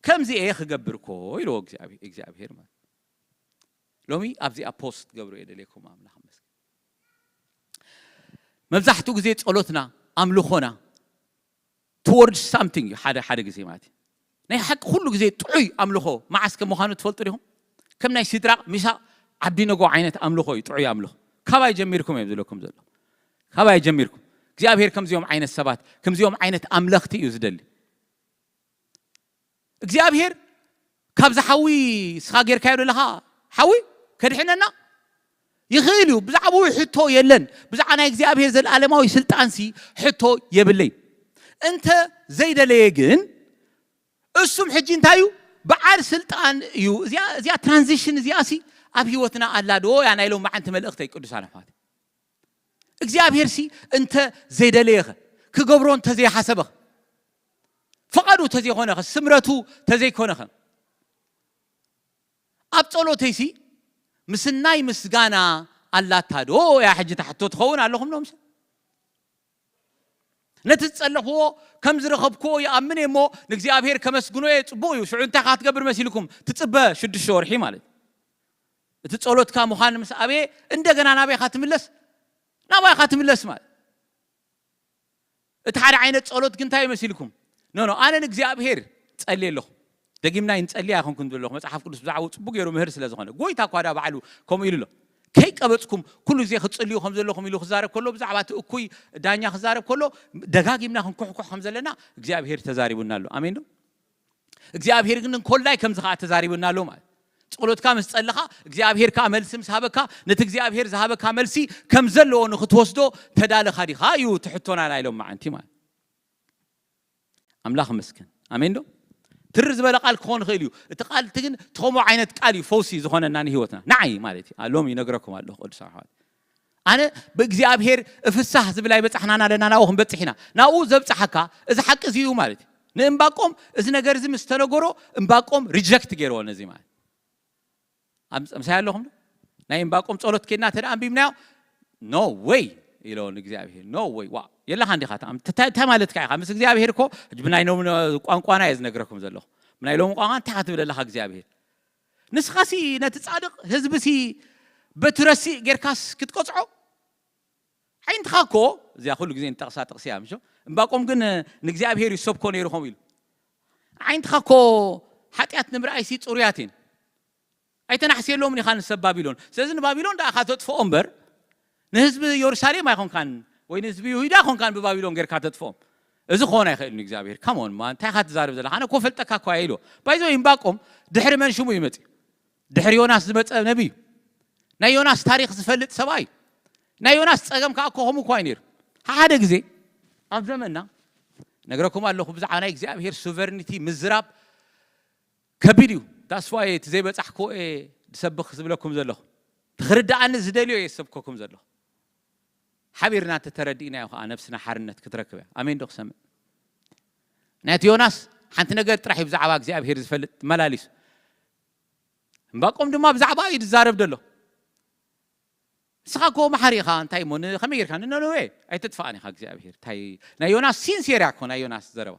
ከምዚ እየ ክገብር እኮ ኢልዎ እግዚኣብሔር ማለት። ሎሚ ኣብዚኣ ፖስት ገብሮ እየ ደልየኩም ኣምላኽ መስገን። መብዛሕትኡ ግዜ ጸሎትና ኣምልኾና towards something እዩ ሓደ ሓደ ግዜ ማለት እዩ። ናይ ሓቂ ኩሉ ግዜ ጥዑይ ኣምልኾ መዓስ ከም ምዃኑ ትፈልጡ ዲኹም? ከም ናይ ሲድራቕ ሚሳቕ ዓብዲነጎ ዓይነት ኣምልኾ እዩ ጥዑይ ኣምልኾ። ካባይ ጀሚርኩም እዮም ዝብለኩም ዘሎ። ካባይ ጀሚርኩም። እግዚኣብሔር ከምዚኦም ዓይነት ሰባት፣ ከምዚኦም ዓይነት ኣምለኽቲ እዩ ዝደሊ። እግዚኣብሔር ካብዚ ሓዊ ንስኻ ጌርካዮ ዘለኻ ሓዊ ከድሕነና ይኽእል እዩ። ብዛዕባኡ ሕቶ የለን። ብዛዕባ ናይ እግዚኣብሔር ዘለኣለማዊ ስልጣንሲ ሕቶ የብለይ። እንተ ዘይደለየ ግን እሱም ሕጂ እንታይ እዩ? በዓል ስልጣን እዩ። እዚኣ እዚኣ ትራንዚሽን እዚኣሲ ኣብ ህይወትና ኣላ ዶ? እያ ናይ ሎማዓንቲ መልእኽተይ ቅዱሳን ኣሕዋት። እግዚኣብሔርሲ እንተ ዘይደለየኸ፣ ክገብሮ እንተ ዘይሓሰበኸ፣ ፍቓዱ ተዘይኮነኸ፣ ስምረቱ ተዘይኮነኸ፣ ኣብ ጸሎተይሲ ምስናይ ምስጋና ኣላታ ዶ? እያ ሕጂ ታሕቶ ትኸውን ኣለኹም ዶ? ምስ ነቲ ዝጸለኽዎ ከም ዝረኸብክዎ ይኣምን እየ እሞ ንእግዚኣብሔር ከመስግኖ እየ። ጽቡቕ እዩ። ሽዑ እንታይ ካ ትገብር መሲልኩም? ትጽበ ሽዱሽተ ወርሒ ማለት እዩ። እቲ ጸሎትካ ምዃን ምስ ኣበየ እንደገና ናበይኻ ትምለስ? ናባይኻ ትምለስ ማለት። እቲ ሓደ ዓይነት ጸሎት ግን እንታይ መሲልኩም? ኖ ኖ፣ ኣነ ንእግዚኣብሔር ጸልየ ኣለኹ። ደጊምና ይንጸሊ ኣይኮንኩን ዘለኹ። መጽሓፍ ቅዱስ ብዛዕባኡ ጽቡቅ ገይሩ ምህር ስለ ዝኾነ። ጎይታ እኳ ዳ ባዕሉ ከምኡ ኢሉ ኣሎ። ከይቀበጽኩም ኩሉ ግዜ ክትጽልዩ ከም ዘለኹም ኢሉ ክዛረብ ከሎ፣ ብዛዕባ እቲ እኩይ ዳኛ ክዛረብ ከሎ፣ ደጋጊምና ክንኩሕኩሕ ከም ዘለና እግዚኣብሔር ተዛሪቡና ኣሎ። ኣሜን ዶ? እግዚኣብሔር ግን እንኮላይ ከምዚ ኸዓ ተዛሪቡና ኣሎ ማለት። ጸሎትካ ምስ ጸለኻ እግዚኣብሔር ከኣ መልሲ ምስ ሃበካ፣ ነቲ እግዚኣብሔር ዝሃበካ መልሲ ከም ዘለዎ ንኽትወስዶ ተዳለኻ ዲኻ እዩ እቲ ሕቶና ናይ ሎማዓንቲ ማለት። ኣምላኽ ይመስገን። ኣሜን ዶ? ትር ዝበለ ቃል ክኾን ይኽእል እዩ። እቲ ቃል እቲ ግን ትኸሞ ዓይነት ቃል እዩ ፈውሲ ዝኾነና ንህይወትና። ንዓይ ማለት እዩ። ሎሚ ይነግረኩም ኣለኹ ቅዱሳን ኣሕዋት። ኣነ ብእግዚኣብሔር እፍሳህ ዝብል ኣይበጻሕናን ኣለና፣ ናብኡ ክንበጽሕ ኢና። ናብኡ ዘብጽሓካ እዚ ሓቂ እዚ እዩ ማለት እዩ። ንእምባቆም እዚ ነገር እዚ ምስ ተነገሮ እምባቆም ሪጀክት ገይርዎ ነዚ ማለት። ኣብ ምሳይ ኣለኹም ዶ? ናይ እምባቆም ጸሎት ኬድና እንተ ደኣ ኣንቢብናዮ፣ ኖ ዌይ ኢሎ ንእግዚኣብሔር። ኖ ዌይ። ዋ፣ የለኻ እንዲኻ። እንታይ ማለትካ ኢኻ? ምስ እግዚኣብሔር እኮ፣ ሕጂ ብናይ ሎሚ ቋንቋና እየ ዝነግረኩም ዘለኹ። ብናይ ሎሚ ቋንቋ እንታይ ክትብል ኣለኻ እግዚኣብሔር? ንስኻሲ ነቲ ጻድቕ ህዝብሲ በቲ ረሲእ ጌርካስ ክትቀጽዖ? ዓይንትኻ እኮ፣ እዚኣ ኩሉ ግዜ ንጠቕሳ ጥቕሲ እያ፣ ምሾ? እምባቆም ግን ንእግዚኣብሔር ይሰብኮ ነይሩ ከምኡ ኢሉ። ዓይንትኻ እኮ ሓጢኣት ንምርኣይሲ ጽሩያት እየን። ኣይተናሕስየሎምን ኢኻ ንሰብ ባቢሎን። ስለዚ ንባቢሎን ደኣ ኢኻ ተጥፍኦ እምበር፣ ንህዝቢ የሩሳሌም ኣይኮንካን፣ ወይ ንህዝቢ ይሁዳ ኣይኮንካን ብባቢሎን ጌርካ ተጥፍኦም። እዚ ክኾን ኣይኽእልን እዩ እግዚኣብሔር። ካም ኦን ማን፣ እንታይ ኢኻ ትዛረብ ዘለኻ? ኣነ እኮ ፈልጠካ እኮ እየ ኢልዎ። ባይ ዘ ወይ እምባቆም ድሕሪ መን ሽሙ እዩ መጺኡ? ድሕሪ ዮናስ ዝመጸ ነቢ እዩ። ናይ ዮናስ ታሪኽ ዝፈልጥ ሰብኣይ እዩ። ናይ ዮናስ ጸገም ከኣ እኮ ከምኡ እኮ እዩ ነይሩ። ሓደ ግዜ ኣብ ዘመንና ነግረኩም ኣለኹ፣ ብዛዕባ ናይ እግዚኣብሔር ሱቨርኒቲ ምዝራብ ከቢድ እዩ። ዳስ ዋይ እቲ ዘይበጻሕክዎ እየ ዝሰብኽ ዝብለኩም ዘለኹ። እቲ ክርድኣኒ ዝደልዮ እየ ዝሰብከኩም ዘለኹ። ሓቢርና እንተተረዲእናዮ ከኣ ነብስና ሓርነት ክትረክብ እያ። ኣሜን ዶ ክሰምዕ? ናይ እቲ ዮናስ ሓንቲ ነገር ጥራሕ እዩ ብዛዕባ እግዚኣብሔር ዝፈልጥ መላሊሱ። እምባቆም ድማ ብዛዕባ እዩ ዝዛረብ ዘሎ። ንስኻ እኮ መሓሪ ኢኻ፣ እንታይ እሞ ን-፣ ከመይ ጌርካ ንነነዌ ኣይተጥፍኣን ኢኻ እግዚኣብሔር? እንታይ ናይ ዮናስ ሲንሴር እያ እኮ ናይ ዮናስ ዘረባ።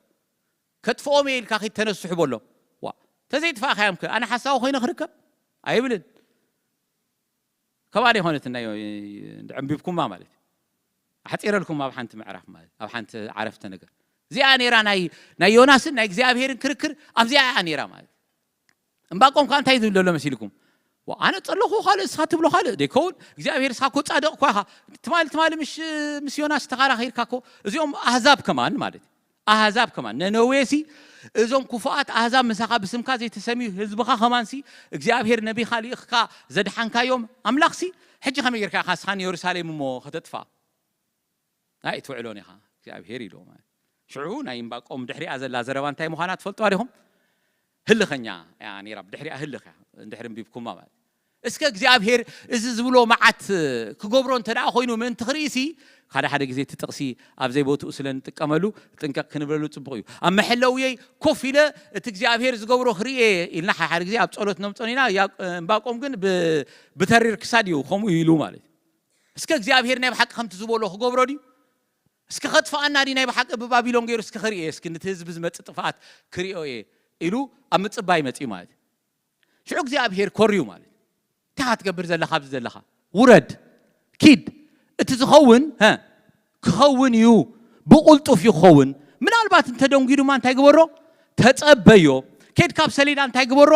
ከጥፍኦም እየ ኢልካ ኺድ ተነስሑ በሎም። ዋ፣ ተዘይጥፋእካዮም ከ ኣነ ሓሳዊ ኮይነ ክርከብ? ኣይብልን። ከባድ የኾነት ናይ ዕንቢብኩማ ማለት እዩ። ኣሕጺረልኩም ኣብ ሓንቲ ምዕራፍ ማለት፣ ኣብ ሓንቲ ዓረፍተ ነገር። እዚኣ ነይራ ናይ፣ ናይ ዮናስን ናይ እግዚኣብሔርን ክርክር ኣብዚኣ እያ ነይራ ማለት። እምባቆም ከኣ እንታይ ዝብል ዘሎ መሲልኩም? ዋ፣ ኣነ ጸለኹ ካልእ፣ እስኻ ትብሎ ካልእ ደይከውን? እግዚኣብሔር፣ እስኻ እኮ ጻድቕ እኳ ኢኻ። ትማሊ፣ ትማሊ ምሽ-፣ ምስ ዮናስ ተኻራኺርካ እኮ፣ እዚኦም ኣህዛብ ከማን ማለት እዩ። ኣህዛብ ከማን፣ ነነዌሲ፣ እዞም ክፉኣት ኣህዛብ ምሳኻ ብስምካ ዘይተሰምዩ ህዝብኻ ከማንሲ፣ እግዚኣብሔር ነቢኻ ልኢኽካ ዘድሓንካዮም ኣምላኽሲ፣ ሕጂ ከመይ ጌርካ ኢኻ እስኻ ንየሩሳሌም እሞ ከተጥፍኣ? ኣይትውዕሎን ኢኻ እግዚኣብሔር ኢልዎ ማለት። ሽዑ ናይ እምባቆም ድሕሪኣ ዘላ ዘረባ እንታይ ምዃና ትፈልጥዋ ዲኹም? ህልኸኛ እያ ነይራ፣ ብድሕሪኣ ህልኽ እያ፣ እንድሕሪ ኣንቢብኩማ ማለት። እስከ እግዚኣብሔር እዚ ዝብሎ መዓት ክገብሮ እንተ ደኣ ኮይኑ ምእንቲ ክርእሲ፣ ሓደ ሓደ ግዜ እቲ ጥቕሲ ኣብ ዘይቦትኡ ስለ እንጥቀመሉ ጥንቀቕ ክንብለሉ ጽቡቕ እዩ። ኣብ መሐለውየይ ኮፍ ኢለ እቲ እግዚኣብሔር ዝገብሮ ክርእየ ኢልና ሓደ ሓደ ግዜ ኣብ ጸሎት ነምጾን ኢና። ያ-፣ እምባቆም ግን ብ-፣ ብተሪር ክሳድ እዩ ከምኡ ኢሉ ማለት እዩ። እስከ እግዚኣብሔር ናይ ብሓቂ ከምቲ ዝበሎ ክገብሮ ድዩ? እስከ ከጥፍኣና ድዩ ናይ ብሓቂ ብባቢሎን ገይሩ እስከ ክርእየ፣ እስኪ ነቲ ህዝቢ ዝመጽእ ጥፍኣት ክርእዮ እየ ኢሉ ኣብ ምጽባይ መጺኡ ማለት እዩ። ሽዑ እግዚኣብሔር ኮርዩ ማለት እዩ። እንታይ ኢኻ ትገብር ዘለኻ ኣብዚ ዘለኻ? ውረድ፣ ኪድ፣ እቲ ዝኸውን፣ ሀ፣ ክኸውን እዩ፣ ብቕልጡፍ እዩ ክኸውን። ምናልባት እንተደንጉዩ ድማ እንታይ ግበሮ? ተጸበዮ። ኬድካ ኣብ ሰሌዳ እንታይ ግበሮ?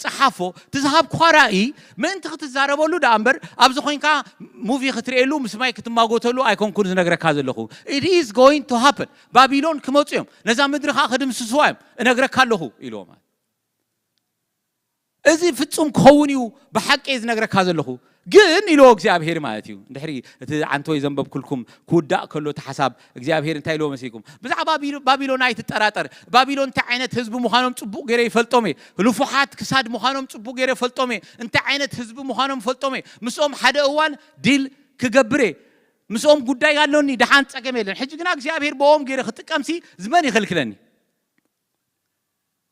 ጸሓፎ። እቲ ዝሃብኩኻ ራእይ ምእንቲ ክትዛረበሉ ደኣ እምበር፣ ኣብዚ ኮይንካ ሙቪ ክትርእየሉ ምስ ማይ ክትማጎተሉ ኣይኮንኩን ዝነግረካ ዘለኹ። It is going to happen። ባቢሎን ክመጹ እዮም፣ ነዛ ምድሪ ከዓ ክድምስስዋ እዮም እነግረካ ኣለኹ ኢልዎ ማለት። እዚ ፍጹም ክኸውን እዩ፣ ብሓቂ እየ ዝነግረካ ዘለኹ። ግን ኢልዎ እግዚኣብሔር ማለት እዩ። እንድሕሪ እቲ ዓንተወይ ዘንበብኩልኩም ክውዳእ ከሎ እቲ ሓሳብ እግዚኣብሔር እንታይ ኢልዎ መሲልኩም? ብዛዕባ ባቢሎ-፣ ባቢሎን ኣይትጠራጠር። ባቢሎን እንታይ ዓይነት ህዝቢ ምዃኖም ጽቡቕ ገይረ ይፈልጦም እየ። ልፉሓት ክሳድ ምዃኖም ጽቡቕ ገይረ ይፈልጦም እየ። እንታይ ዓይነት ህዝቢ ምዃኖም ፈልጦም እየ። ምስኦም ሓደ እዋን ዲል ክገብር እየ። ምስኦም ጉዳይ ኣሎኒ፣ ደሓን ጸገም የለን። ሕጂ ግና እግዚኣብሔር ብኦም ገይረ ክጥቀምሲ ዝመን ይኽልክለኒ?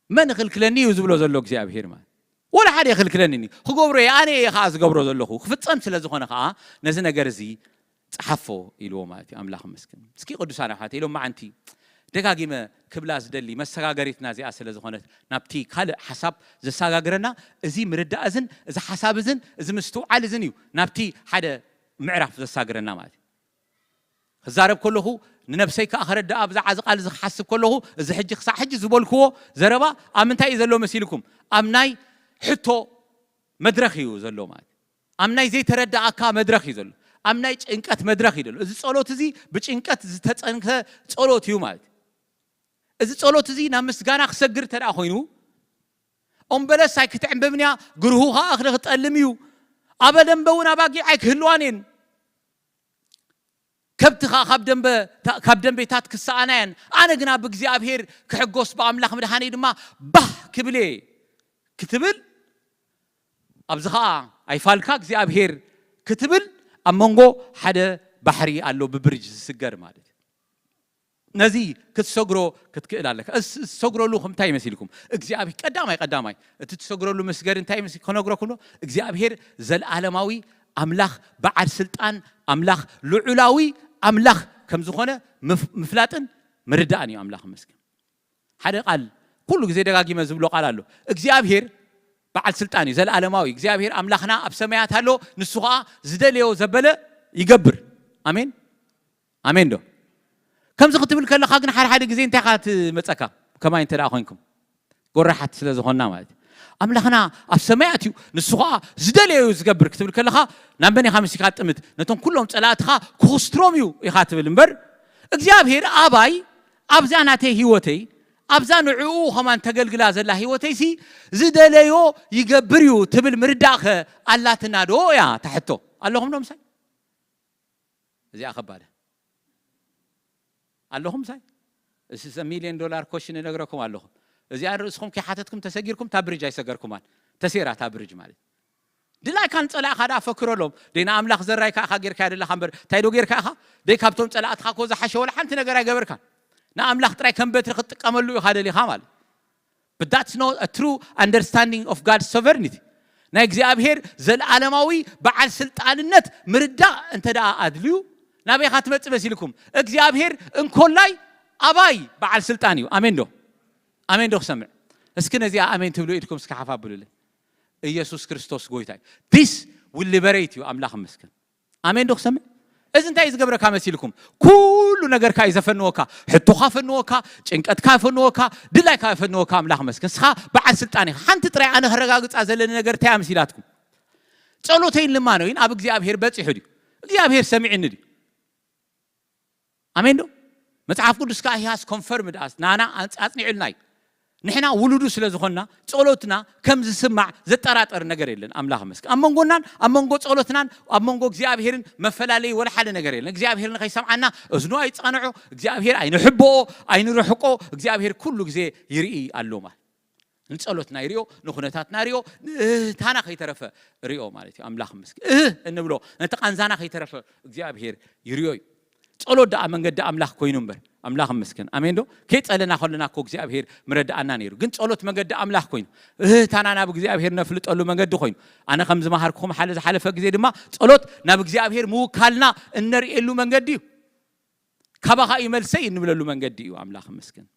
መን ይኽልክለኒ እዩ ዝብሎ ዘሎ እግዚኣብሔር ማለት። ወላ ሓደ ይኽልክለኒ እዩ። ክገብሮ እየ፣ ኣነ እየ ኸዓ ዝገብሮ ዘለኹ። ክፍጸም ስለ ዝኾነ ኸዓ ነዚ ነገር እዚ ጸሓፎ ኢልዎ ማለት እዩ። ኣምላኽ ይመስገን። እስኪ ቅዱሳን ኣሕዋት፣ ኢሎም መዓንቲ ደጋጊመ ክብላ ዝደሊ መሰጋገሪትና እዚኣ ስለ ዝኾነት ናብቲ ካልእ ሓሳብ ዘሰጋግረና እዚ ምርዳእ እዝን እዚ ሓሳብ እዝን እዚ ምስትውዓል እዝን እዩ ናብቲ ሓደ ምዕራፍ ዘሳግረና ማለት እዩ። ክዛረብ ከለኹ ንነብሰይ ከኣ ከረድኣ ብዛዕባ እዚ ቃል እዚ ክሓስብ ከለኹ እዚ ሕጂ ክሳዕ ሕጂ ዝበልክዎ ዘረባ ኣብ ምንታይ እዩ ዘሎ መሲልኩም? ኣብ ናይ ሕቶ መድረኽ እዩ ዘሎ ማለት እዩ። ኣብ ናይ ዘይተረዳኣካ መድረኽ እዩ ዘሎ። ኣብ ናይ ጭንቀት መድረኽ እዩ ዘሎ። እዚ ጸሎት እዚ ብጭንቀት ዝተጸንከ ጸሎት እዩ ማለት እዩ። እዚ ጸሎት እዚ ናብ ምስጋና ክሰግር እንተ ደኣ ኮይኑ፣ ኦም በለስ ኣይክትዕምብብን እያ፣ ግርሁ ኸኣ እኽሊ ክጠልም እዩ፣ ኣብ ደንበ እውን ኣባጊዕ ኣይክህልዋን እየን፣ ከብቲ ኸኣ ካብ ደንበ-፣ ካብ ደንቤታት ክሰኣና እየን። ኣነ ግና ብእግዚኣብሔር ክሕጎስ ብኣምላኽ ምድሓነይ ድማ ባህ ክብል እየ ክትብል፣ ኣብዚ ኸኣ ኣይፋልካ እግዚኣብሔር ክትብል ኣብ መንጎ ሓደ ባሕሪ ኣሎ ብብርጅ ዝስገር ማለት እዩ። ነዚ ክትሰግሮ ክትክእል ኣለካ። እስ-፣ እትሰግረሉ ከምታይ ይመስልኩም? እግዚኣብሔር ቀዳማይ ቀዳማይ እቲ ትሰግረሉ መስገድ እንታይ ይመስል ክነግረኩም ዶ? እግዚኣብሔር ዘልዓለማዊ ኣምላኽ፣ በዓል ስልጣን ኣምላኽ፣ ልዑላዊ ኣምላኽ ከም ዝኾነ ምፍ-፣ ምፍላጥን ምርዳእን እዩ። ኣምላኽ ይመስገን። ሓደ ቃል ኩሉ ግዜ ደጋጊመ ዝብሎ ቃል ኣሎ። እግዚኣብሔር በዓል ስልጣን እዩ፣ ዘልዓለማዊ። እግዚኣብሔር ኣምላኽና ኣብ ሰማያት ኣሎ፣ ንሱ ኸዓ ዝደለዮ ዘበለ ይገብር። ኣሜን፣ ኣሜን ዶ? ከምዚ ክትብል ከለኻ ግን ሓደ ሓደ ግዜ እንታይ ኢኻ ትመጸካ? ከማይ እንተ ደኣ ኮይንኩም፣ ጎራሓት ስለ ዝኾንና ማለት እዩ። ኣምላኽና ኣብ ሰማያት እዩ፣ ንሱ ኸዓ ዝደለዮ እዩ ዝገብር ክትብል ከለኻ፣ ናብ መን ኢኻ መሲልካ ትጥምት? ነቶም ኩሎም ጸላእትኻ ክኹስትሮም እዩ ኢኻ ትብል እምበር፣ እግዚኣብሔር ኣባይ ኣብዛ ናተይ ህይወተይ፣ ኣብዛ ንዕኡ ኸማን ተገልግላ ዘላ ህይወተይሲ ዝደለዮ ይገብር እዩ ትብል ምርዳእኸ ኣላትና ዶ እያ እታ ሕቶ? ኣለኹም ዶ ምሳይ? እዚኣ ከባድ ኣለኹም ምሳይ? እስ ሚልዮን ዶላር ኮሽን እነግረኩም ኣለኹ። እዚኣ ርእስኹም ከይሓተትኩም ተሰጊርኩም እታ ብሪጅ ኣይሰገርኩማን። ተሴራ እታ ብሪጅ ማለት ድላይካ ንጸላእኻ ደኣ ፈክረሎም። ደይ ንኣምላኽ ዘራይ ከኣ ኢኻ ጌርካያ ዘለኻ እምበር፣ እንታይ ዶ ጌርካ ኢኻ? ደይ ካብቶም ጸላእትኻ እኮ ዝሓሸ ወላ ሓንቲ ነገር ኣይገበርካን። ንኣምላኽ ጥራይ ከም በትሪ ክትጥቀመሉ ኢኻ ደሊኻ ማለት። But that's not a true understanding of God's sovereignty። ናይ እግዚኣብሔር ዘልዓለማዊ በዓል ስልጣንነት ምርዳእ እንተ ደኣ ኣድልዩ፣ ናበይ ኢኻ ትመጽእ መሲልኩም? እግዚኣብሔር እንኮላይ ኣባይ በዓል ስልጣን እዩ። ኣሜን ዶ? ኣሜን ዶ ክሰምዕ? እስኪ ነዚኣ ኣሜን ትብሉ ኢድኩም እስኪ ሓፍ ኣብሉለይ። ኢየሱስ ክርስቶስ ጎይታ እዩ። This will liberate you። ኣምላኽ ይመስገን። ኣሜን ዶ ክሰምዕ? እዚ እንታይ እዩ ዝገብረካ መሲልኩም? ኩሉ ነገርካ እዩ ዘፈንወካ። ሕቶኻ ፈንወካ፣ ጭንቀትካ ፈንወካ፣ ድላይካ ፈንወካ። ኣምላኽ ይመስገን። ንስኻ በዓል ስልጣን ኢኻ። ሓንቲ ጥራይ ኣነ ከረጋግጻ ዘለኒ ነገር እንታይ እያ መሲላትኩም? ጸሎተይን ልማኖይን ኣብ እግዚኣብሔር በጺሑ ድዩ? እግዚኣብሔር ሰሚዕኒ ድዩ? ኣሜን ዶ? መጽሓፍ ቅዱስ ከኣ he has confirmed us፣ ናና ኣጽ-፣ ኣጽኒዑልና እዩ። ንሕና ውሉዱ ስለ ዝኾንና ጸሎትና ከም ዝስማዕ ዘጠራጠር ነገር የለን። ኣምላኽ ይመስገን። ኣብ መንጎናን ኣብ መንጎ ጸሎትናን ኣብ መንጎ እግዚኣብሔርን መፈላለዪ ወላ ሓደ ነገር የለን። እግዚኣብሔር ንኸይሰምዓና እዝኑ ኣይጻንዖ፣ እግዚኣብሔር ኣይንሕብኦ፣ ኣይንርሕቆ። እግዚኣብሔር ኩሉ ግዜ ይርኢ ኣሎ ማለት። ንጸሎትና ይሪኦ፣ ንኹነታትና ሪኦ፣ ንእህታና ከይተረፈ ሪኦ ማለት እዩ። ኣምላኽ ይመስገን። እህ እንብሎ ነቲ ቃንዛና ከይተረፈ እግዚኣብሔር ይሪኦ እዩ። ጸሎት ደኣ መንገዲ ኣምላኽ ኮይኑ እምበር። ኣምላኽ ይመስገን። ኣሜን ዶ? ከይጸለና ከለና እኮ እግዚኣብሔር ምረዳኣና ነይሩ። ግን ጸሎት መንገዲ ኣምላኽ ኮይኑ። እህታና ናብ እግዚኣብሔር ነፍልጠሉ መንገዲ ኮይኑ። ኣነ ከም ዝመሃርኩኹም ሓደ ዝሓለፈ ግዜ ድማ ጸሎት ናብ እግዚኣብሔር ምውካልና እነርእየሉ መንገዲ እዩ። ካባኻ እዩ መልሰይ እንብለሉ መንገዲ እዩ። ኣምላኽ ይመስገን።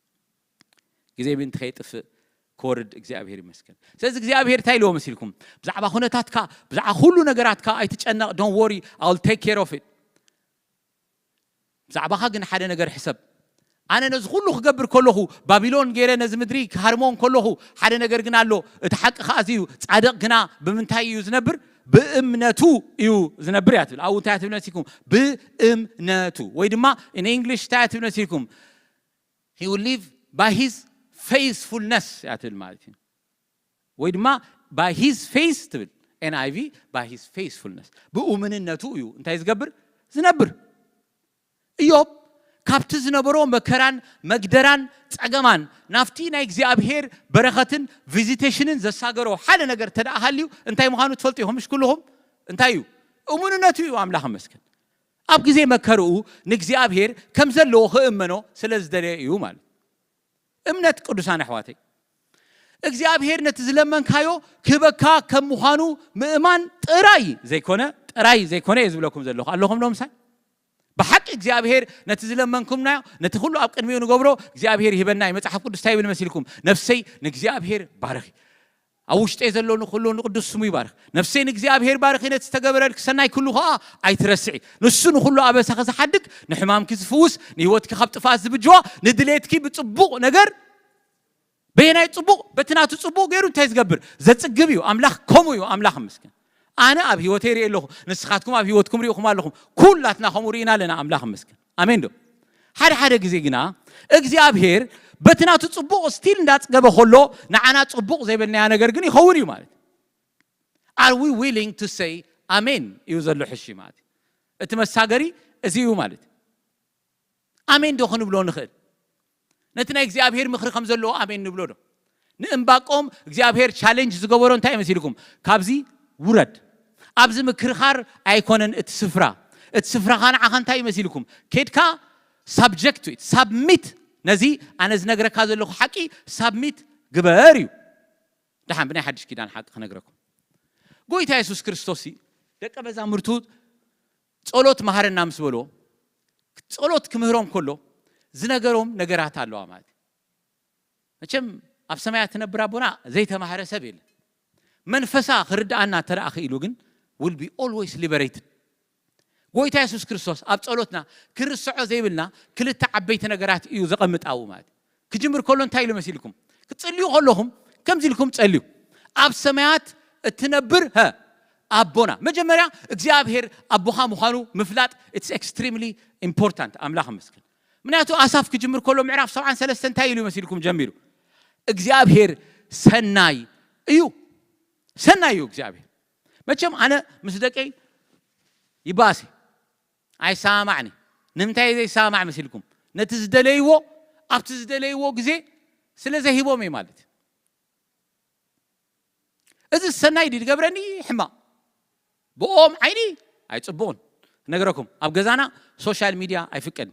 ግዜ ምእንቲ ከይጥፍእ ክወርድ እግዚኣብሔር ይመስገን። ስለዚ እግዚኣብሔር እንታይ ኢልዎ መሲልኩም? ብዛዕባ ኩነታትካ፣ ብዛዕባ ኩሉ ነገራትካ ኣይትጨነቕ፣ don't worry, I will take care of it። ብዛዕባኻ ግን ሓደ ነገር ሕሰብ። ኣነ ነዚ ኩሉ ክገብር ከለኹ፣ ባቢሎን ገይረ ነዚ ምድሪ ክሃርሞ ከለኹ፣ ሓደ ነገር ግን ኣሎ። እቲ ሓቂ ከኣ እዚ እዩ። ጻድቕ ግና ብምንታይ እዩ ዝነብር? ብእምነቱ እዩ ዝነብር እያ ትብል። ኣብኡ እንታይ እያ ትብል መሲልኩም? ብእምነቱ። ወይ ድማ in English እንታይ እያ ትብል መሲልኩም? He will live by his faithfulness እያ ትብል ማለት እዩ። ወይ ድማ by his faith ትብል። N I V, by his faithfulness። ብእሙንነቱ እዩ እንታይ ዝገብር? ዝነብር። እዮብ ካብቲ ዝነበሮ መከራን መግደራን ጸገማን ናብቲ ናይ እግዚኣብሔር በረኸትን ቪዚቴሽንን ዘሳገሮ ሓደ ነገር ተደኣ ሃልዩ እንታይ ምዃኑ ትፈልጡ ኢኹም? ምሽ ኩልኹም እንታይ እዩ? እሙንነቱ እዩ። ኣምላኽ መስገን። ኣብ ግዜ መከርኡ ንእግዚኣብሔር ከም ዘለዎ ክእመኖ ስለ ዝደለየ እዩ ማለት። እምነት ቅዱሳን ኣሕዋተይ፣ እግዚኣብሔር ነቲ ዝለመንካዮ ክህበካ ከም ምዃኑ ምእማን ጥራይ ዘይኮነ፣ ጥራይ ዘይኮነ እየ ዝብለኩም ዘለኹ። ኣለኹም ዶ ምሳይ? ብሓቂ እግዚኣብሔር ነቲ ዝለመንኩምናዮ፣ ነቲ ኩሉ ኣብ ቅድሚኡ ንገብሮ እግዚኣብሔር ይህበና እዩ። መጽሓፍ ቅዱስ እንታይ ይብል መሲልኩም? ነፍሰይ ንእግዚኣብሔር ባርኺ፣ ኣብ ውሽጠይ ዘሎ ንኩሉ ንቅዱስ ስሙ ይባርኽ። ነፍሰይ ንእግዚኣብሔር ባርኺ፣ ነቲ ዝተገበረልኪ ሰናይ ኩሉ ኸኣ ኣይትረስዒ። ንሱ ንኩሉ ኣበሳኺ ዝሓድግ፣ ንሕማምኪ ዝፍውስ፣ ንህይወትኪ ካብ ጥፍኣት ዝብጅዋ፣ ንድሌትኪ ብጽቡቕ ነገር፣ በየናይ ጽቡቕ? በቲ ናቱ ጽቡቕ ገይሩ እንታይ ዝገብር? ዘጽግብ እዩ። ኣምላኽ ከምኡ እዩ። ኣምላኽ ይመስገን። ኣነ ኣብ ህይወተይ ርእየ ኣለኹ፣ ንስኻትኩም ኣብ ህይወትኩም ርኢኹም ኣለኹም። ኩላትና ከምኡ ርኢና ኣለና። ኣምላኽ ይመስገን። ኣሜን ዶ? ሓደ ሓደ ግዜ ግና እግዚኣብሔር በቲ ናቱ ጽቡቕ ስቲል እንዳጽገበ ከሎ፣ ንዓና ጽቡቕ ዘይበልናያ ነገር ግን ይኸውን እዩ ማለት። Are we willing to say ኣሜን እዩ ዘሎ ሕሺ ማለት እዩ። እቲ መሳገሪ እዚ እዩ ማለት እዩ። ኣሜን ዶ ክንብሎ ንኽእል? ነቲ ናይ እግዚኣብሔር ምኽሪ ከም ዘለዎ ኣሜን ንብሎ ዶ? ንእምባቆም እግዚኣብሔር ቻሌንጅ ዝገበሮ እንታይ እዩ መሲልኩም? ካብዚ ውረድ። ኣብዚ ምክርኻር ኣይኮነን እቲ ስፍራ። እቲ ስፍራኻ ንዓኻ እንታይ እዩ መሲልኩም? ኬድካ ሳብጀክት ቱ ኢት፣ ሳብሚት፣ ነዚ ኣነ ዝነግረካ ዘለኹ ሓቂ ሳብሚት ግበር እዩ። ደሓን ብናይ ሓድሽ ኪዳን ሓቂ ክነግረኩም። ጎይታ የሱስ ክርስቶስ ደቀ መዛሙርቱ ጸሎት መሃረና ምስ በሎ፣ ጸሎት ክምህሮም ከሎ ዝነገሮም ነገራት ኣለዋ ማለት እዩ። መቸም ኣብ ሰማያት ትነብር ኣቦና ዘይተማህረ ሰብ የለን። መንፈሳ ክርድኣና እንተ ደኣ ክኢሉ ግን will be always liberated። ጎይታ የሱስ ክርስቶስ ኣብ ጸሎትና ክንርስዖ ዘይብልና ክልተ ዓበይቲ ነገራት እዩ ዘቐምጥ ኣብኡ ማለት እዩ። ክጅምር ከሎ እንታይ ኢሉ መሲልኩም? ክትጽልዩ ከለኹም ከምዚ ኢልኩም ጸልዩ። ኣብ ሰማያት እትነብር፣ ሀ፣ ኣቦና። መጀመርያ እግዚኣብሔር ኣቦኻ ምዃኑ ምፍላጥ፣ it's extremely important። ኣምላኽ ይመስገን። ምክንያቱ ኣሳፍ ክጅምር ከሎ ምዕራፍ ሰብዓን ሰለስተን እንታይ ኢሉ መሲልኩም ጀሚሩ? እግዚኣብሔር ሰናይ እዩ። ሰናይ እዩ እግዚኣብሔር። መቸም ኣነ ምስ ደቀይ ይባሲ ኣይሰማማዕኒ። ንምንታይ ዘይሰማማዕ መሲልኩም? ነቲ ዝደለይዎ ኣብቲ ዝደለይዎ ግዜ ስለ ዘይሂቦም እዩ ማለት እዩ። እዚ ሰናይ ድዩ ዝገብረኒ? ሕማቕ። ብኦም ዓይኒ ኣይጽቡቕን። ክነግረኩም፣ ኣብ ገዛና ሶሻል ሚድያ ኣይፍቀድን።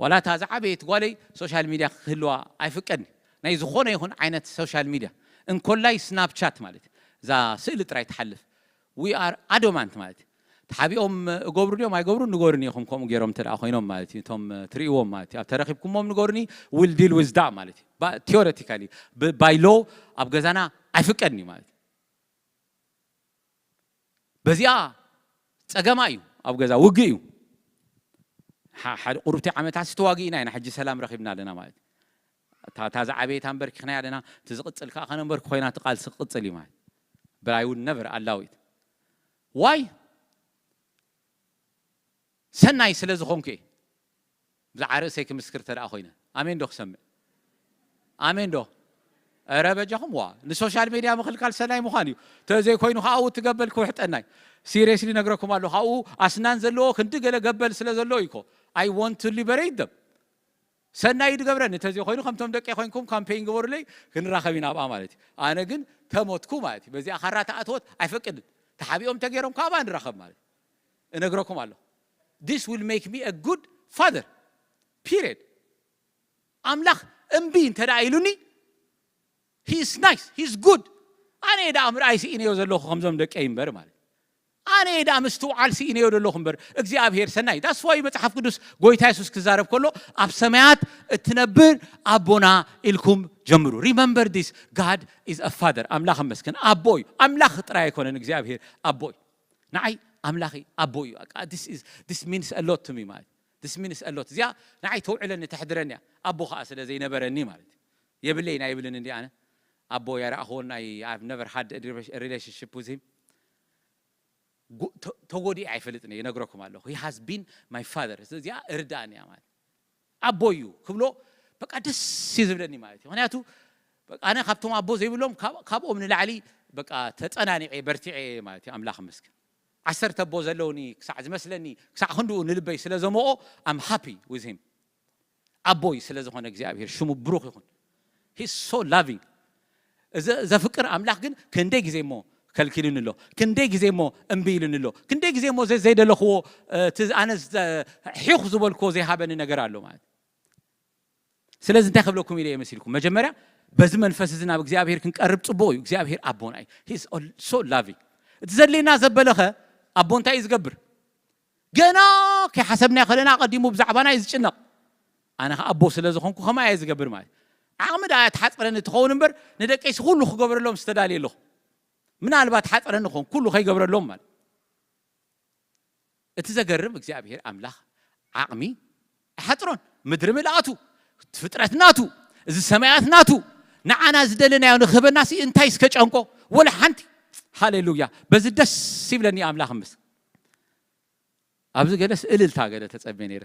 ዋላ እታ ዝዓበየት ጓለይ ሶሻል ሚድያ ክህልዋ ኣይፍቀድን። ናይ ዝኾነ ይኹን ዓይነት ሶሻል ሚድያ፣ እንኮላይ ስናፕቻት ማለት እዩ። እዛ ስእሊ ጥራይ ትሓልፍ። We are adamant ማለት እዩ። ተሓቢኦም እገብሩ ድዮም ኣይገብሩ ንገሩኒ ኢኹም፣ ከምኡ ገይሮም እንተ ደኣ ኮይኖም ማለት እዩ። እቶም ትርእይዎም ማለት እዩ። ኣብ ተረኺብኩሞም ንገሩኒ፣ will deal with that ማለት እዩ። ባ-፣ ቲዮሬቲካሊ፣ ብ-፣ ባይ ሎ ኣብ ገዛና ኣይፍቀድን እዩ ማለት እዩ። በዚኣ ጸገማ እዩ፣ ኣብ ገዛ ውግእ እዩ። ሓ-፣ ሓደ ቁሩብቲ ዓመታት ዝተዋግእና ኢና፣ ሕጂ ሰላም ረኺብና ኣለና ማለት እዩ። እታ፣ እታ ዝዓበየት ኣንበርኪኽናያ ኣለና፣ እቲ ዝቕጽል ከኣ ከነንበርኪ ኮይና እቲ ቃልሲ ክቕጽል እዩ ማለት። But I would never allow it። Why? ሰናይ ስለ ዝኾንኩ እየ። ብዛዕባ ርእሰይ ክምስክር ተደኣ ኮይነ። ኣሜን ዶ ክሰምዕ? ኣሜን ዶ? ኧረ በጃኹም ዋ። ንሶሻል ሜድያ ምኽልካል ሰናይ ምዃን እዩ። ተዘይኮይኑ ከኣ ኣብኡ ትገበል ክውሕጠናይ። ሲሪየስሊ ነግረኩም ኣለኹ። ኣብኡ ኣስናን ዘለዎ ክንዲ ገለ ገበል ስለ ዘለዎ እዩ እኮ። I want to liberate them። ሰናይ ድገብረኒ። ተዘይኮይኑ ከምቶም ደቂ ኮይንኩም ካምፔይን ግበሩለይ፣ ክንራኸብ ኢና ኣብኣ ማለት እዩ። ኣነ ግን ተሞትኩ ማለት እዩ። በዚኣ ካራ ተኣትወት ኣይፈቅድን። ተሓቢኦም ተገይሮም ካብኣ ንራኸብ ማለት እዩ። እነግረኩም ኣለኹ። This will make me a good father። Period። ኣምላኽ እምቢ እንተ ደኣ ኢሉኒ፣ he is nice, he is good። ኣነ እየ ደኣ ምርኣይ ስኢነዮ ዘለኹ ከምዞም ደቀይ እምበር ማለት። ኣነ እየ ደኣ ምስትውዓል ስኢነዮ ዘለኹ እምበር እግዚኣብሔር ሰናይ። That's why መጽሓፍ ቅዱስ ጎይታ የሱስ ክዛረብ ከሎ ኣብ ሰማያት እትነብር ኣቦና ኢልኩም ጀምሩ። Remember this, God is a father። ኣምላኽ መስገን ኣቦ እዩ። ኣምላኽ ጥራይ ኣይኮነን እግዚኣብሔር ኣቦ እዩ። ንዓይ ኣምላኸይ ኣቦ እዩ። በቃ፣ this is, this means a lot to me ማለት። This means a lot. እዚኣ ንዓይ ተውዕለኒ፣ ተሕድረኒ እያ። ኣቦ ኸኣ ስለ ዘይነበረኒ ማለት እዩ። የብለይን ኣይብልን እንዲ ኣነ። ኣቦ ያረኣኽዎ ናይ I've never had a relationship with him። ጎ- ተ- ተጎዲኤ ኣይፈልጥን እየ፣ ይነግረኩም ኣለኹ። He has been my father። እዚኣ እርዳእኒ እያ ማለት። ኣቦ እዩ ክብሎ በቃ ደስ እዩ ዝብለኒ ማለት እዩ። ምኽንያቱ በቃ ኣነ ካብቶም ኣቦ ዘይብሎም ካብ- ካብኦም ንላዕሊ በቃ ተጸናኒዐ በርቲዐ ማለት እዩ። ኣምላኽ ይመስገን። ዓሰርተ ኣቦ ዘለውኒ ክሳዕ ዝመስለኒ ክሳዕ ክንድኡ ንልበይ ስለ ዘመኦ I'm happy with him። ኣቦይ ስለ ዝኾነ እግዚኣብሔር ሽሙ ብሩኽ ይኹን። He's so loving። እዚ ዘፍቅር ኣምላኽ ግን ክንደይ ግዜ እሞ ከልኪሉኒ ኣሎ፣ ክንደይ ግዜ እሞ እምቢ ኢሉኒ ኣሎ፣ ክንደይ ግዜ እሞ ዘ- ዘይደለኽዎ እቲ ኣነ ዘ- ሒኽ ዝበልክዎ ዘይሃበኒ ነገር ኣሎ ማለት። ስለዚ እንታይ ክብለኩም ኢለ እየ መሲልኩም? መጀመርያ በዚ መንፈስ እዚ ናብ እግዚኣብሔር ክንቀርብ ጽቡቕ እዩ። እግዚኣብሔር ኣቦና እዩ። He's so loving። እቲ ዘድልየና ዘበለኸ ኣቦ እንታይ እዩ ዝገብር? ገና ከይሓሰብና ከለና ኣቐዲሙ ብዛዕባና እዩ ዝጭነቕ። ኣነ ኸዓ ኣቦ ስለ ዝኾንኩ ከማይ እየ ዝገብር ማለት። ዓቕሚ ደኣ እያ ትሓጽረኒ ትኸውን እምበር ንደቀይሲ ኩሉ ክገብረሎም ዝተዳልየ ኣለኹ። ምናልባት ሓጽረኒ ኾን ኩሉ ከይገብረሎም ማለት። እቲ ዘገርም እግዚኣብሔር ኣምላኽ ዓቕሚ ኣይሓጽሮን። ምድሪ ምልኣቱ፣ ፍጥረት ናቱ፣ እዚ ሰማያት ናቱ፣ ንዓና ዝደለናዮ ንክህበና ሲ እንታይ እስከ ጨንቆ? ወላ ሓንቲ። ሃሌሉያ። በዚ ደስ ይብለኒ ኣምላኽ ምስ ኣብዚ ገለስ እልልታ ገለ ተጸብየ ነይረ።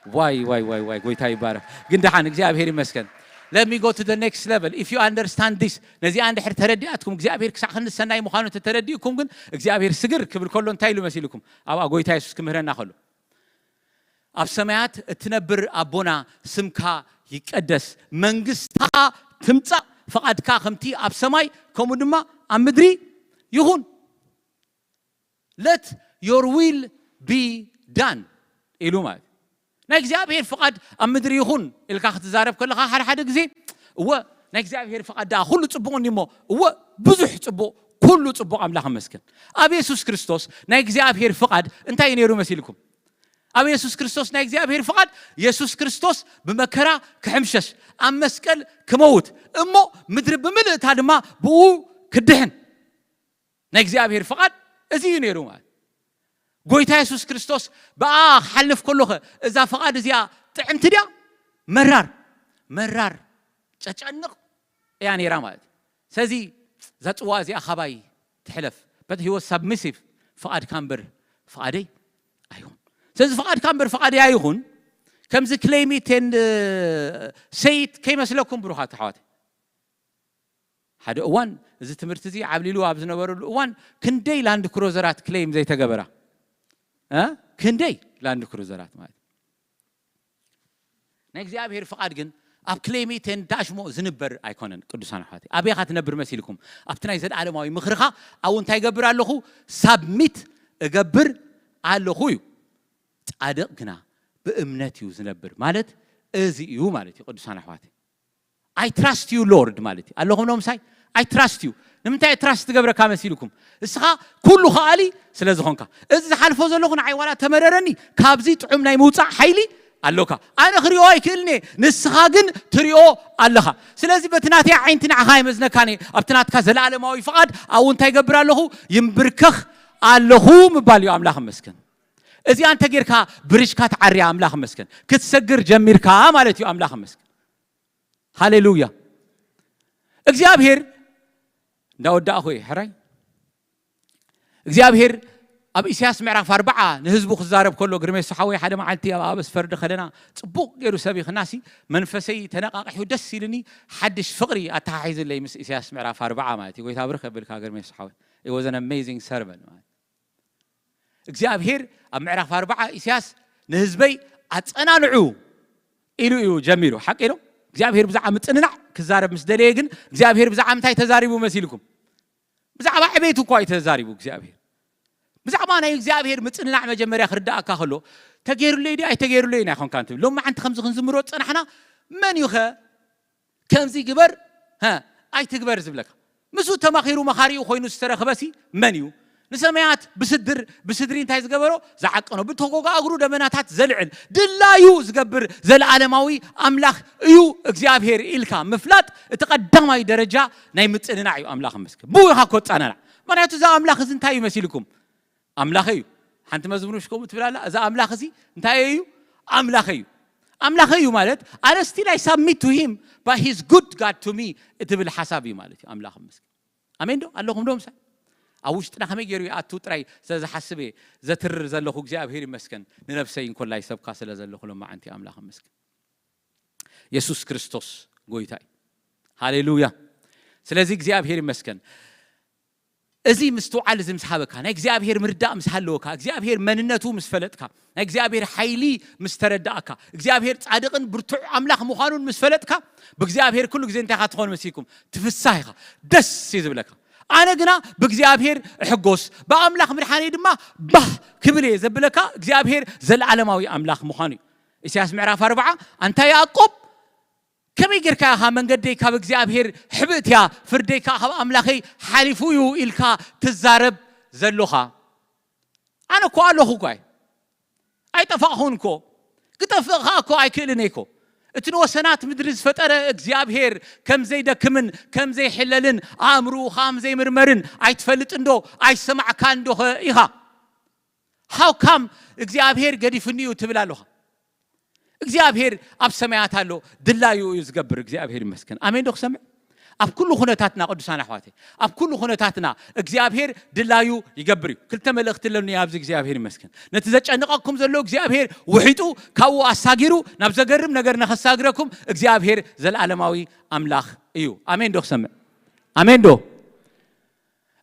ዋይ ዋይ ዋይ ዋይ፣ ጎይታ ይባረክ። ግን ደሓን እግዚኣብሔር ይመስገን። Let me go to the next level. If you understand this፣ ነዚኣ እንድሕር ተረዲኣትኩም እግዚኣብሔር ክሳዕ ክንሰናይ ምዃኑ ተተረዲእኩም ግን እግዚኣብሔር ስግር ክብል ከሎ እንታይ ኢሉ መሲልኩም? ኣብኣ ጎይታ የሱስ ክምህረና ከሎ ኣብ ሰማያት እትነብር ኣቦና ስምካ ይቀደስ፣ መንግስትኻ ትምጻእ፣ ፈቓድካ ከምቲ ኣብ ሰማይ ከምኡ ድማ ኣብ ምድሪ ይኹን። Let your will be done ኢሉ ማለት ናይ እግዚኣብሔር ፍቓድ ኣብ ምድሪ ይኹን ኢልካ ክትዛረብ ከለኻ ሓደ ሓደ ግዜ እወ ናይ እግዚኣብሔር ፍቓድ ደኣ ኩሉ ጽቡቕ እንዲሞ እወ ብዙሕ ጽቡቕ ኩሉ ጽቡቕ ኣምላኽ መስገን። ኣብ የሱስ ክርስቶስ ናይ እግዚኣብሔር ፍቓድ እንታይ እዩ ነይሩ መሲልኩም? ኣብ የሱስ ክርስቶስ ናይ እግዚኣብሔር ፍቓድ የሱስ ክርስቶስ ብመከራ ክሕምሸሽ ኣብ መስቀል ክመውት እሞ ምድሪ ብምልእታ ድማ ብኡ ክድሕን ናይ እግዚኣብሔር ፍቓድ እዚ እዩ ነይሩ ማለት። ጎይታ የሱስ ክርስቶስ ብኣ ክሓልፍ ከሎኸ እዛ ፍቓድ እዚኣ ጥዕምቲ ድያ? መራር መራር ጨጨንቕ እያ ነይራ ማለት እዩ። ስለዚ እዛ ጽዋ እዚኣ ካባይ ትሕለፍ። But he was submissive። ፍቓድካ እምበር ፍቓደይ ኣይኹን። ስለዚ ፍቓድካ እምበር ፍቓደይ ኣይኹን ከምዚ claim it and say it ከይመስለኩም ብሩኻት ኣሕዋት። ሓደ እዋን እዚ ትምህርቲ እዚ ዓብሊሉ ኣብ ዝነበረሉ እዋን ክንደይ ላንድ ክሮዘራት ክሌም ዘይተገበራ እ? ክንደይ ላንድ ክሮዘራት ማለት ናይ እግዚኣብሔር ፍቓድ ግን ኣብ ክሌሚቴን ዳሽሞ ዝንበር ኣይኮነን። ቅዱሳን ኣሕዋተይ ኣበይኻ ትነብር መሲልኩም ኣብቲ ናይ ዘለዓለማዊ ምኽርኻ ኣብኡ እንታይ ይገብር ኣለኹ? ሳብሚት እገብር ኣለኹ እዩ። ጻድቕ ግና ብእምነት እዩ ዝነብር ማለት እዚ እዩ ማለት እዩ። ቅዱሳን ኣሕዋተይ I trust you Lord ማለት እዩ ኣለኹም ኖምሳይ I trust you ንምንታይ ትራስት ትገብረካ መሲልኩም እስኻ ኩሉ ከኣሊ ስለ ዝኾንካ እዚ ዝሓልፎ ዘለኹ ንዓይ ዋላ ተመረረኒ ካብዚ ጥዑም ናይ ምውፃእ ሓይሊ ኣሎካ ኣነ ክሪኦ ኣይክእልን እየ ንስኻ ግን ትሪኦ ኣለኻ ስለዚ በቲ ናተይ ዓይንቲ ንዓኻ ይመዝነካን እየ ኣብቲ ናትካ ዘለኣለማዊ ፍቓድ ኣብኡ እንታይ ይገብር ኣለኹ ይምብርከኽ ኣለኹ ምባል እዩ ኣምላኽ መስገን እዚኣ እንተ ጌርካ ብርሽካ ትዓርያ ኣምላኽ መስገን ክትሰግር ጀሚርካ ማለት እዩ ኣምላኽ መስገን ሃሌሉያ እግዚኣብሔር እንዳወዳእኹ እየ ሕራይ እግዚኣብሔር ኣብ ኢሳያስ ምዕራፍ ኣርባዓ ንህዝቡ ክዛረብ ከሎ ግርሜ ሰሓወይ ሓደ መዓልቲ ኣብ ኣበስ ፈርዲ ከለና ፅቡቕ ገይሩ ሰቢኽናሲ መንፈሰይ ተነቃቂሑ ደስ ኢልኒ ሓድሽ ፍቕሪ ኣተሓሒዝለይ ምስ ኢሳያስ ምዕራፍ ኣርባዓ ማለት እዩ ጎይታ ብርክ የብልካ ግርሜ ሰሓወይ it was an amazing sermon ማለት እግዚኣብሔር ኣብ ምዕራፍ ኣርባዓ ኢሳያስ ንህዝበይ ኣጸናንዑ ኢሉ እዩ ጀሚሩ ሓቂ ዶ እግዚኣብሔር ብዛዕባ ምጽንናዕ ክዛረብ ምስ ደለየ ግን እግዚኣብሔር ብዛዕባ ምንታይ ተዛሪቡ መሲልኩም ብዛዕባ ዕቤት እኳ እዩ ተዛሪቡ እግዚኣብሔር ብዛዕባ ናይ እግዚኣብሔር ምጽንናዕ መጀመርያ ክርዳእካ ከሎ ተገይሩለይ ድዩ ኣይተገይሩለይ ኢና ይኾንካ እንትብል ሎም መዓንቲ ከምዚ ክንዝምሮ ዝጸናሕና መን እዩ ኸ ከምዚ ግበር ኣይትግበር ዝብለካ ምስኡ ተማኺሩ መኻሪኡ ኮይኑ ዝተረኽበሲ መን እዩ ንሰማያት ብስድር ብስድሪ እንታይ ዝገበሮ ዝዓቀኖ ብተጎጋ እግሩ ደመናታት ዘልዕል ድላዩ ዝገብር ዘለዓለማዊ ኣምላኽ እዩ እግዚኣብሔር ኢልካ ምፍላጥ እቲ ቀዳማይ ደረጃ ናይ ምጽንናዕ እዩ ኣምላኽ መስገን ብኡ ኢኻ ኮ ጻናናዕ ምክንያቱ እዚ ኣምላኽ እዚ እንታይ እዩ መሲልኩም ኣምላኸ እዩ ሓንቲ መዝሙር ምሽ ከምኡ ትብል ኣላ እዚ ኣምላኽ እዚ እንታይ እዩ ኣምላኸይ እዩ። ኣምላኸይ እዩ ማለት ኣነ still I submit to him, but he's good God to me እትብል ሓሳብ እዩ ማለት እዩ። ኣምላኽ ይመስገን። ኣሜን ዶ ኣለኹም ዶ? ምሳይ ኣብ ውሽጥና ከመይ ገይሩ ይኣቱ ጥራይ ስለዝሓስብ እየ ዘትርር ዘለኹ። እግዚኣብሔር ይመስገን፣ ንነፍሰይ እንኮላይ ሰብካ ስለ ዘለኹ ሎማዓንቲ ኣምላኽ ይመስገን። የሱስ ክርስቶስ ጎይታ እዩ። ሃሌሉያ። ስለዚ እግዚኣብሔር ይመስገን። እዚ ምስትውዓል እዚ ምስ ሃበካ፣ ናይ እግዚኣብሔር ምርዳእ ምስ ሃለወካ፣ እግዚኣብሔር መንነቱ ምስ ፈለጥካ፣ ናይ እግዚኣብሔር ሓይሊ ምስ ተረዳእካ፣ እግዚኣብሔር ጻድቕን ብርቱዕ ኣምላኽ ምዃኑን ምስ ፈለጥካ፣ ብእግዚኣብሔር ኩሉ ግዜ እንታይ ኢኻ ትኾን መሲልኩም? ትፍሳህ ኢኻ፣ ደስ እዩ ዝብለካ። ኣነ ግና ብእግዚኣብሔር እሕጎስ፣ ብኣምላኽ ምድሓነይ ድማ ባህ ክብል እየ ዘብለካ እግዚኣብሔር ዘለዓለማዊ ኣምላኽ ምዃኑ እዩ። ኢሳያስ ምዕራፍ ኣርብዓ፣ ኣንታ ያዕቆብ፣ ከመይ ጌርካ ኢኻ መንገደይ ካብ እግዚኣብሔር ሕብእት እያ፣ ፍርደይ ከኣ ካብ ኣምላኸይ ሓሊፉ እዩ ኢልካ ትዛረብ ዘሎኻ? ኣነ እኮ ኣለኹ እኳ እየ። ኣይጠፋእኹን እኮ። ክጠፍእ ኸኣ እኮ ኣይክእልን እየ እኮ። እቲ ንወሰናት ምድሪ ዝፈጠረ እግዚኣብሔር ከም ዘይደክምን ከም ዘይሕለልን ኣእምርኡ ኸኣ ከም ዘይምርመርን ኣይትፈልጥን ዶ? ኣይሰማዕካን ዶ ኸ ኢኻ? ሃው ካም እግዚኣብሔር ገዲፍኒ እዩ ትብል ኣለኻ? እግዚኣብሔር ኣብ ሰማያት ኣሎ፣ ድላዩ እዩ ዝገብር። እግዚኣብሔር ይመስገን። ኣሜን ዶ ክሰምዕ? ኣብ ኩሉ ኩነታትና ቅዱሳን ኣሕዋተይ፣ ኣብ ኩሉ ኩነታትና እግዚኣብሔር ድላዩ ይገብር እዩ። ክልተ መልእኽቲ ኣለኒ ኣብዚ። እግዚኣብሔር ይመስገን። ነቲ ዘጨንቐኩም ዘሎ እግዚኣብሔር ውሒጡ ካብኡ ኣሳጊሩ ናብ ዘገርም ነገር ንኸሳግረኩም እግዚኣብሔር ዘለዓለማዊ ኣምላኽ እዩ። ኣሜን ዶ ክሰምዕ? ኣሜን ዶ?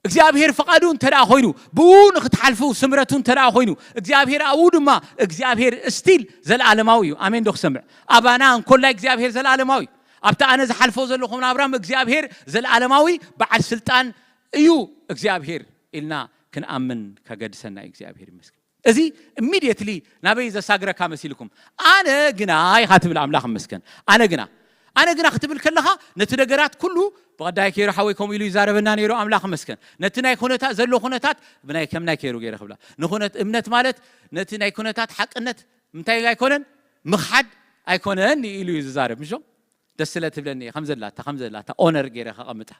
እግዚኣብሔር ፍቓዱ እንተ ደኣ ኮይኑ፣ ብኡ ንኽትሓልፉ ስምረቱ እንተ ደኣ ኮይኑ፣ እግዚኣብሔር ኣብኡ ድማ እግዚኣብሔር ስቲል ዘለዓለማዊ እዩ። ኣሜን ዶ ክሰምዕ? ኣባና እንኮላይ እግዚኣብሔር ዘለዓለማዊ እዩ። ኣብቲ ኣነ ዝሓልፎ ዘለኹ ናብራም እግዚኣብሔር ዘለዓለማዊ በዓል ስልጣን እዩ እግዚኣብሔር ኢልና ክንኣምን ከገድሰና እዩ። እግዚኣብሔር ይመስገን። እዚ ኢሚድየትሊ ናበይ ዘሳግረካ መሲልኩም? ኣነ ግና ኢኻ ትብል ኣምላኽ ይመስገን። ኣነ ግና ኣነ ግና ክትብል ከለኻ ነቲ ነገራት ኩሉ ብቐዳይ ከይሩ ሓወይ ከምኡ ኢሉ ይዛረበና ነይሩ ኣምላኽ ይመስገን። ነቲ ናይ ኩነታት ዘሎ ኩነታት ብናይ ከም ናይ ከይሩ ገይረ ክብላ ንኹነት እምነት ማለት ነቲ ናይ ኩነታት ሓቅነት እንታይ ኣይኮነን ምኽሓድ ኣይኮነን ኢሉ እዩ ዝዛረብ። ምሾ ደስ ስለ ትብለኒ እየ። ከም ዘላታ ከም ዘላታ ኦነር ገይረ ከቐምጣ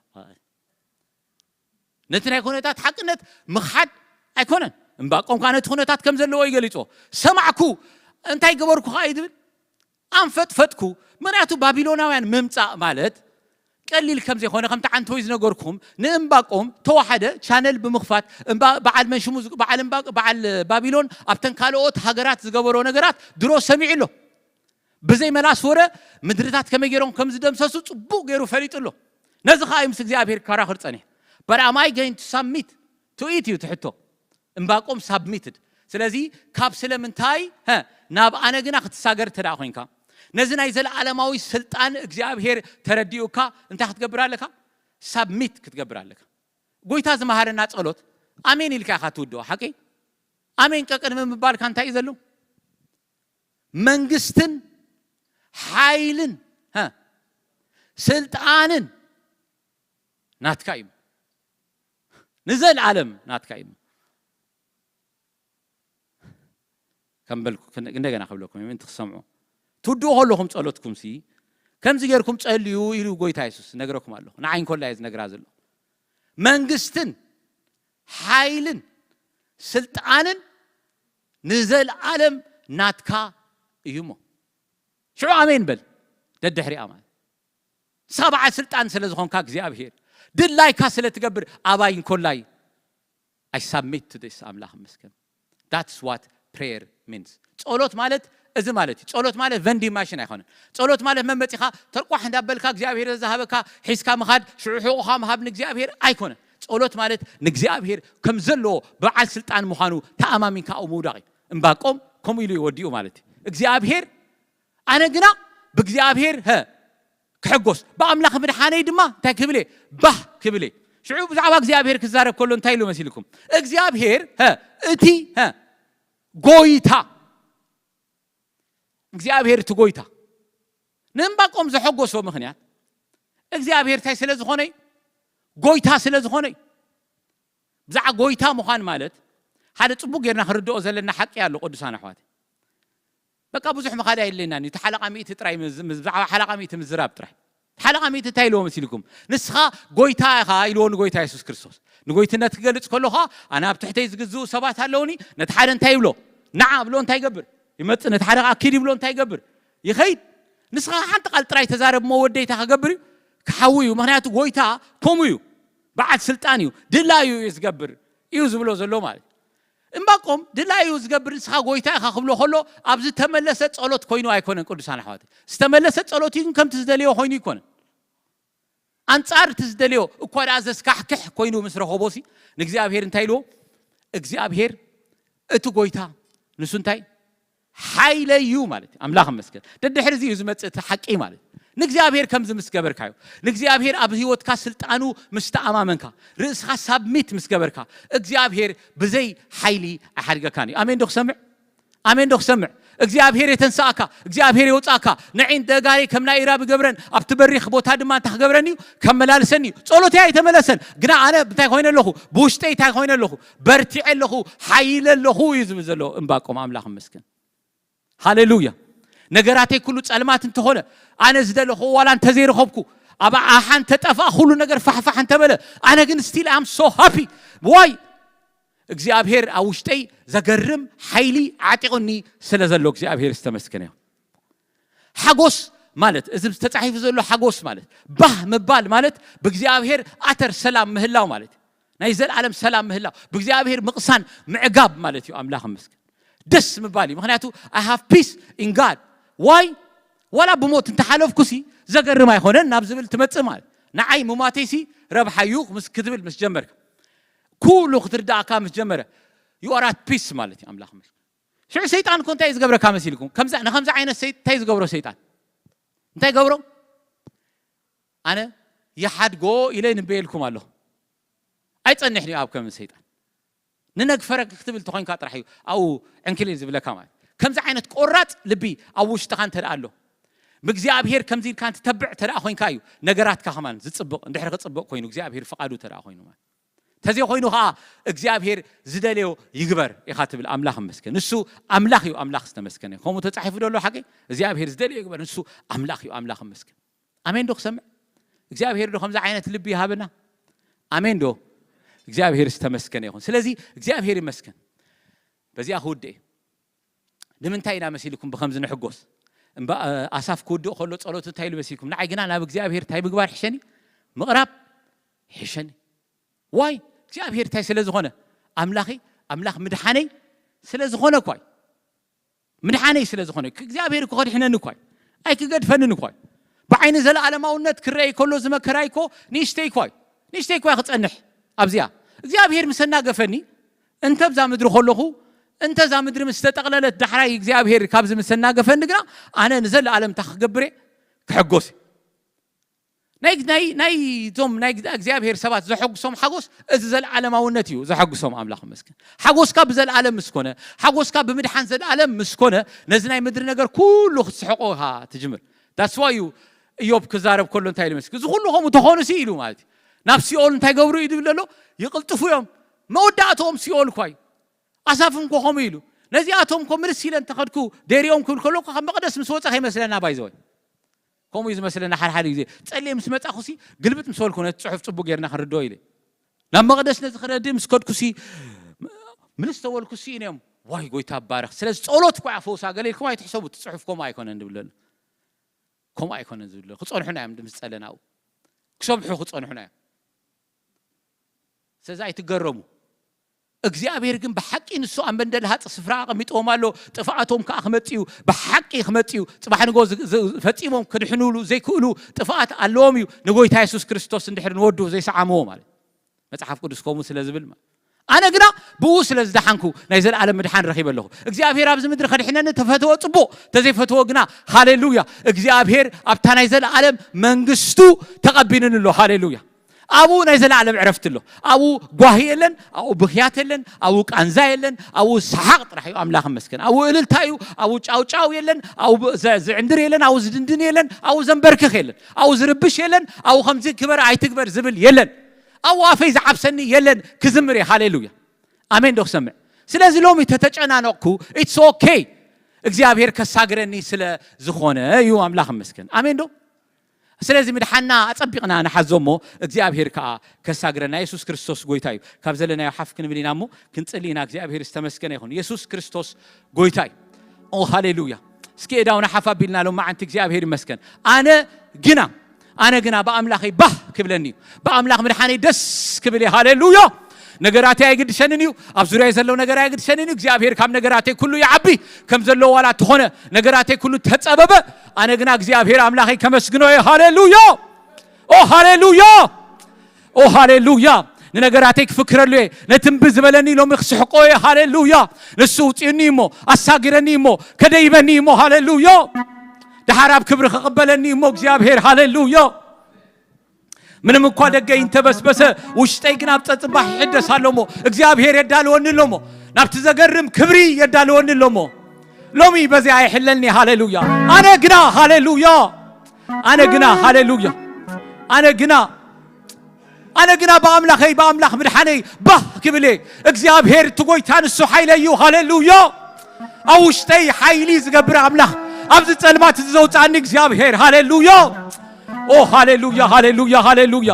ነቲ ናይ ኩነታት ሓቅነት ምኽሓድ ኣይኮነን። እምባቆም ከዓ ነቲ ኩነታት ከም ዘለዎ ይገሊጾ። ሰማዕኩ፣ እንታይ ገበርኩ ከዓ እዩ ዝብል? ኣንፈጥፈጥኩ። ምክንያቱ ባቢሎናውያን ምምጻእ ማለት ቀሊል ከም ዘይኮነ ከምቲ ዓንተወይ ዝነገርኩም ንእምባቆም ተዋሓደ ቻነል ብምኽፋት እምባ- በዓል መንሽሙ ዝ- በዓል እምባ- በዓል ባቢሎን ኣብተን ካልኦት ሃገራት ዝገበሮ ነገራት ድሮ ሰሚዑ ኣሎ። ብዘይ መላስ ወረ ምድርታት ከመይ ገይሮም ከም ዝደምሰሱ ጽቡቕ ገይሩ ፈሊጡ ኣሎ። ነዚ ከዓ ምስ እግዚኣብሔር ክከራኽር ጸኒሕ። But am I going to submit to it እዩ ትሕቶ። እምባቆም ሳብሚትድ። ስለዚ ካብ ስለምንታይ ሀ ናብ ኣነ ግና ክትሳገር እንተ ደኣ ኮይንካ ነዚ ናይ ዘለዓለማዊ ስልጣን እግዚኣብሔር ተረዲኡካ እንታይ ክትገብር ኣለካ? ሳብሚት ክትገብር ኣለካ። ጎይታ ዝመሃረና ጸሎት ኣሜን ኢልካ ኢኻ ትውድኦ። ሓቂ ኣሜን ቀቅድሚ ምባልካ እንታይ እዩ ዘሎ? መንግስትን ሓይልን ሀ ስልጣንን ናትካ እዩ። ንዘለዓለም ናትካ እዩ። ከም በልኩ ክን- እንደገና ክብለኩም ምእንቲ ክሰምዑ ትውድኡ ከለኹም ጸሎትኩም ሲ ከምዚ ጌርኩም ጸልዩ ኢሉ ጎይታ የሱስ ነግረኩም ኣለኹ። ንዓይ እንኮላ እየ ዝነግራ ዘለኹ። መንግስትን ሓይልን ስልጣንን ንዘለዓለም ናትካ እዩ እሞ ሽዑ ኣሜን በል። ደድሕሪኣ ማለት ንስኻ በዓል ስልጣን ስለ ዝኾንካ እግዚኣብሔር ድላይካ ስለ ትገብር ኣባይ እንኮላይ I submit to this ኣምላኽ ይመስገን። That's what prayer means። ጸሎት ማለት እዚ ማለት እዩ። ጸሎት ማለት ቨንዲንግ ማሽን ኣይኮነን። ጸሎት ማለት መመጺኻ ተርቋሕ እንዳበልካ እግዚኣብሔር ዝሃበካ ሒዝካ ምኻድ ሽዑ ሕቑኻ ምሃብ ንእግዚኣብሔር ኣይኮነን። ጸሎት ማለት ንእግዚኣብሔር ከም ዘለዎ በዓል ስልጣን ምዃኑ ተኣማሚንካ ኣብኡ ምውዳቕ እዩ። እምባቆም ከምኡ ኢሉ እዩ ወዲኡ ማለት እዩ። እግዚኣብሔር ኣነ ግና ብእግዚኣብሔር ሀ ክሕጎስ ብኣምላኽ ምድሓነይ ድማ እንታይ ክብል እየ? ባህ ክብል እየ። ሽዑ ብዛዕባ እግዚኣብሔር ክዛረብ ከሎ እንታይ ኢሉ መሲልኩም? እግዚኣብሔር ሀ እቲ ሀ ጎይታ እግዚኣብሔር እቲ ጎይታ ንእምባቆም ዘሐጎሶ ምኽንያት እግዚኣብሔር እንታይ ስለ ዝኾነ እዩ? ጎይታ ስለ ዝኾነ እዩ። ብዛዕባ ጎይታ ምዃን ማለት ሓደ ጽቡቕ ጌርና ክንርድኦ ዘለና ሓቂ ኣሎ ቅዱሳን ኣሕዋት። በቃ ብዙሕ ምኻድ ኣየድልየናን እዩ። እቲ ሓለቓ ሚእቲ ጥራይ ምዝ- ምዝ- ብዛዕባ ሓለቓ ሚእቲ ምዝራብ ጥራይ። ሓለቓ ሚእቲ እንታይ ኢልዎ መሲልኩም? ንስኻ ጎይታ ኢኻ ኢልዎ ንጎይታ የሱስ ክርስቶስ። ንጎይትነት ክገልጽ ከሎ ኸኣ ኣነ ኣብ ትሕተይ ዝግዝኡ ሰባት ኣለውኒ። ነቲ ሓደ እንታይ ይብሎ? ንዓ ብሎ እንታይ ይገብር? ይመጽእ፣ ነቲ ሓደ ከዓ ኪድ ይብሎ፣ እንታይ ይገብር? ይኸይድ። ንስኻ ሓንቲ ቃል ጥራይ ተዛረብ እሞ ወደይ እንታይ ክገብር እዩ? ክሓዊ እዩ። ምኽንያቱ ጎይታ ከምኡ እዩ። በዓል ስልጣን እዩ። ድላዩ እዩ ዝገብር እዩ ዝብሎ ዘሎ ማለት እዩ። እምባቆም ድላዩ ዝገብር ንስኻ ጎይታ ኢኻ ክብሎ ከሎ ኣብ ዝተመለሰ ጸሎት ኮይኑ ኣይኮነን ቅዱሳን ኣሕዋት። ዝተመለሰ ጸሎት እዩ ግን ከምቲ ዝደልዮ ኮይኑ ይኮነን። ኣንጻር እቲ ዝደልዮ እኳ ደኣ ዘስካሕክሕ ኮይኑ ምስ ረኸቦሲ ንእግዚኣብሔር እንታይ ኢልዎ? እግዚኣብሔር እቲ ጎይታ ንሱ እንታይ ሓይለይ እዩ ማለት እዩ። ኣምላኽ ይመስገን። ደድሕሪ እዚ እዩ ዝመጽእ እቲ ሓቂ ማለት እዩ። ንእግዚኣብሔር ከምዚ ምስ ገበርካዮ፣ ንእግዚኣብሔር ኣብ ህይወትካ ስልጣኑ ምስ ተኣማመንካ፣ ርእስኻ ሳብሚት ምስ ገበርካ፣ እግዚኣብሔር ብዘይ ሓይሊ ኣይሓድገካን እዩ። ኣሜን ዶ ክሰምዕ? ኣሜን ዶ ክሰምዕ? እግዚኣብሔር የተንሳእካ፣ እግዚኣብሔር የውጻእካ። ንዒን ደጋሪ ከም ናይ ኢራብ ይገብረን፣ ኣብቲ በሪኽ ቦታ ድማ እንታይ ክገብረኒ እዩ? ከመላልሰኒ እዩ። ጸሎተይ ኣይተመለሰን፣ ግና ኣነ እንታይ ኮይነ ኣለኹ? ብውሽጠይ እንታይ ኮይነ ኣለኹ? በርቲዐ ኣለኹ፣ ሓይለ ኣለኹ እዩ ዝብል ዘሎ እምባቆም። ኣምላኽ ይመስገን። ሃሌሉያ። ነገራተይ ኩሉ ጸልማት እንተኾነ፣ ኣነ ዝደለኹ ዋላ እንተዘይረኸብኩ፣ ኣብ ኣሓ እንተጠፍኣ፣ ኩሉ ነገር ፋሕፋሕ እንተበለ፣ ኣነ ግን ስቲል ኣም ሶ ሃፒ። ዋይ እግዚኣብሔር ኣብ ውሽጠይ ዘገርም ሓይሊ ዓጢቑኒ ስለ ዘሎ እግዚኣብሔር ዝተመስገነ ይኹን። ሓጎስ ማለት፣ እዚ ተጻሒፉ ዘሎ ሓጎስ ማለት፣ ባህ ምባል ማለት ብእግዚኣብሔር ኣተር ሰላም ምህላው ማለት እዩ። ናይ ዘለኣለም ሰላም ምህላው፣ ብእግዚኣብሔር ምቕሳን ምዕጋብ ማለት እዩ። ኣምላኽ ይመስገን። ደስ ምባል እዩ። ምኽንያቱ I have peace in God። ዋይ ዋላ ብሞት እንተሓለፍኩሲ ዘገርም ኣይኮነን ናብ ዝብል ትመጽእ ማለት፣ ንዓይ ምማተይሲ ረብሓ እዩ ምስ ክትብል ምስ ጀመርካ፣ ኩሉ ክትርዳእካ ምስ ጀመረ፣ you are at peace ማለት እዩ። ኣምላኽ ይመስገን። ሽዑ ሰይጣን እኮ እንታይ እዩ ዝገብረካ መሲልኩም? ከምዛ ንከምዚ ዓይነት ሰይ እንታይ ዝገብሮ ሰይጣን እንታይ ገብሮ? ኣነ ይሓድጎ ኢለ ይንበየልኩም ኣለኹ። ኣይጸንሕን እዩ ኣብ ከም ሰይጣን። ንነግ ፈረግ ክትብል ተኾይንካ ጥራሕ እዩ ኣብኡ ዕንክሊል ዝብለካ ማለት። ከምዚ ዓይነት ቆራጽ ልቢ ኣብ ውሽጥኻ እንተ ደኣ ኣሎ፣ ብእግዚኣብሔር ከምዚ ኢልካ እንትተብዕ እንተ ደኣ ኮይንካ እዩ ነገራትካ ከማን ዝጽብቕ፣ እንድሕሪ ክጽብቕ ኮይኑ እግዚኣብሔር ፍቓዱ እንተ ደኣ ኮይኑ ማለት። ተዘይኮይኑ ኸዓ እግዚኣብሔር ዝደልዮ ይግበር ኢኻ ትብል። ኣምላኽ ይመስገን። ንሱ ኣምላኽ እዩ፣ ኣምላኽ ዝተመስገነ። ከምኡ ተጻሒፉ ዶ ኣሎ ሓቂ? እግዚኣብሔር ዝደልዮ ይግበር፣ ንሱ ኣምላኽ እዩ፣ ኣምላኽ ይመስገን። ኣሜን ዶ ክሰምዕ? እግዚኣብሔር ዶ ከምዚ ዓይነት ልቢ ይሃበና? ኣሜን ዶ? እግዚኣብሔር ዝተመስገነ ይኹን። ስለዚ እግዚኣብሔር ይመስገን። በዚኣ ክውድእ እየ። ንምንታይ ኢና መሲልኩም ብኸምዚ ንሕጎስ? እምባ-፣ ኣሳፍ ክውድእ ከሎ ጸሎቱ እንታይ ኢሉ መሲልኩም? ንዓይ ግና ናብ እግዚኣብሔር እንታይ ምግባር ይሕሸኒ? ምቕራብ ይሕሸኒ። ዋይ? እግዚኣብሔር እንታይ ስለ ዝኾነ? ኣምላኺ፣ ኣምላኽ ምድሓነይ ስለ ዝኾነ እኳ እዩ። ምድሓነይ ስለ ዝኾነ፣ እግዚኣብሔር እኮ ከድሕነኒ እኳ እዩ። ኣይክገድፈንን እኳ እዩ። ብዓይኒ ዘለኣለማውነት ክረኣይ ከሎ ዝመከራይ እኮ ንእሽተይ እኳ እዩ። ንእሽተይ እኳ እዩ ክጸንሕ ኣብዚኣ። እግዚኣብሔር ምስ ኣናገፈኒ፣ እንተ ኣብዛ ምድሪ ከለኹ፣ እንተ እዛ ምድሪ ምስ ተጠቕለለት ዳሕራይ እግዚኣብሔር ካብዚ ምስ ኣናገፈኒ ግና፣ ኣነ ንዘለኣለም እንታይ ክገብር እየ? ክሕጎስ እየ። ናይ ናይ ናይ እዞም ናይ እግዚኣብሔር ሰባት ዘሐጉሶም ሓጎስ እዚ ዘለዓለማውነት እዩ ዘሐጉሶም። ኣምላኽ ይመስገን። ሓጎስካ ብዘለዓለም ምስ ኮነ፣ ሓጎስካ ብምድሓን ዘለዓለም ምስ ኮነ፣ ነዚ ናይ ምድሪ ነገር ኩሉ ክትስሕቆ ኢኻ ትጅምር። That's why እዩ እዮብ ክዛረብ ከሎ እንታይ ኢሉ መስኪ፣ እዚ ኩሉ ከምኡ ተኾኑሲ ኢሉ ማለት እዩ። ናብ ሲኦል እንታይ ገብሩ እዩ ዝብል ዘሎ? ይቕልጥፉ እዮም። መወዳእትኦም ሲኦል እኳ እዩ። ኣሳፍ እንኮ ከምኡ ኢሉ፣ ነዚኣቶም እኮ ምልስ ኢለ እንተኸድኩ ደይርኦም ክብል ከሎ እኮ ካብ መቕደስ ምስ ወጸ ከይመስለና ባይዘወይ። ከምኡ እዩ ዝመስለና። ሓደ ሓደ ግዜ ጸልየ ምስ መጻኹሲ ግልብጥ ምስ በልኩ ነቲ ጽሑፍ ጽቡቅ ጌርና ክንርድኦ ኢለ ናብ መቕደስ ነዚ ክረድእ ምስ ከድኩሲ ምልስ ተበልኩሲ እዮም ዋይ ጎይታ ባረኽ። ስለዚ ጸሎት እኳ እያ ፈውሳ ገለ ኢልኩም ኣይትሕሰቡ። እቲ ጽሑፍ ከምኡ ኣይኮነን ዝብል ዘሎ። ከምኡ ኣይኮነን ዝብል ዘሎ። ክጸንሑና እዮም ምስ ጸለናኡ። ክሰብሑ ክጸንሑና እዮም። ስለዚ ኣይትገረሙ። እግዚኣብሔር ግን ብሓቂ ንሱ ኣብ መንደል ሃጽ ስፍራ ኣቐሚጥዎም ኣሎ። ጥፍኣቶም ከኣ ክመጽእ እዩ። ብሓቂ ክመጽእ እዩ። ጽባሕ ንጎ ዝ-፣ ዝ-፣ ፈጺሞም ክድሕኑሉ ዘይክእሉ ጥፍኣት ኣለዎም እዩ። ንጎይታ የሱስ ክርስቶስ እንድሕር ንወዱ ዘይሰዓምዎ ማለት። መጽሓፍ ቅዱስ ከምኡ ስለ ዝብል ማለት። ኣነ ግና ብኡ ስለ ዝደሓንኩ ናይ ዘለኣለም ምድሓን ረኺበ ኣለኹ። እግዚኣብሔር ኣብዚ ምድሪ ከድሕነኒ ተፈተወ ጽቡቕ፣ ተዘይፈተወ ግና ሃሌሉያ። እግዚኣብሔር ኣብታ ናይ ዘለኣለም መንግስቱ ተቐቢሉኒ ኣሎ። ሃሌሉያ። ኣብኡ ናይ ዘለኣለም ዕረፍቲ ኣሎ። ኣብኡ ጓሂ የለን፣ ኣብኡ ብኽያት የለን፣ ኣብኡ ቃንዛ የለን፣ ኣብኡ ሰሓቕ ጥራሕ እዩ። ኣምላኽ ይመስገን። ኣብኡ እልልታ እዩ፣ ኣብኡ ጫውጫው የለን፣ ኣብኡ ዘ-፣ ዝዕንድር የለን፣ ኣብኡ ዝድንድን የለን፣ ኣብኡ ዘንበርክኽ የለን፣ ኣብኡ ዝርብሽ የለን፣ ኣብኡ ከምዚ ግበር ኣይትግበር ዝብል የለን። ኣብኡ ኣፈይ ዝዓብሰኒ የለን፣ ክዝምር እየ። ሃሌሉያ። ኣሜን ዶ ክሰምዕ? ስለዚ ሎሚ ተተጨናነቕኩ፣ it's okay። እግዚኣብሔር ከሳግረኒ ስለ ዝኾነ እዩ። ኣምላኽ ይመስገን። ኣሜን ዶ? ስለዚ ምድሓና ኣጸቢቕና ንሓዞ እሞ እግዚኣብሔር ከኣ ከሳግረና። የሱስ ክርስቶስ ጎይታ እዩ። ካብ ዘለናዮ ሓፍ ክንብል ኢና እሞ ክንጽሊ ኢና። እግዚኣብሔር ዝተመስገነ ይኹን። የሱስ ክርስቶስ ጎይታ እዩ። ኦ ሃሌሉያ። እስኪ እዳውና ሓፍ ኣቢልና ሎም መዓንቲ እግዚኣብሔር ይመስገን። ኣነ ግና ኣነ ግና ብኣምላኸይ ባህ ክብለኒ እዩ። ብኣምላኽ ምድሓነይ ደስ ክብል እየ። ሃሌሉያ። ነገራተይ ኣይግድሸንን እዩ። ኣብ ዙሪያ ዘለዉ ነገር ኣይግድሸንን እዩ። እግዚኣብሔር ካብ ነገራተይ ኩሉ ይዓቢ። ከም ዘለዎ ዋላ እንተኾነ ነገራተይ ኩሉ ተጸበበ፣ ኣነ ግና እግዚኣብሔር ኣምላኸይ ከመስግኖ እየ። ሃሌሉያ። ኦ ሃሌሉያ። ኦ ሃሌሉያ። ንነገራተይ ክፍክረሉ እየ። ነቲ እምቢ ዝበለኒ ሎሚ ክስሕቆ እየ። ሃሌሉያ። ንሱ ውፅኡኒ እሞ፣ ኣሳጊረኒ እሞ፣ ከደይበኒ እሞ። ሃሌሉያ። ደሓር ኣብ ክብሪ ክቕበለኒ እሞ እግዚኣብሔር። ሃሌሉያ። ምንም እኳ ደገይ እንተበስበሰ፣ ውሽጠይ ግን ኣብ ጸጽባሕ ይሕደስ ኣሎ እሞ፣ እግዚኣብሔር የዳልወኒ ኣሎ እሞ፣ ናብቲ ዘገርም ክብሪ የዳልወኒ ኣሎ እሞ፣ ሎሚ በዚኣ ይሕለልኒ። ሃሌሉያ። ኣነ ግና፣ ሃሌሉያ፣ ኣነ ግና፣ ሃሌሉያ፣ ኣነ ግና፣ ኣነ ግና ብኣምላኸይ፣ ብኣምላኽ ምድሓነይ ባህ ክብል እየ። እግዚኣብሔር እቲ ጐይታ ንሱ ሓይለይ እዩ። ሃሌሉያ። ኣብ ውሽጠይ ሓይሊ ዝገብር ኣምላኽ፣ ኣብዚ ጸልማት እዚ ዘውፅኣኒ እግዚኣብሔር። ሃሌሉያ። ኦ ሃሌሉያ፣ ሃሌሉያ፣ ሃሌሉያ።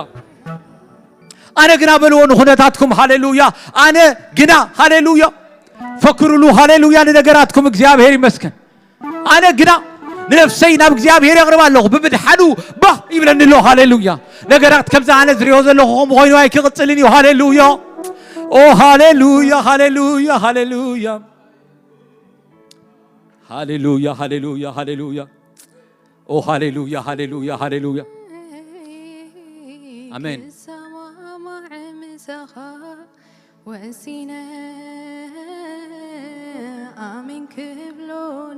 ኣነ ግና በልዎ ንኹነታትኩም። ሃሌሉያ። ኣነ ግና፣ ሃሌሉያ። ፈክሩሉ። ሃሌሉያ ንነገራትኩም። እግዚኣብሔር ይመስገን። ኣነ ግና ንነፍሰይ ናብ እግዚኣብሔር የቕርባ ኣለኹ። ብምድሓኑ ባህ ይብለኒ ኣሎ። ሃሌሉያ። ነገራት ከምዚ ኣነ ዝሪኦ ዘለኹ ከምኡ ኮይኑ ኣይክቕጽልን እዩ። ሃሌሉያ። ኦ ሃሌሉያ፣ ሃሌሉያ፣ ሃሌሉያ። ሃሌሉያ፣ ሃሌሉያ፣ ሃሌሉያ። ኦ ሃሌሉያ፣ ሃሌሉያ፣ ሃሌሉያ። ኣሜን። ክሰማማዕ ምሳኻ ወሲነ ኣሜን ክብሎ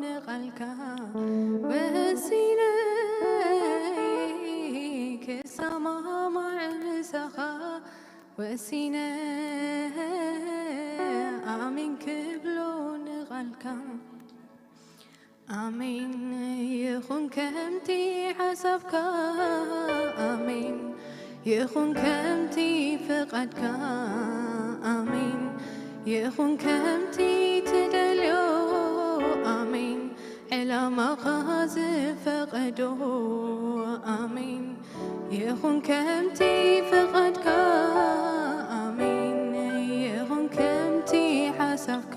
ንቓልካ ወሲነ ክሰማማዕ ምሳኻ ወሲነ ኣሜን ክብሎ ንቓልካ ኣሜን ይኹን ከምቲ ሓሳብካ ኣሜን ይኹን ከምቲ ፍቓድካ ኣሜን ይኹን ከምቲ ትደልዮ ኣሜን ዕላማኻ ዝፈቐዶ ኣሜን ይኹን ከምቲ ፍቓድካ ኣሜን ይኹን ከምቲ ሓሳብካ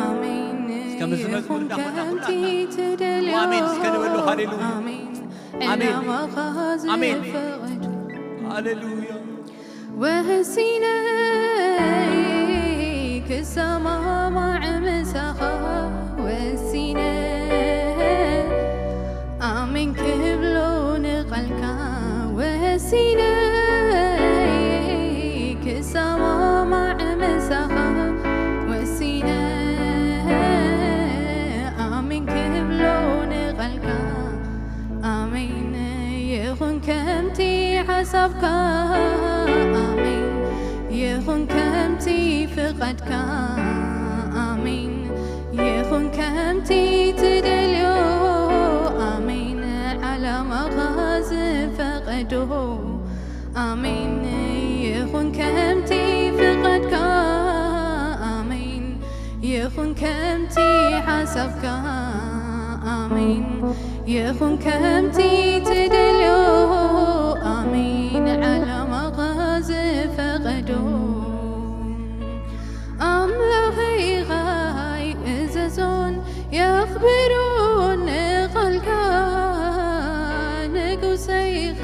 ኣሜን እስከ ምስ ዝመዝሙር ይኹን እንዳኾና ከምቲ ኩላትና ትደልዮ ኣሜን እስከ ንበሎ። ሃሌሉያ። ኣሜን ኣሜን። ዕላማኻ ኣሜን። ዝፈቐዶ ሃሌሉያ። ወሲነ ክሰማማዕ ምሳኻ ወሲነ ኣሜን ክብሎ ንቓልካ ወሲነ ክሰማማዕ ምሳኻ ወሲነ ኣሜን ክብሎ ንቓልካ ኣሜን ይኹን ከምቲ ሓሳብካ ኣሜን ይኹን ከምቲ ፍቓድካ ኣሜን ይኹን ከምቲ ትደልዮ ኣሜን ዓላማኻ ዝፈቐዶ ኣሜን ይኹን ከምቲ ፍቓድካ ኣሜን ይኹን ከምቲ ሓሳብካ ኣሜን ይኹን ከምቲ ትደልዮ ኣሜን ዓላማኻ ዝፈቐዶ ኣምላኸይ ኻይ እዘዞን የኽብሮን ቃልካ ንጉሰይኻ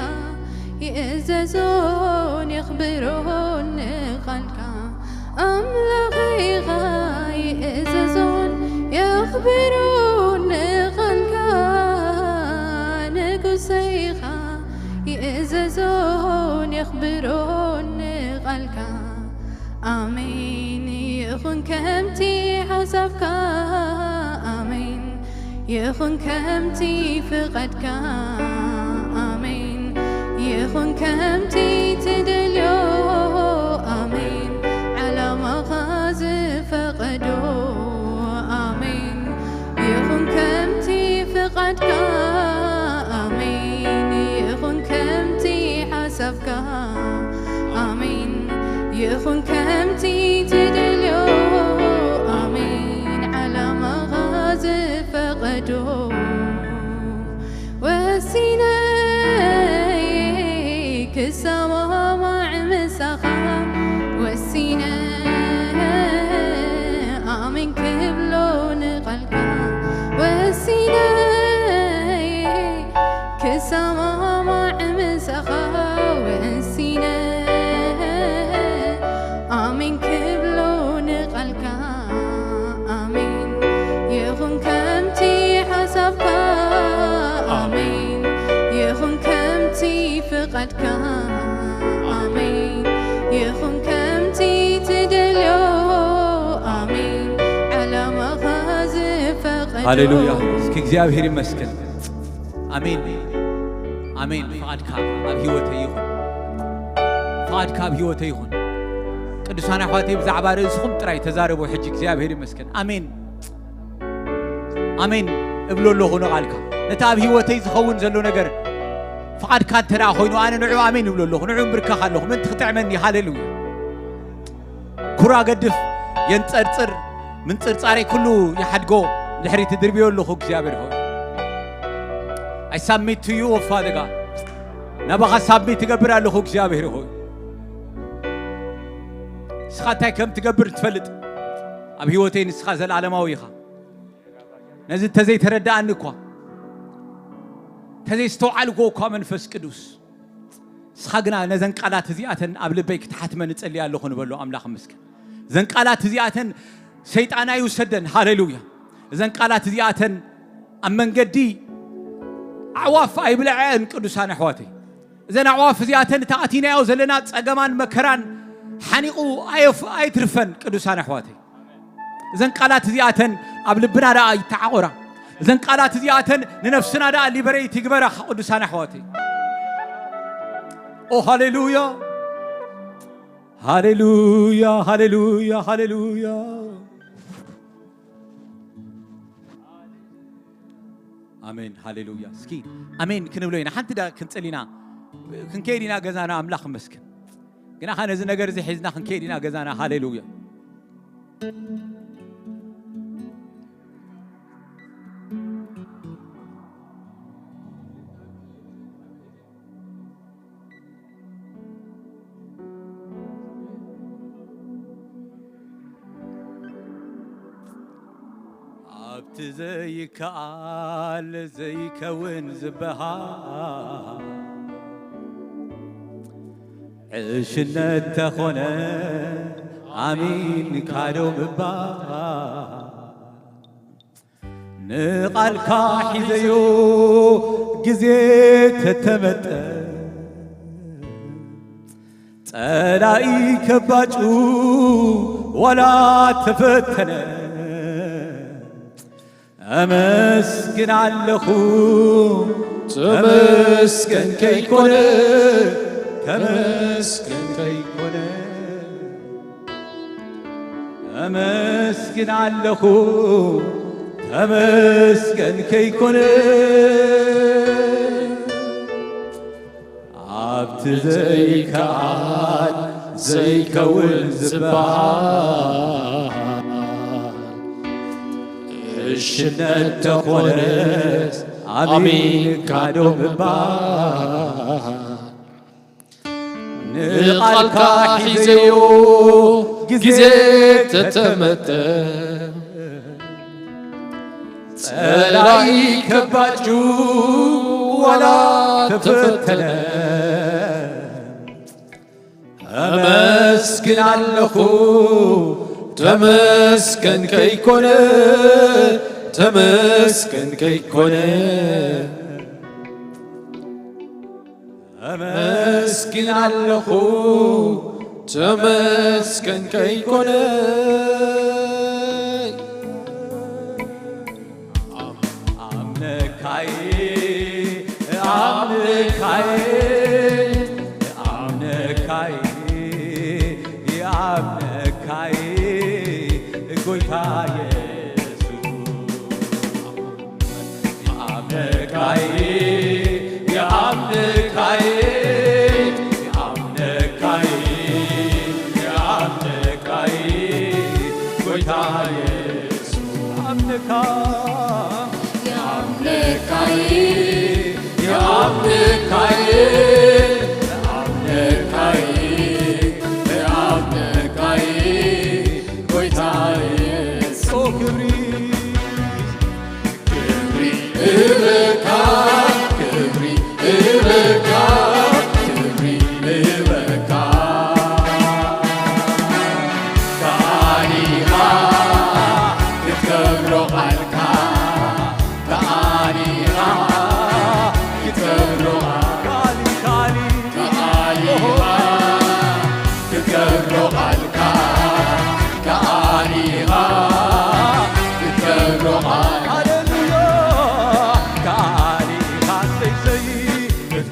ይእዘዞን የኽብሮን ቃልካ ኣምላኸይኻ ይእዘዞን የኽብሮን ቃልካ ንጉሰይኻ ይእዘዞን የኽብሮን ቃልካ ኣሜን ይኹን ከምቲ ሓሳብካ ኣሜን ይኹን ከምቲ ፍቓድካ ኣሜን ይኹን ከምቲ ትደልዮ ኣሜን ዓላማኻ ዝፈቐዶ ኣሜን ይኹን ከምቲ ፍቓድካ ኣሜን ይኹን ከምቲ ሓሳብካ ኣሜን ይኹን ከምቲ ትደልዮ ኣሜን ዓላማኻ ዝፈቐዶ ወሲነ ክሰማማዕ ምሳኻ ወሲነ ኣሜን ክብሎ ንቓልካ ሰማማዕ ምሳኻ ወሲነ፣ ኣሜን ክብሎ ንቓልካ፣ ኣሜን ይኹን ከምቲ ሓሳብካ፣ ኣሜን ይኹን ከምቲ ፍቓድካ፣ ኣሜን ይኹን ከምቲ ትደልዮ፣ ኣሜን ዓላማኻ ዝፈቐዶ። ሃሌሉያ። እስኪ እግዚኣብሔር ይመስገን። ኣሜን፣ ኣሜን። ፍቓድካ ኣብ ህይወተይ ይኹን፣ ፍቓድካ ኣብ ህይወተይ ይኹን። ቅዱሳን ኣሕዋተይ፣ ብዛዕባ ርእስኹም ጥራይ ተዛረቡ። ሕጂ እግዚኣብሔር ይመስገን። ኣሜን፣ ኣሜን እብሎ ኣለኹ ንቓልካ። ነቲ ኣብ ህይወተይ ዝኸውን ዘሎ ነገር ፍቓድካ እንተ ደኣ ኮይኑ፣ ኣነ ንዑ ኣሜን እብሎ ኣለኹ፣ ንዑ እምብርከኽ ኣለኹ። ምእንቲ ክጥዕመኒ። ሃሌሉያ። ኩራ ገድፍ፣ የንጸርጽር፣ ምንጽርጻረይ ኩሉ ይሓድጎ፣ ድሕሪት ድርብዮ ኣለኹ እግዚኣብሔር ሆይ። I submit to you, O Father God። ናባኻ ሳብሚት ትገብር ኣለኹ እግዚኣብሔር ሆይ። ንስኻ እንታይ ከም ትገብር ትፈልጥ። ኣብ ህይወተይ ንስኻ ዘለዓለማዊ ኢኻ። ነዚ እንተዘይተረዳኣኒ እኳ፣ እንተዘይስተውዓልክዎ እኳ መንፈስ ቅዱስ፣ ንስኻ ግና ነዘን ቃላት እዚኣተን ኣብ ልበይ ክትሓትመን እጸልይ ኣለኹ ንበሎ። ኣምላኽ ይመስገን። እዘን ቃላት እዚኣተን ሰይጣን ኣይውሰደን። ሃሌሉያ። እዘን ቃላት እዚኣተን ኣብ መንገዲ ኣዕዋፍ ኣይብልዐን። ቅዱሳን ኣሕዋተይ፣ እዘን ኣዕዋፍ እዚኣተን እቲ ኣቲናዮ ዘለና ጸገማን መከራን ሓኒቑ ኣየፍ-፣ ኣይትርፈን። ቅዱሳን ኣሕዋተይ፣ እዘን ቃላት እዚኣተን ኣብ ልብና ደኣ ይተዓቖራ። እዘን ቃላት እዚኣተን ንነፍስና ደኣ ሊበሬት ይግበራ። ቅዱሳን ኣሕዋተይ፣ ኦ ሃሌሉያ፣ ሃሌሉያ፣ ሃሌሉያ፣ ሃሌሉያ። ኣሜን፣ ሃሌሉያ። እስኪ ኣሜን ክንብሎ ኢና። ሓንቲ ደቂቕ ክንጽሊ ኢና፣ ክንከይድ ኢና ገዛና። ኣምላኽ ይመስገን። ግና ኸ ነዚ ነገር እዚ ሒዝና ክንከይድ ኢና ገዛና። ሃሌሉያ። ኣብቲ ዘይከኣል ዘይከውን ዝበሃል ዕሽነት ተኾነ ኣሚን ካዶ ምባል። ንቓልካ ሒዘዮ ግዜ ተተመጠ፣ ጸላኢ ከባጩ ዋላ ተፈተነ፣ ኣመስግን ኣለኹ ተመስገን ከይኮነ፣ ተመስገን ከይኮነ። ኣመስግን ኣለኹ ተመስገን ከይኮነ፣ ኣብቲ ዘይከኣል ዘይከውን ዝበሃል ዕሽነት ተኾነስ ኣሚን ካዶ ምባል። ንቓልካ ሒዘዮ ግዜ ተተመጠ፣ ጸላኢ ከባጩ ዋላ ተፈተነ፣ ኣመስግን ኣለኹ ተመስገን ከይኮነ፣ ተመስገን ከይኮነ። ኣመስግን ኣለኹ ተመስገን ከይኮነ። ኣምነካይ፣ ኣምነካይ፣ ኣምነካይ፣ ኣምነካይ፣ ጎይታ የሱስ። ኣምነካይ፣ ኣምነካይ፣ ኣምነካይ፣ ኣምነካይ፣ ጎይታ የሱስ። ኣምነካ፣ ኣምነካይ፣ ኣምነካይ፣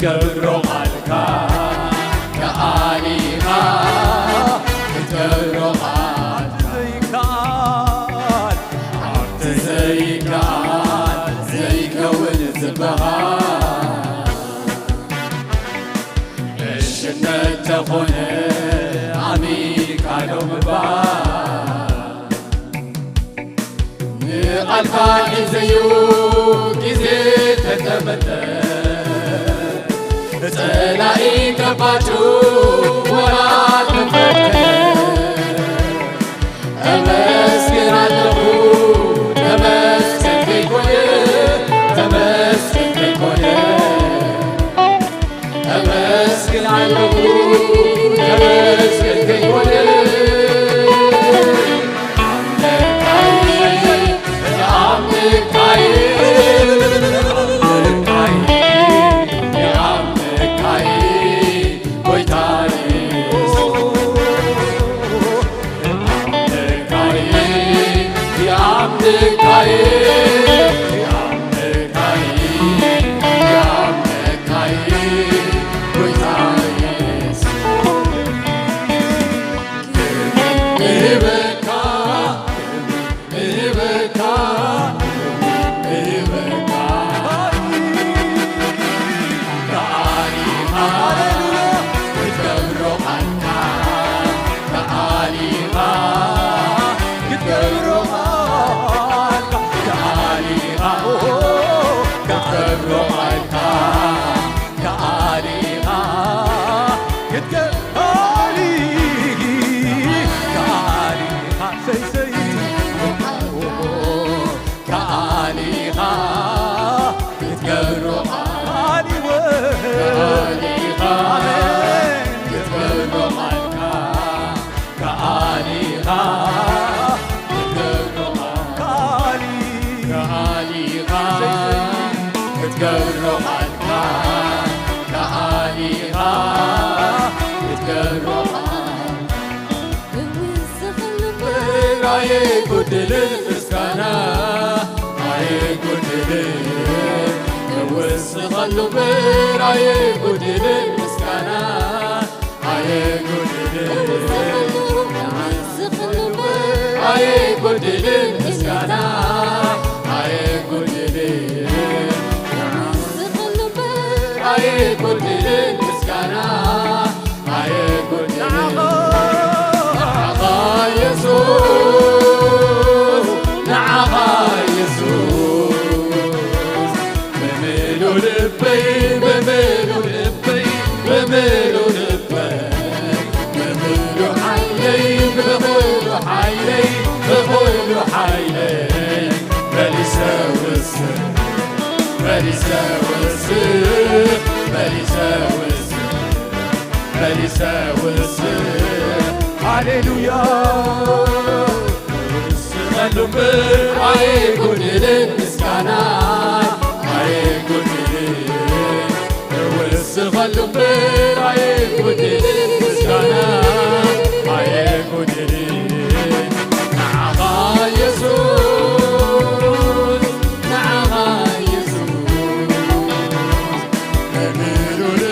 ገብሮ ቃልካ ከኣሊኻ ክትገብሮ ቃልካ ዘይከኣል ኣብቲ ዘይከኣል ዘይከውን ዝበሃል እሽነት ተኾነ ኣሚንካ ዶ ምባል ንቓልካ ሒዘዩ ግዜ ተተመተ ጸላኢ ከባጩ ወላ ተፈተነ ተመስገን ኣለኹ ተመስገን ከይኮነ ተመስገን ከይኮነ ተመስገን ኣለኹ ተመስገን ከይኮነ ኣምልካይ ኣምልካይ ኣምልካይ ኣምልካይ ጎይታዬ ኣምልካይ ኣምልካይ ኣምልካይ ኣምልካይ ጎይታዬ እህበካ እህበካ እህበካ ከኣሊኻ ክትገብሮ ቃልካ ከኣሊኻ ክትገብሮ ቃልካ ከኣሊኻ ክትገብሮ ቃልካ ከኣሊኻ ክትገብሮ ከኣሊኻ ሰይሰይ ከኣሊኻ ክትገብሮ ቃል ከኣሊኻ ክትገብሮ ቃልካ ከኣሊኻ ክትገብሮ ቃል ከኣሊኻ ክትገብሮ ቃልካ ከኣሊኻ ክትገብሮ ቃል ክውስኸሉ እምበር ኣየጎድልን ምስጋና ኣየጎድልን ክውስኸሉ እምበር ኣየጎድልን ምስጋና ኣየጎድልን ክውስኸሉ እምበር ኣየጎድልን ምስጋና ኣየጎድልን ክውስኸሉ እምበር ኣየጎድልን ምስጋና ኣየጎድልን ንዓኻ የሱስ ንዓኻ የሱስ ብምሉእ ልበይ ብምሉእ ልበይ ብምሉእ ልበይ ብምሉእ ሓይለይ ብኹሉ ሓይለይ ብኹሉ ሓይለይ መሊሰ ውስኽ መሊሰ ውስኽ መሊሰ ውስኽ መሊሰ ውስኽ ሃሌሉያ ክውስኸሉ እምበር ኣይጉድልን ምስጋና ኣይጉድልን ክውስኸሉ እምበር ኣይጉድልን ምስጋና ኣይጉድልን ንዓኻ የሱስ ንዓኻ የሱስ ብምሉእ